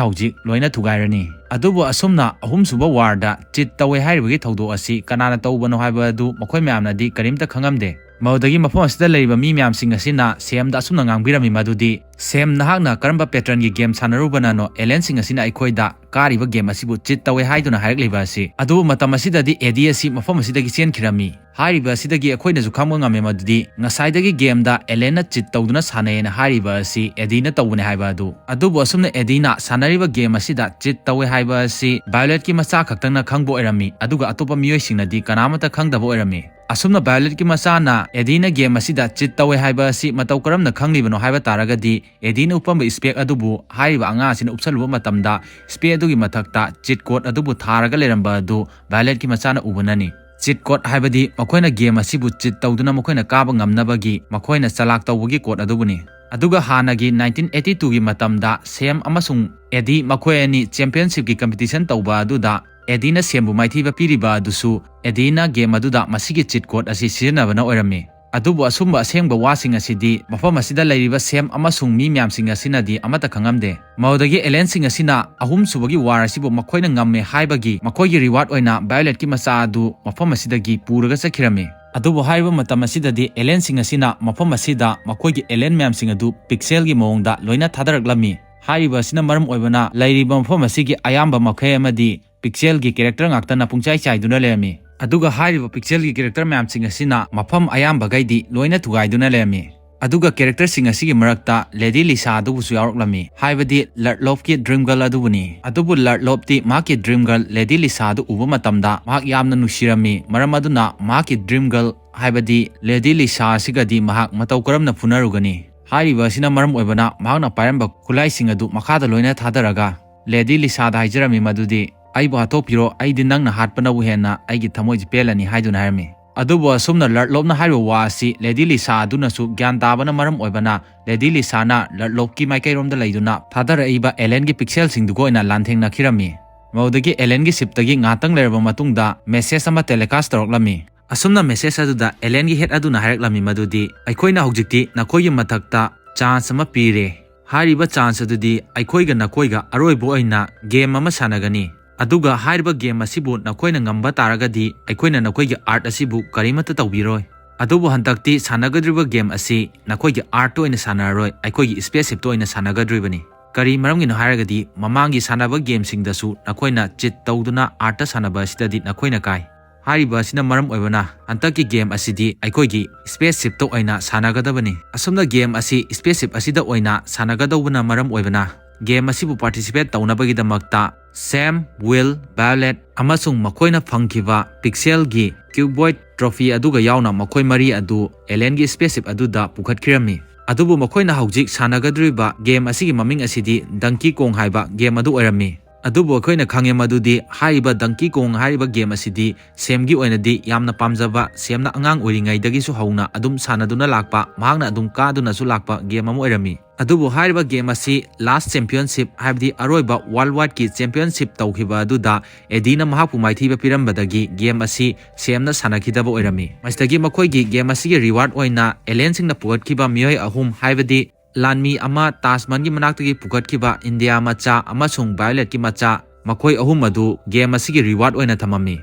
ꯍꯧꯖꯤꯛ ꯂꯣꯏꯅ ꯊꯨꯒꯥꯏꯔꯅꯤ"꯫ ꯑꯗꯨꯕꯨ ꯑꯁꯨꯝꯅ ꯑꯍꯨꯝꯁꯨꯕ ꯋꯥꯔꯗ ꯆꯤꯠ ꯇꯧꯋꯦ ꯍꯥꯏꯔꯤꯕꯒꯤ ꯊꯧꯗꯣꯛ ꯑꯁꯤ ꯀꯅꯥꯅ ꯇꯧꯕꯅꯣ ꯍꯥꯏꯕ ꯑꯗꯨ ꯃꯈꯣꯏ ꯃꯌꯥꯝꯅꯗꯤ ꯀꯔꯤꯝꯇ ꯈꯪꯉꯝꯗꯦ꯫ ꯃꯗꯨꯗꯒꯤ ꯃꯐꯝ ꯑꯁꯤꯗ ꯂꯩꯔꯤꯕ ꯃꯤ ꯃꯌꯥꯝꯁꯤꯡ ꯑꯁꯤꯅ ꯁꯦꯝꯗ ꯑꯁꯨꯝꯅ ꯉꯥꯡꯕꯤꯔꯝꯃꯤ ꯃꯗꯨꯗꯤ, "ꯁꯦꯝ, ꯅꯍꯥꯛꯅ ꯀꯔꯝꯕ patternꯒꯤ game ꯁꯥꯟꯅꯔꯨꯕꯅꯅꯣ ꯑꯦꯂꯦꯟꯁꯤꯡ ꯑꯁꯤꯅ ꯑꯩꯈꯣꯏꯗ ꯀꯥꯔꯤꯕ game ꯑꯁꯤꯕꯨ cheat ꯇꯧꯋꯦ ꯍꯥꯏꯗꯨꯅ ꯍꯥꯏꯔꯛꯂꯤꯕ ꯑꯁꯤ?" ꯑꯗꯨꯕꯨ ꯃꯇꯝ ꯑꯁꯤꯗꯗꯤ ꯑꯦꯗꯤ ꯑꯁꯤ ꯃꯐꯝ ꯑꯁꯤꯗꯒꯤ ꯆꯦꯟꯈꯤꯔꯝꯃꯤ꯫ ꯍꯥꯏꯔꯤꯕ ꯑꯁꯤꯗꯒꯤ ꯑꯩꯈꯣꯏꯅꯁꯨ ꯈꯪꯕ ꯉꯝꯃꯦ ꯃꯗꯨꯗꯤ ꯉꯁꯥꯏꯗꯒꯤ gameꯗ ꯑꯦꯂꯦꯟꯅ cheat ꯇꯧꯗꯨꯅ ꯁꯥꯟꯅꯩꯌꯦꯅ ꯍꯥꯏꯔꯤꯕ ꯑꯁꯤ ꯑꯦꯗꯤꯅ ꯇꯧꯕꯅꯦ ꯍꯥꯏꯕ ꯑꯗꯨ꯫ ꯑꯗꯨꯕꯨ ꯑꯁꯨꯝꯅ ꯑꯦꯗꯤꯅ ꯁꯥꯟꯅꯔꯤꯕ game ꯑꯁꯤꯗ cheat ꯇꯧꯋꯦ ꯍꯥꯏꯕ ꯑꯁꯤ ꯚꯥꯏꯑꯣꯂꯦꯠꯀꯤ ꯃꯆꯥ ꯈꯛꯇꯪꯅ ꯈꯪꯕ ꯑꯣꯏꯔꯝꯃꯤ, ꯑꯗꯨꯒ ꯑꯇꯣꯞꯄ ꯃꯤꯑꯣꯏꯁꯤꯡꯅꯗꯤ ꯀꯅꯥꯃꯠꯇ ꯈꯪꯗꯕ ꯑꯣꯏꯔꯝꯃꯤ꯫ ꯑꯁꯨꯝꯅ ꯚꯥꯏꯑꯣꯂꯦꯠꯀꯤ ꯃꯆꯥꯅ ꯑꯦꯗꯤꯅ game ꯑꯁꯤꯗ cheat ꯇꯧꯋꯦ ꯍꯥꯏꯕ ꯑꯁꯤ ꯃꯇꯧ ꯀꯔꯝꯅ ꯈꯪꯂꯤꯕꯅꯣ ꯍꯥꯏꯕ ꯇꯥꯔꯒꯗꯤ, ꯑꯦꯗꯤꯅ ꯎꯞꯄꯝꯕ spec ꯑꯗꯨꯕꯨ ꯍꯥꯏꯔꯤꯕ ꯑꯉꯥꯡ ꯑꯁꯤꯅ ꯎꯞꯁꯜꯂꯨꯕ ꯃꯇꯝꯗ, spec ꯑꯗꯨꯒꯤ ꯃꯊꯛꯇ cheat code ꯑꯗꯨꯕꯨ ꯊꯥꯔꯒ ꯂꯩꯔꯝꯕ ꯑꯗꯨ ꯚꯥꯏꯑꯣꯂꯦꯠꯀꯤ ꯃꯆꯥꯅ ꯎꯕꯅꯅꯤ꯫ Cheat code ꯍꯥꯏꯕꯗꯤ ꯃꯈꯣꯏꯅ game ꯑꯁꯤꯕꯨ cheat ꯇꯧꯗꯨꯅ ꯃꯈꯣꯏꯅ ꯀꯥꯕ ꯉꯝꯅꯕꯒꯤ ꯃꯈꯣꯏꯅ ꯆꯂꯥꯛ ꯇꯧꯕꯒꯤ code ꯑꯗꯨꯕꯨꯅꯤ꯫ ꯑꯗꯨꯒ ꯍꯥꯟꯅꯒꯤ nineteen eighty twoꯒꯤ ꯃꯇꯝꯗ ꯁꯦꯝ ꯑꯃꯁꯨꯡ ꯑꯦꯗꯤ ꯃꯈꯣꯏ ꯑꯅꯤ championshipꯀꯤ competition ꯇꯧꯕ ꯑꯗꯨꯗ ꯑꯦꯗꯤꯅ ꯁꯦꯝꯕꯨ ꯃꯥꯏꯊꯤꯕ ꯄꯤꯔꯤꯕ ꯑꯗꯨꯁꯨ ꯑꯦꯗꯤꯅ game ꯑꯗꯨꯗ ꯃꯁꯤꯒꯤ cheat code ꯑꯁꯤ ꯁꯤꯖꯤꯟꯅꯕꯅ ꯑꯣꯏꯔꯝꯃꯤ꯫ ꯑꯗꯨꯕꯨ ꯑꯁꯨꯝꯕ ꯑꯁꯦꯡꯕ ꯋꯥꯁꯤꯡ ꯑꯁꯤꯗꯤ ꯃꯐꯝ ꯑꯁꯤꯗ ꯂꯩꯔꯤꯕ ꯁꯦꯝ ꯑꯃꯁꯨꯡ ꯃꯤ ꯃꯌꯥꯝꯁꯤꯡ ꯑꯁꯤꯅꯗꯤ ꯑꯃꯠꯇ ꯈꯪꯉꯝꯗꯦ꯫ ꯃꯗꯨꯗꯒꯤ ꯑꯦꯂꯦꯟꯁꯤꯡ ꯑꯁꯤꯅ ꯑꯍꯨꯝꯁꯨꯕꯒꯤ war ꯑꯁꯤꯕꯨ ꯃꯈꯣꯏꯅ ꯉꯝꯃꯦ ꯍꯥꯏꯕꯒꯤ ꯃꯈꯣꯏꯒꯤ reward ꯑꯣꯏꯅ ꯚꯥꯏꯑꯣꯂꯦꯠꯀꯤ ꯃꯆꯥ ꯑꯗꯨ ꯃꯐꯝ ꯑꯁꯤꯗꯒꯤ ꯄꯨꯔꯒ ꯆꯠꯈꯤꯔꯝꯃꯤ꯫ ꯑꯗꯨꯕꯨ ꯍꯥꯏꯔꯤꯕ ꯃꯇꯝ ꯑꯁꯤꯗꯗꯤ ꯑꯦꯂꯦꯟꯁꯤꯡ ꯑꯁꯤꯅ ꯃꯐꯝ ꯑꯁꯤꯗ ꯃꯈꯣꯏꯒꯤ ꯑꯦꯂꯦꯟ ꯃꯌꯥꯝꯁꯤꯡ ꯑꯗꯨ pixelꯒꯤ ꯃꯑꯣꯡꯗ ꯂꯣꯏꯅ ꯊꯥꯗꯔꯛꯂꯝꯃꯤ꯫ ꯍꯥꯏꯔꯤꯕ ꯑꯁꯤꯅ ꯃꯔꯝ ꯑꯣꯏꯕꯅ ꯂꯩꯔꯤꯕ ꯃꯐꯝ ꯑꯁꯤꯒꯤ ꯑꯌꯥꯝꯕ ꯃꯈꯩ ꯑꯃꯗꯤ pixelꯒꯤ character ꯉꯥꯛꯇꯅ ꯄꯨꯡꯆꯥꯏ ꯆꯥꯏꯗꯨꯅ ꯂꯩꯔꯝꯃꯤ꯫ ꯑꯗꯨꯒ ꯍꯥꯏꯔꯤꯕ pixelꯒꯤ character ꯃꯌꯥꯝꯁꯤꯡ ꯑꯁꯤꯅ ꯃꯐꯝ ꯑꯌꯥꯝꯕꯈꯩꯗꯤ ꯂꯣꯏꯅ ꯊꯨꯒꯥꯏꯗꯨꯅ ꯂꯩꯔꯝꯃꯤ꯫ ꯑꯗꯨꯒ characterꯁꯤꯡ ꯑꯁꯤꯒꯤ ꯃꯔꯛꯇ Lady Lisa ꯑꯗꯨꯕꯨꯁꯨ ꯌꯥꯎꯔꯛꯂꯝꯃꯤ, ꯍꯥꯏꯕꯗꯤ Ludloveꯀꯤ dream girl ꯑꯗꯨꯕꯨꯅꯤ꯫ ꯑꯗꯨꯕꯨ Ludloveꯇꯤ ꯃꯍꯥꯛꯀꯤ dream girl Lady Lisa ꯑꯗꯨ ꯎꯕ ꯃꯇꯝꯗ ꯃꯍꯥꯛ ꯌꯥꯝꯅ ꯅꯨꯡꯁꯤꯔꯝꯃꯤ꯫ ꯃꯔꯝ ꯑꯗꯨꯅ ꯃꯍꯥꯛꯀꯤ dream girl, ꯍꯥꯏꯕꯗꯤ Lady Lisa ꯑꯁꯤꯒꯗꯤ ꯃꯍꯥꯛ ꯃꯇꯧ ꯀꯔꯝꯅ ꯐꯨꯅꯔꯨꯒꯅꯤ? ꯍꯥꯏꯔꯤꯕ ꯑꯁꯤꯅ ꯃꯔꯝ ꯑꯣꯏꯕꯅ ꯃꯍꯥꯛꯅ ꯄꯥꯏꯔꯝꯕ ꯈꯨꯠꯂꯥꯏꯁꯤꯡ ꯑꯗꯨ ꯃꯈꯥꯗ ꯂꯣꯏꯅ ꯊꯥꯗꯔꯒ Lady Lisaꯗ ꯍꯥꯏꯖꯔꯝꯃꯤ ꯃꯗꯨꯗꯤ, "ꯑꯩꯕꯨ ꯍꯥꯠꯇꯣꯛꯄꯤꯔꯣ, ꯑꯩꯗꯤ ꯅꯪꯅ ꯍꯥꯠꯄꯅꯕꯨ ꯍꯦꯟꯅ ꯑꯩꯒꯤ ꯊꯃꯣꯏꯁꯤ ꯄꯦꯜꯂꯅꯤ" ꯍꯥꯏꯗꯨꯅ ꯍꯥꯏꯔꯝꯃꯤ꯫ ꯑꯗꯨꯕꯨ ꯑꯁꯨꯝꯅ Ludloveꯅ ꯍꯥꯏꯔꯤꯕ ꯋꯥ ꯑꯁꯤ Lady Lisa ꯑꯗꯨꯅꯁꯨ ꯒ꯭ꯌꯥꯟ ꯇꯥꯕꯅ ꯃꯔꯝ ꯑꯣꯏꯕꯅ Lady Lisaꯅ Ludloveꯀꯤ ꯃꯥꯏꯀꯩꯔꯣꯝꯗ ꯂꯩꯗꯨꯅ ꯊꯥꯗꯔꯛꯏꯕ ꯑꯦꯂꯦꯟꯒꯤ pixelꯁꯤꯡꯗꯨꯒ ꯑꯣꯏꯅ ꯂꯥꯟꯊꯦꯡꯅꯈꯤꯔꯝꯃꯤ꯫ ꯃꯗꯨꯗꯒꯤ ꯑꯦꯂꯦꯟꯒꯤ shipꯇꯒꯤ ꯉꯥꯏꯍꯥꯛꯇꯪ ꯂꯩꯔꯕ ꯃꯇꯨꯡꯗ message ꯑꯃ telecast ꯇꯧꯔꯛꯂꯝꯃꯤ꯫ ꯑꯁꯨꯝꯅ message ꯑꯗꯨꯗ ꯑꯦꯂꯦꯟꯒꯤ head ꯑꯗꯨꯅ ꯍꯥꯏꯔꯛꯂꯝꯃꯤ ꯃꯗꯨꯗꯤ, "ꯑꯩꯈꯣꯏꯅ ꯍꯧꯖꯤꯛꯇꯤ ꯅꯈꯣꯏꯒꯤ ꯃꯊꯛꯇ chance ꯑꯃ ꯄꯤꯔꯦ꯫ ꯍꯥꯏꯔꯤꯕ chance ꯑꯗꯨꯗꯤ ꯑꯩꯈꯣꯏꯒ ꯅꯈꯣꯏꯒ ꯑꯔꯣꯏꯕ ꯑꯣꯏꯅ game ꯑꯃ ꯁꯥꯟꯅꯒꯅꯤ꯫ ꯑꯗꯨꯒ ꯍꯥꯏꯔꯤꯕ game ꯑꯁꯤꯕꯨ ꯅꯈꯣꯏꯅ ꯉꯝꯕ ꯇꯥꯔꯒꯗꯤ ꯑꯩꯈꯣꯏꯅ ꯅꯈꯣꯏꯒꯤ Earth ꯑꯁꯤꯕꯨ ꯀꯔꯤꯃꯠꯇ ꯇꯧꯕꯤꯔꯣꯏ"꯫ ꯑꯗꯨꯕꯨ ꯍꯟꯗꯛꯇꯤ ꯁꯥꯟꯅꯒꯗꯧꯔꯤꯕ ꯒꯦꯝ ꯑꯁꯤ ꯅꯈꯣꯏꯒꯤ ꯑꯥꯔꯠꯇ ꯑꯣꯏꯅ ꯁꯥꯟꯅꯔꯔꯣꯏ, ꯑꯩꯈꯣꯏꯒꯤ ꯁ꯭ꯄꯦꯁꯁꯤꯞꯇ ꯑꯣꯏꯅ ꯁꯥꯟꯅꯒꯗꯧꯔꯤꯕꯅꯤ꯫ ꯀꯔꯤ ꯃꯔꯝꯒꯤꯅꯣ ꯍꯥꯏꯔꯒꯗꯤ, ꯃꯃꯥꯡꯒꯤ ꯁꯥꯟꯅꯕ ꯒꯦꯝꯁꯤꯡꯗꯁꯨ ꯅꯈꯣꯏꯅ ꯆꯤꯠ ꯇꯧꯗꯨꯅ ꯑꯥꯔꯠꯇ ꯁꯥꯟꯅꯕ ꯑꯁꯤꯗꯗꯤ ꯅꯈꯣꯏꯅ ꯀꯥꯏ꯫ ꯍꯥꯏꯔꯤꯕ ꯑꯁꯤꯅ ꯃꯔꯝ ꯑꯣꯏꯕꯅ ꯍꯟꯗꯛꯀꯤ ꯒꯦꯝ ꯑꯁꯤꯗꯤ ꯑꯩꯈꯣꯏꯒꯤ ꯁ꯭ꯄꯦꯁꯁꯤꯞꯇ ꯑꯣꯏꯅ ꯁꯥꯟꯅꯒꯗꯕꯅꯤ꯫ ꯑꯁꯨꯝꯅ ꯒꯦꯝ ꯑꯁꯤ ꯁ꯭ꯄꯦꯁꯁꯤꯞ ꯑꯁꯤꯗ ꯑꯣꯏꯅ ꯁꯥꯟꯅꯒꯗꯧꯕꯅ ꯃꯔꯝ ꯑꯣꯏꯕꯅ, ꯒꯦꯝ ꯑꯁꯤꯕꯨ ꯄꯥꯔꯇꯤꯁꯤꯄꯦꯠ ꯇꯧꯅꯕꯒꯤꯗꯃꯛꯇ ꯁꯦꯝ, ꯋꯤꯜ, ꯚꯥꯏꯑꯣꯂꯦꯠ ꯑꯃꯁꯨꯡ ꯃꯈꯣꯏꯅ ꯐꯪꯈꯤꯕ ꯄꯤꯛꯁꯦꯜꯒꯤ ꯀ꯭ꯌꯨꯕꯣꯏꯗ ꯇ꯭ꯔꯣꯐꯤ ꯑꯗꯨꯒ ꯌꯥꯎꯅ ꯃꯈꯣꯏ ꯃꯔꯤ ꯑꯗꯨ ꯑꯦꯂꯦꯟꯒꯤ ꯁ꯭ꯄꯦꯁꯁꯤꯞ ꯑꯗꯨꯗ ꯄꯨꯈꯠꯈꯤꯔꯝꯃꯤ꯫ ꯑꯗꯨꯕꯨ ꯃꯈꯣꯏꯅ ꯍꯧꯖꯤꯛ ꯁꯥꯟꯅꯒꯗꯧꯔꯤꯕ ꯒꯦꯝ ꯑꯁꯤꯒꯤ ꯃꯃꯤꯡ ꯑꯁꯤꯗꯤ ꯗꯪꯀꯤ ꯀꯣꯡ ꯍꯥꯏꯕ ꯒꯦꯝ ꯑꯗꯨ ꯑꯣꯏꯔꯝꯃꯤ꯫ ꯑꯗꯨꯕꯨ ꯑꯩꯈꯣꯏꯅ ꯈꯪꯉꯦ ꯃꯗꯨꯗꯤ ꯍꯥꯏꯔꯤꯕ ꯗꯪꯀꯤ ꯀꯣꯡ ꯍꯥꯏꯔꯤꯕ ꯒꯦꯝ ꯑꯁꯤꯗꯤ ꯁꯦꯝꯒꯤ ꯑꯣꯏꯅꯗꯤ ꯌꯥꯝꯅ ꯄꯥꯝꯖꯕ, ꯁꯦꯝꯅ ꯑꯉꯥꯡ ꯑꯣꯏꯔꯤꯉꯩꯗꯒꯤꯁꯨ ꯍꯧꯅ ꯑꯗꯨꯝ ꯁꯥꯟꯅꯗꯨꯅ ꯂꯥꯛꯄ, ꯃꯍꯥꯛꯅ ꯑꯗꯨꯝ ꯀꯥꯗꯨꯅꯁꯨ ꯂꯥꯛꯄ ꯒꯦꯝ ꯑꯃ ꯑꯣꯏꯔꯝꯃꯤ꯫ ꯑꯗꯨꯕꯨ ꯍꯥꯏꯔꯤꯕ ꯒꯦꯝ ꯑꯁꯤ ꯂꯥꯁ ꯆꯦꯝꯄꯤꯌꯟꯁꯤꯞ, ꯍꯥꯏꯕꯗꯤ ꯑꯔꯣꯏꯕ ꯋꯥꯔꯜ ꯋꯥꯏꯗꯀꯤ ꯆꯦꯝꯄꯤꯌꯟꯁꯤꯞ ꯇꯧꯈꯤꯕ ꯑꯗꯨꯗ ꯑꯦꯗꯤꯅ ꯃꯍꯥꯛꯄꯨ ꯃꯥꯏꯊꯤꯕ ꯄꯤꯔꯝꯕꯗꯒꯤ ꯒꯦꯝ ꯑꯁꯤ ꯁꯦꯝꯅ ꯁꯥꯟꯅꯈꯤꯗꯕ ꯑꯣꯏꯔꯝꯃꯤ꯫ ꯃꯁꯤꯗꯒꯤ ꯃꯈꯣꯏꯒꯤ ꯒꯦꯝ ꯑꯁꯤꯒꯤ ꯔꯤꯋꯥꯔꯗ ꯑꯣꯏꯅ ꯑꯦꯂꯦꯟꯁꯤꯡꯅ ꯄꯨꯈꯠꯈꯤꯕ ꯃꯤꯑꯣꯏ ꯑꯍꯨꯝ, ꯍꯥꯏꯕꯗꯤ ꯂꯥꯟꯃꯤ ꯑꯃ, ꯇꯥꯖꯃꯍꯜꯒꯤ ꯃꯅꯥꯛꯇꯒꯤ ꯄꯨꯈꯠꯈꯤꯕ ꯏꯟꯗꯤꯌꯥ ꯃꯆꯥ ꯑꯃꯁꯨꯡ ꯚꯥꯏꯑꯣꯂꯦꯠꯀꯤ ꯃꯆꯥ, ꯃꯈꯣꯏ ꯑꯍꯨꯝ ꯑꯗꯨ ꯒꯦꯝ ꯑꯁꯤꯒꯤ ꯔꯤꯋꯥꯔꯗ ꯑꯣꯏꯅ ꯊꯝꯃꯝꯃꯤ꯫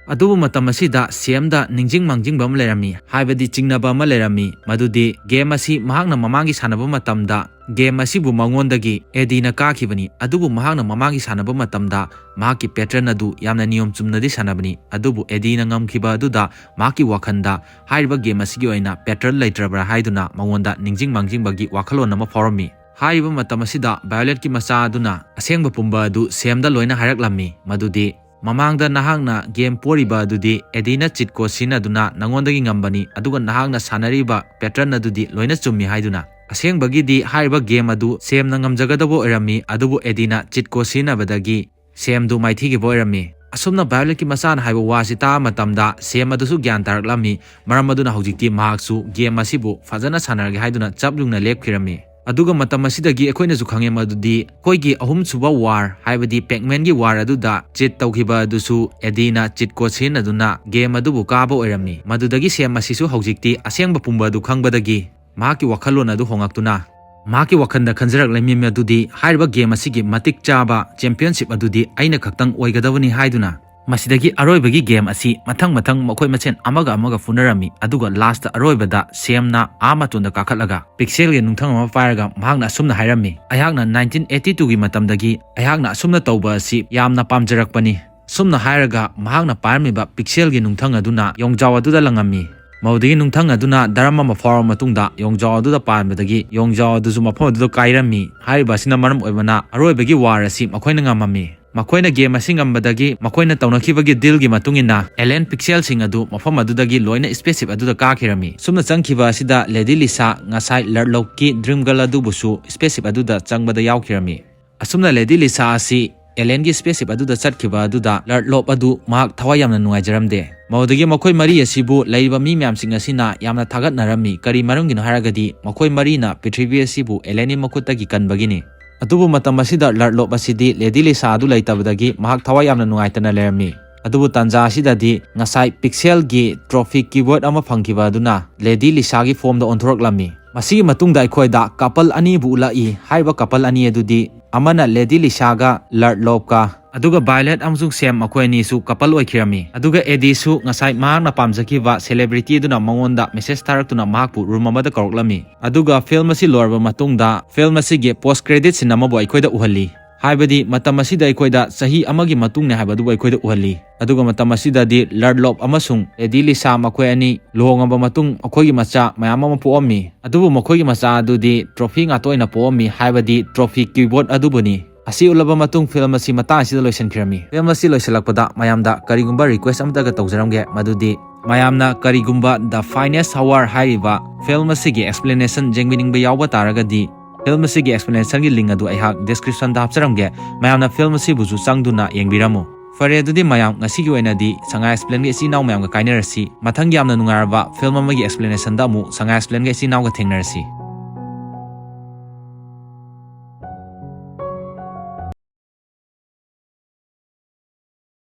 ꯑꯗꯨꯕꯨ ꯃꯇꯝ ꯑꯁꯤꯗ ꯁꯦꯝꯗ ꯅꯤꯡꯁꯤꯡ ꯃꯥꯡꯖꯤꯡꯕ ꯑꯃ ꯂꯩꯔꯝꯃꯤ, ꯍꯥꯏꯕꯗꯤ ꯆꯤꯡꯅꯕ ꯑꯃ ꯂꯩꯔꯝꯃꯤ, ꯃꯗꯨꯗꯤ ꯒꯦꯝ ꯑꯁꯤ ꯃꯍꯥꯛꯅ ꯃꯃꯥꯡꯒꯤ ꯁꯥꯟꯅꯕ ꯃꯇꯝꯗ ꯒꯦꯝ ꯑꯁꯤꯕꯨ ꯃꯉꯣꯟꯗꯒꯤ ꯑꯦꯗꯤꯅ ꯀꯥꯈꯤꯕꯅꯤ꯫ ꯑꯗꯨꯕꯨ ꯃꯍꯥꯛꯅ ꯃꯃꯥꯡꯒꯤ ꯁꯥꯟꯅꯕ ꯃꯇꯝꯗ ꯃꯍꯥꯛꯀꯤ ꯄꯦꯇꯔꯟ ꯑꯗꯨ ꯌꯥꯝꯅ ꯅꯤꯌꯣꯝ ꯆꯨꯝꯅꯗꯤ ꯁꯥꯟꯅꯕꯅꯤ, ꯑꯗꯨꯕꯨ ꯑꯦꯗꯤꯅ ꯉꯝꯈꯤꯕ ꯑꯗꯨꯗ ꯃꯍꯥꯛꯀꯤ ꯋꯥꯈꯜꯗ ꯍꯥꯏꯔꯤꯕ ꯒꯦꯝ ꯑꯁꯤꯒꯤ ꯑꯣꯏꯅ ꯄꯦꯇꯔꯟ ꯂꯩꯇ꯭ꯔꯕ꯭ꯔꯥ ꯍꯥꯏꯗꯨꯅ ꯃꯉꯣꯟꯗ ꯅꯤꯡꯁꯤꯡ ꯃꯥꯡꯖꯤꯡꯕꯒꯤ ꯋꯥꯈꯜꯂꯣꯟ ꯑꯃ ꯐꯥꯎꯔꯝꯃꯤ꯫ ꯍꯥꯏꯔꯤꯕ ꯃꯇꯝ ꯑꯁꯤꯗ ꯚꯥꯏꯑꯣꯂꯦꯠꯀꯤ ꯃꯆꯥ ꯑꯗꯨꯅ ꯑꯁꯦꯡꯕ ꯄꯨꯝꯕ ꯑꯗꯨ ꯁꯦꯝꯗ ꯂꯣꯏꯅ ꯍꯥꯏꯔꯛꯂꯝꯃꯤ, ꯃꯗꯨꯗꯤ ꯃꯃꯥꯡꯗ ꯅꯍꯥꯛꯅ ꯒꯦꯝ ꯄꯣꯔꯤꯕ ꯑꯗꯨꯗꯤ ꯑꯦꯗꯤꯅ ꯆꯤꯠ ꯀꯣꯗ ꯁꯤꯖꯤꯟꯅꯗꯨꯅ ꯅꯉꯣꯟꯗꯒꯤ ꯉꯝꯕꯅꯤ, ꯑꯗꯨꯒ ꯅꯍꯥꯛꯅ ꯁꯥꯟꯅꯔꯤꯕ ꯄꯦꯇꯔꯟ ꯑꯗꯨꯗꯤ ꯂꯣꯏꯅ ꯆꯨꯝꯃꯤ ꯍꯥꯏꯗꯨꯅ꯫ ꯑꯁꯦꯡꯕꯒꯤꯗꯤ ꯍꯥꯏꯔꯤꯕ ꯒꯦꯝ ꯑꯗꯨ ꯁꯦꯝꯅ ꯉꯝꯖꯒꯗꯕ ꯑꯣꯏꯔꯝꯃꯤ, ꯑꯗꯨꯕꯨ ꯑꯦꯗꯤꯅ ꯆꯤꯠ ꯀꯣꯗ ꯁꯤꯖꯤꯟꯅꯕꯗꯒꯤ ꯁꯦꯝꯗꯨ ꯃꯥꯏꯊꯤꯈꯤꯕ ꯑꯣꯏꯔꯝꯃꯤ꯫ ꯑꯁꯨꯝꯅ ꯚꯥꯏꯑꯣꯂꯦꯠꯀꯤ ꯃꯆꯥꯅ ꯍꯥꯏꯕ ꯋꯥꯁꯤ ꯇꯥꯕ ꯃꯇꯝꯗ ꯁꯦꯝ ꯑꯗꯨꯁꯨ ꯒ꯭ꯌꯥꯟ ꯇꯥꯔꯛꯂꯝꯃꯤ, ꯃꯔꯝ ꯑꯗꯨꯅ ꯍꯧꯖꯤꯛꯇꯤ ꯃꯍꯥꯛꯁꯨ ꯒꯦꯝ ꯑꯁꯤꯕꯨ ꯐꯖꯅ ꯁꯥꯟꯅꯔꯒꯦ ꯍꯥꯏꯗꯨꯅ ꯆꯞ ꯌꯨꯡꯅ ꯂꯦꯞꯈꯤꯔꯝꯃꯤ꯫ ꯑꯗꯨꯒ ꯃꯇꯝ ꯑꯁꯤꯗꯒꯤ ꯑꯩꯈꯣꯏꯅꯁꯨ ꯈꯪꯉꯦ ꯃꯗꯨꯗꯤ ꯑꯩꯈꯣꯏꯒꯤ ꯑꯍꯨꯝꯁꯨꯕ ꯋꯥꯔ, ꯍꯥꯏꯕꯗꯤ ꯄꯦꯛꯃꯦꯟꯒꯤ ꯋꯥꯔ ꯑꯗꯨꯗ ꯆꯤꯠ ꯇꯧꯈꯤꯕ ꯑꯗꯨꯁꯨ ꯑꯦꯗꯤꯅ ꯆꯤꯠ ꯀꯣꯗ ꯁꯤꯖꯤꯟꯅꯗꯨꯅ ꯒꯦꯝ ꯑꯗꯨꯕꯨ ꯀꯥꯕ ꯑꯣꯏꯔꯝꯃꯤ꯫ ꯃꯗꯨꯗꯒꯤ ꯁꯦꯝ ꯑꯁꯤꯁꯨ ꯍꯧꯖꯤꯛꯇꯤ ꯑꯁꯦꯡꯕ ꯄꯨꯝꯕ ꯑꯗꯨ ꯈꯪꯕꯗꯒꯤ ꯃꯍꯥꯛꯀꯤ ꯋꯥꯈꯜꯂꯣꯟ ꯑꯗꯨ ꯍꯣꯡꯂꯛꯇꯨꯅ ꯃꯍꯥꯛꯀꯤ ꯋꯥꯈꯜꯗ ꯈꯟꯖꯔꯛꯂꯝꯃꯤ ꯃꯗꯨꯗꯤ ꯍꯥꯏꯔꯤꯕ ꯒꯦꯝ ꯑꯁꯤꯒꯤ ꯃꯇꯤꯛ ꯆꯥꯕ ꯆꯦꯝꯄꯤꯌꯟꯁꯤꯞ ꯑꯗꯨꯗꯤ ꯑꯩꯅ ꯈꯛꯇꯪ ꯑꯣꯏꯒꯗꯕꯅꯤ ꯍꯥꯏꯗꯨꯅ꯫ ꯃꯁꯤꯗꯒꯤ ꯑꯔꯣꯏꯕꯒꯤ ꯒꯦꯝ ꯑꯁꯤ ꯃꯊꯪ ꯃꯊꯪ ꯃꯈꯣꯏ ꯃꯁꯦꯟ ꯑꯃꯒ ꯑꯃꯒ ꯐꯨꯅꯔꯝꯃꯤ, ꯑꯗꯨꯒ ꯂꯥꯁꯇ ꯑꯔꯣꯏꯕꯗ ꯁꯦꯝꯅ ꯑꯥ ꯃꯇꯣꯟꯗ ꯀꯥꯈꯠꯂꯒ ꯄꯤꯛꯁꯦꯜꯒꯤ ꯅꯨꯡꯊꯪ ꯑꯃ ꯄꯥꯏꯔꯒ ꯃꯍꯥꯛꯅ ꯑꯁꯨꯝꯅ ꯍꯥꯏꯔꯝꯃꯤ, "ꯑꯩꯍꯥꯛꯅ nineteen eighty twoꯒꯤ ꯃꯇꯝꯗꯒꯤ ꯑꯩꯍꯥꯛꯅ ꯑꯁꯨꯝꯅ ꯇꯧꯕ ꯑꯁꯤ ꯌꯥꯝꯅ ꯄꯥꯝꯖꯔꯛꯄꯅꯤ"꯫ ꯁꯨꯝꯅ ꯍꯥꯏꯔꯒ ꯃꯍꯥꯛꯅ ꯄꯥꯏꯔꯝꯃꯤꯕ ꯄꯤꯛꯁꯦꯜꯒꯤ ꯅꯨꯡꯊꯪ ꯑꯗꯨꯅ ꯌꯣꯡꯖꯥꯎ ꯑꯗꯨꯗ ꯂꯪꯉꯝꯃꯤ꯫ ꯃꯗꯨꯗꯒꯤ ꯅꯨꯡꯊꯪ ꯑꯗꯨꯅ ꯗꯔꯝ ꯑꯃ ꯐꯥꯎꯔꯕ ꯃꯇꯨꯡꯗ ꯌꯣꯡꯖꯥꯎ ꯑꯗꯨꯗ ꯄꯥꯟꯕꯗꯒꯤ ꯌꯣꯡꯖꯥꯎ ꯑꯗꯨꯁꯨ ꯃꯐꯝ ꯑꯗꯨꯗ ꯀꯥꯏꯔꯝꯃꯤ꯫ ꯍꯥꯏꯔꯤꯕ ꯑꯁꯤꯅ ꯃꯔꯝ ꯑꯣꯏꯕꯅ ꯑꯔꯣꯏꯕꯒꯤ ꯋꯥꯔ ꯑꯁꯤ ꯃꯈꯣꯏꯅ ꯉꯝꯃꯝꯃꯤ꯫ ꯃꯈꯣꯏꯅ ꯒꯦꯝ ꯑꯁꯤ ꯉꯝꯕꯗꯒꯤ ꯃꯈꯣꯏꯅ ꯇꯧꯅꯈꯤꯕꯒꯤ ꯗꯤꯜꯒꯤ ꯃꯇꯨꯡ ꯏꯟꯅ ꯑꯦꯂꯦꯟ ꯄꯤꯛꯁꯦꯜꯁꯤꯡ ꯑꯗꯨ ꯃꯐꯝ ꯑꯗꯨꯗꯒꯤ ꯂꯣꯏꯅ ꯁ꯭ꯄꯦꯁꯁꯤꯞ ꯑꯗꯨꯗ ꯀꯥꯈꯤꯔꯝꯃꯤ꯫ ꯁꯨꯝꯅ ꯆꯪꯈꯤꯕ ꯑꯁꯤꯗ ꯂꯦꯗꯤ ꯂꯤꯁꯥ, ꯉꯁꯥꯏ ꯂꯔꯂꯣꯞꯀꯤ ꯗ꯭ꯔꯤꯝ ꯒꯔꯜ ꯑꯗꯨꯕꯨꯁꯨ ꯁ꯭ꯄꯦꯁꯁꯤꯞ ꯑꯗꯨꯗ ꯆꯪꯕꯗ ꯌꯥꯎꯈꯤꯔꯝꯃꯤ꯫ ꯑꯁꯨꯝꯅ ꯂꯦꯗꯤ ꯂꯤꯁꯥ ꯑꯁꯤ ꯑꯦꯂꯦꯟꯒꯤ ꯁ꯭ꯄꯦꯁꯁꯤꯞ ꯑꯗꯨꯗ ꯆꯠꯈꯤꯕ ꯑꯗꯨꯗ ꯂꯔꯂꯣꯞ ꯑꯗꯨ ꯃꯍꯥꯛ ꯊꯋꯥꯏ ꯌꯥꯝꯅ ꯅꯨꯡꯉꯥꯏꯖꯔꯝꯗꯦ꯫ ꯃꯗꯨꯗꯒꯤ ꯃꯈꯣꯏ ꯃꯔꯤ ꯑꯁꯤꯕꯨ ꯂꯩꯔꯤꯕ ꯃꯤ ꯃꯌꯥꯝꯁꯤꯡ ꯑꯁꯤꯅ ꯌꯥꯝꯅ ꯊꯥꯒꯠꯅꯔꯝꯃꯤ꯫ ꯀꯔꯤ ꯃꯔꯝꯒꯤꯅꯣ ꯍꯥꯏꯔꯒꯗꯤ ꯃꯈꯣꯏ ꯃꯔꯤꯅ ꯄ꯭ꯔꯤꯊꯤꯕꯤ ꯑꯁꯤꯕꯨ ꯑꯦꯂꯦꯟꯒꯤ ꯃꯈꯨꯠꯇꯒꯤ ꯀꯟꯕꯒꯤꯅꯤ꯫ ꯑꯗꯨꯕꯨ ꯃꯇꯝ ꯑꯁꯤꯗ ꯂꯔꯂꯣꯞ ꯑꯁꯤꯗꯤ ꯂꯦꯗꯤ ꯂꯤꯁꯥ ꯑꯗꯨ ꯂꯩꯇꯕꯗꯒꯤ ꯃꯍꯥꯛ ꯊꯋꯥꯏ ꯌꯥꯝꯅ ꯅꯨꯡꯉꯥꯏꯇꯅ ꯂꯩꯔꯝꯃꯤ꯫ ꯑꯗꯨꯕꯨ ꯇꯥꯟꯖꯥ ꯑꯁꯤꯗꯗꯤ ꯉꯁꯥꯏ ꯄꯤꯛꯁꯦꯜꯒꯤ ꯇ꯭ꯔꯣꯐꯤ ꯀꯤꯕꯣꯔꯗ ꯑꯃ ꯐꯪꯈꯤꯕ ꯑꯗꯨꯅ ꯂꯦꯗꯤ ꯂꯤꯁꯥꯒꯤ ꯐꯣꯝꯗ ꯑꯣꯟꯊꯣꯔꯛꯂꯝꯃꯤ꯫ ꯃꯁꯤꯒꯤ ꯃꯇꯨꯡꯗ ꯑꯩꯈꯣꯏꯗ ꯀꯄꯜ ꯑꯅꯤꯕꯨ ꯎꯠꯂꯛꯏ꯫ ꯍꯥꯏꯔꯤꯕ ꯀꯄꯜ ꯑꯅꯤ ꯑꯗꯨꯗꯤ ꯑꯃꯅ ꯂꯦꯗꯤ ꯂꯤꯁꯥꯒ ꯂꯔꯂꯣꯞꯀ, ꯑꯗꯨꯒ ꯚꯥꯏꯂꯦꯠ ꯑꯃꯁꯨꯡ ꯁꯦꯝ ꯃꯈꯣꯏ ꯑꯅꯤꯁꯨ ꯀꯄꯜ ꯑꯣꯏꯈꯤꯔꯝꯃꯤ꯫ ꯑꯗꯨꯒ ꯑꯦꯗꯤꯁꯨ ꯉꯁꯥꯏ ꯃꯍꯥꯛꯅ ꯄꯥꯝꯖꯈꯤꯕ ꯁꯦꯂꯦꯕ꯭ꯔꯤꯇꯤ ꯑꯗꯨꯅ ꯃꯉꯣꯟꯗ ꯃꯦꯁꯦꯖ ꯊꯥꯔꯛꯇꯨꯅ ꯃꯍꯥꯛꯄꯨ ꯔꯨꯝ ꯑꯃꯗ ꯀꯧꯔꯛꯂꯝꯃꯤ꯫ ꯑꯗꯨꯒ ꯐꯤꯜꯝ ꯑꯁꯤ ꯂꯣꯏꯔꯕ ꯃꯇꯨꯡꯗ ꯐꯤꯜꯝ ꯑꯁꯤꯒꯤ ꯄꯣꯁ ꯀ꯭ꯔꯦꯗꯤꯠ ꯁꯤꯟ ꯑꯃꯕꯨ ꯑꯩꯈꯣꯏꯗ ꯎꯍꯜꯂꯤ꯫ ꯍꯥꯏꯕꯗꯤ ꯃꯇꯝ ꯑꯁꯤꯗ ꯑꯩꯈꯣꯏꯗ ꯆꯍꯤ ꯑꯃꯒꯤ ꯃꯇꯨꯡꯅꯤ ꯍꯥꯏꯕ ꯑꯗꯨꯕꯨ ꯑꯩꯈꯣꯏꯗ ꯎꯍꯜꯂꯤ꯫ ꯑꯗꯨꯒ ꯃꯇꯝ ꯑꯁꯤꯗꯗꯤ ꯂꯔꯂꯣꯞ ꯑꯃꯁꯨꯡ ꯂꯦꯗꯤ ꯂꯤꯁꯥ ꯃꯈꯣꯏ ꯑꯅꯤ ꯂꯨꯍꯣꯡꯉꯕ ꯃꯇꯨꯡ ꯃꯈꯣꯏꯒꯤ ꯃꯆꯥ ꯃꯌꯥꯝ ꯑꯃ ꯄꯣꯛꯑꯝꯃꯤ꯫ ꯑꯗꯨꯕꯨ ꯃꯈꯣꯏꯒꯤ ꯃꯆꯥ ꯑꯗꯨꯗꯤ ꯇ꯭ꯔꯣꯐꯤ ꯉꯥꯛꯇ ꯑꯣꯏꯅ ꯄꯣꯛꯑꯝꯃꯤ, ꯍꯥꯏꯕꯗꯤ ꯇ꯭ꯔꯣꯐꯤ ꯀꯤꯕꯣꯔꯗ ꯑꯗꯨꯕꯨꯅꯤ꯫ ꯑꯁꯤ ꯎꯠꯂꯕ ꯃꯇꯨꯡ ꯐꯤꯜꯝ ꯑꯁꯤ ꯃꯇꯥꯡ ꯑꯁꯤꯗ ꯂꯣꯏꯁꯤꯟꯈꯤꯔꯝꯃꯤ꯫ ꯐꯤꯜꯝ ꯑꯁꯤ ꯂꯣꯏꯁꯤꯜꯂꯛꯄꯗ ꯃꯌꯥꯝꯗ ꯀꯔꯤꯒꯨꯝꯕ ꯔꯤꯀ꯭ꯋꯦꯁ ꯑꯃꯇꯒ ꯇꯧꯖꯔꯝꯒꯦ, ꯃꯗꯨꯗꯤ ꯃꯌꯥꯝꯅ ꯀꯔꯤꯒꯨꯝꯕ The Finest Hour ꯍꯥꯏꯔꯤꯕ ꯐꯤꯜꯝ ꯑꯁꯤꯒꯤ ꯑꯦꯛꯁꯄ꯭ꯂꯦꯅꯦꯁꯟ ꯌꯦꯡꯕꯤꯅꯤꯡꯕ ꯌꯥꯎꯕ ꯇꯥꯔꯒꯗꯤ ꯐꯤꯜꯝ ꯑꯁꯤꯒꯤ ꯑꯦꯛꯁꯄ꯭ꯂꯦꯅꯦꯁꯟꯒꯤ ꯂꯤꯡ ꯑꯗꯨ ꯑꯩꯍꯥꯛ ꯗꯤꯁꯀ꯭ꯔꯤꯞꯁꯟꯗ ꯍꯥꯞꯆꯔꯝꯒꯦ꯫ ꯃꯌꯥꯝꯅ ꯐꯤꯜꯝ ꯑꯁꯤꯕꯨꯁꯨ ꯆꯪꯗꯨꯅ ꯌꯦꯡꯕꯤꯔꯝꯃꯨ꯫ ꯐꯔꯦ, ꯑꯗꯨꯗꯤ ꯃꯌꯥꯝ ꯉꯁꯤꯒꯤ ꯑꯣꯏꯅꯗꯤ ꯁꯉꯥꯏ ꯑꯦꯛꯁꯄ꯭ꯂꯦꯟꯒꯤ ꯏꯆꯤꯟ ꯏꯅꯥꯎ ꯃꯌꯥꯝꯒ ꯀꯥꯏꯅꯔꯁꯤ꯫ ꯃꯊꯪꯒꯤ ꯌꯥꯝꯅ ꯅꯨꯡꯉꯥꯏꯔꯕ ꯐꯤꯜꯝ ꯑꯃꯒꯤ ꯑꯦꯛꯁꯄ꯭ꯂꯦꯅꯦꯁꯟꯗ ꯑꯃꯨꯛ ꯁꯉꯥꯏ ꯑꯦꯛꯁꯄ꯭ꯂꯦꯟꯒꯤ ꯏꯆꯤꯟ ꯏꯅꯥꯎꯒ ꯊꯦꯡꯅꯔꯁꯤ꯫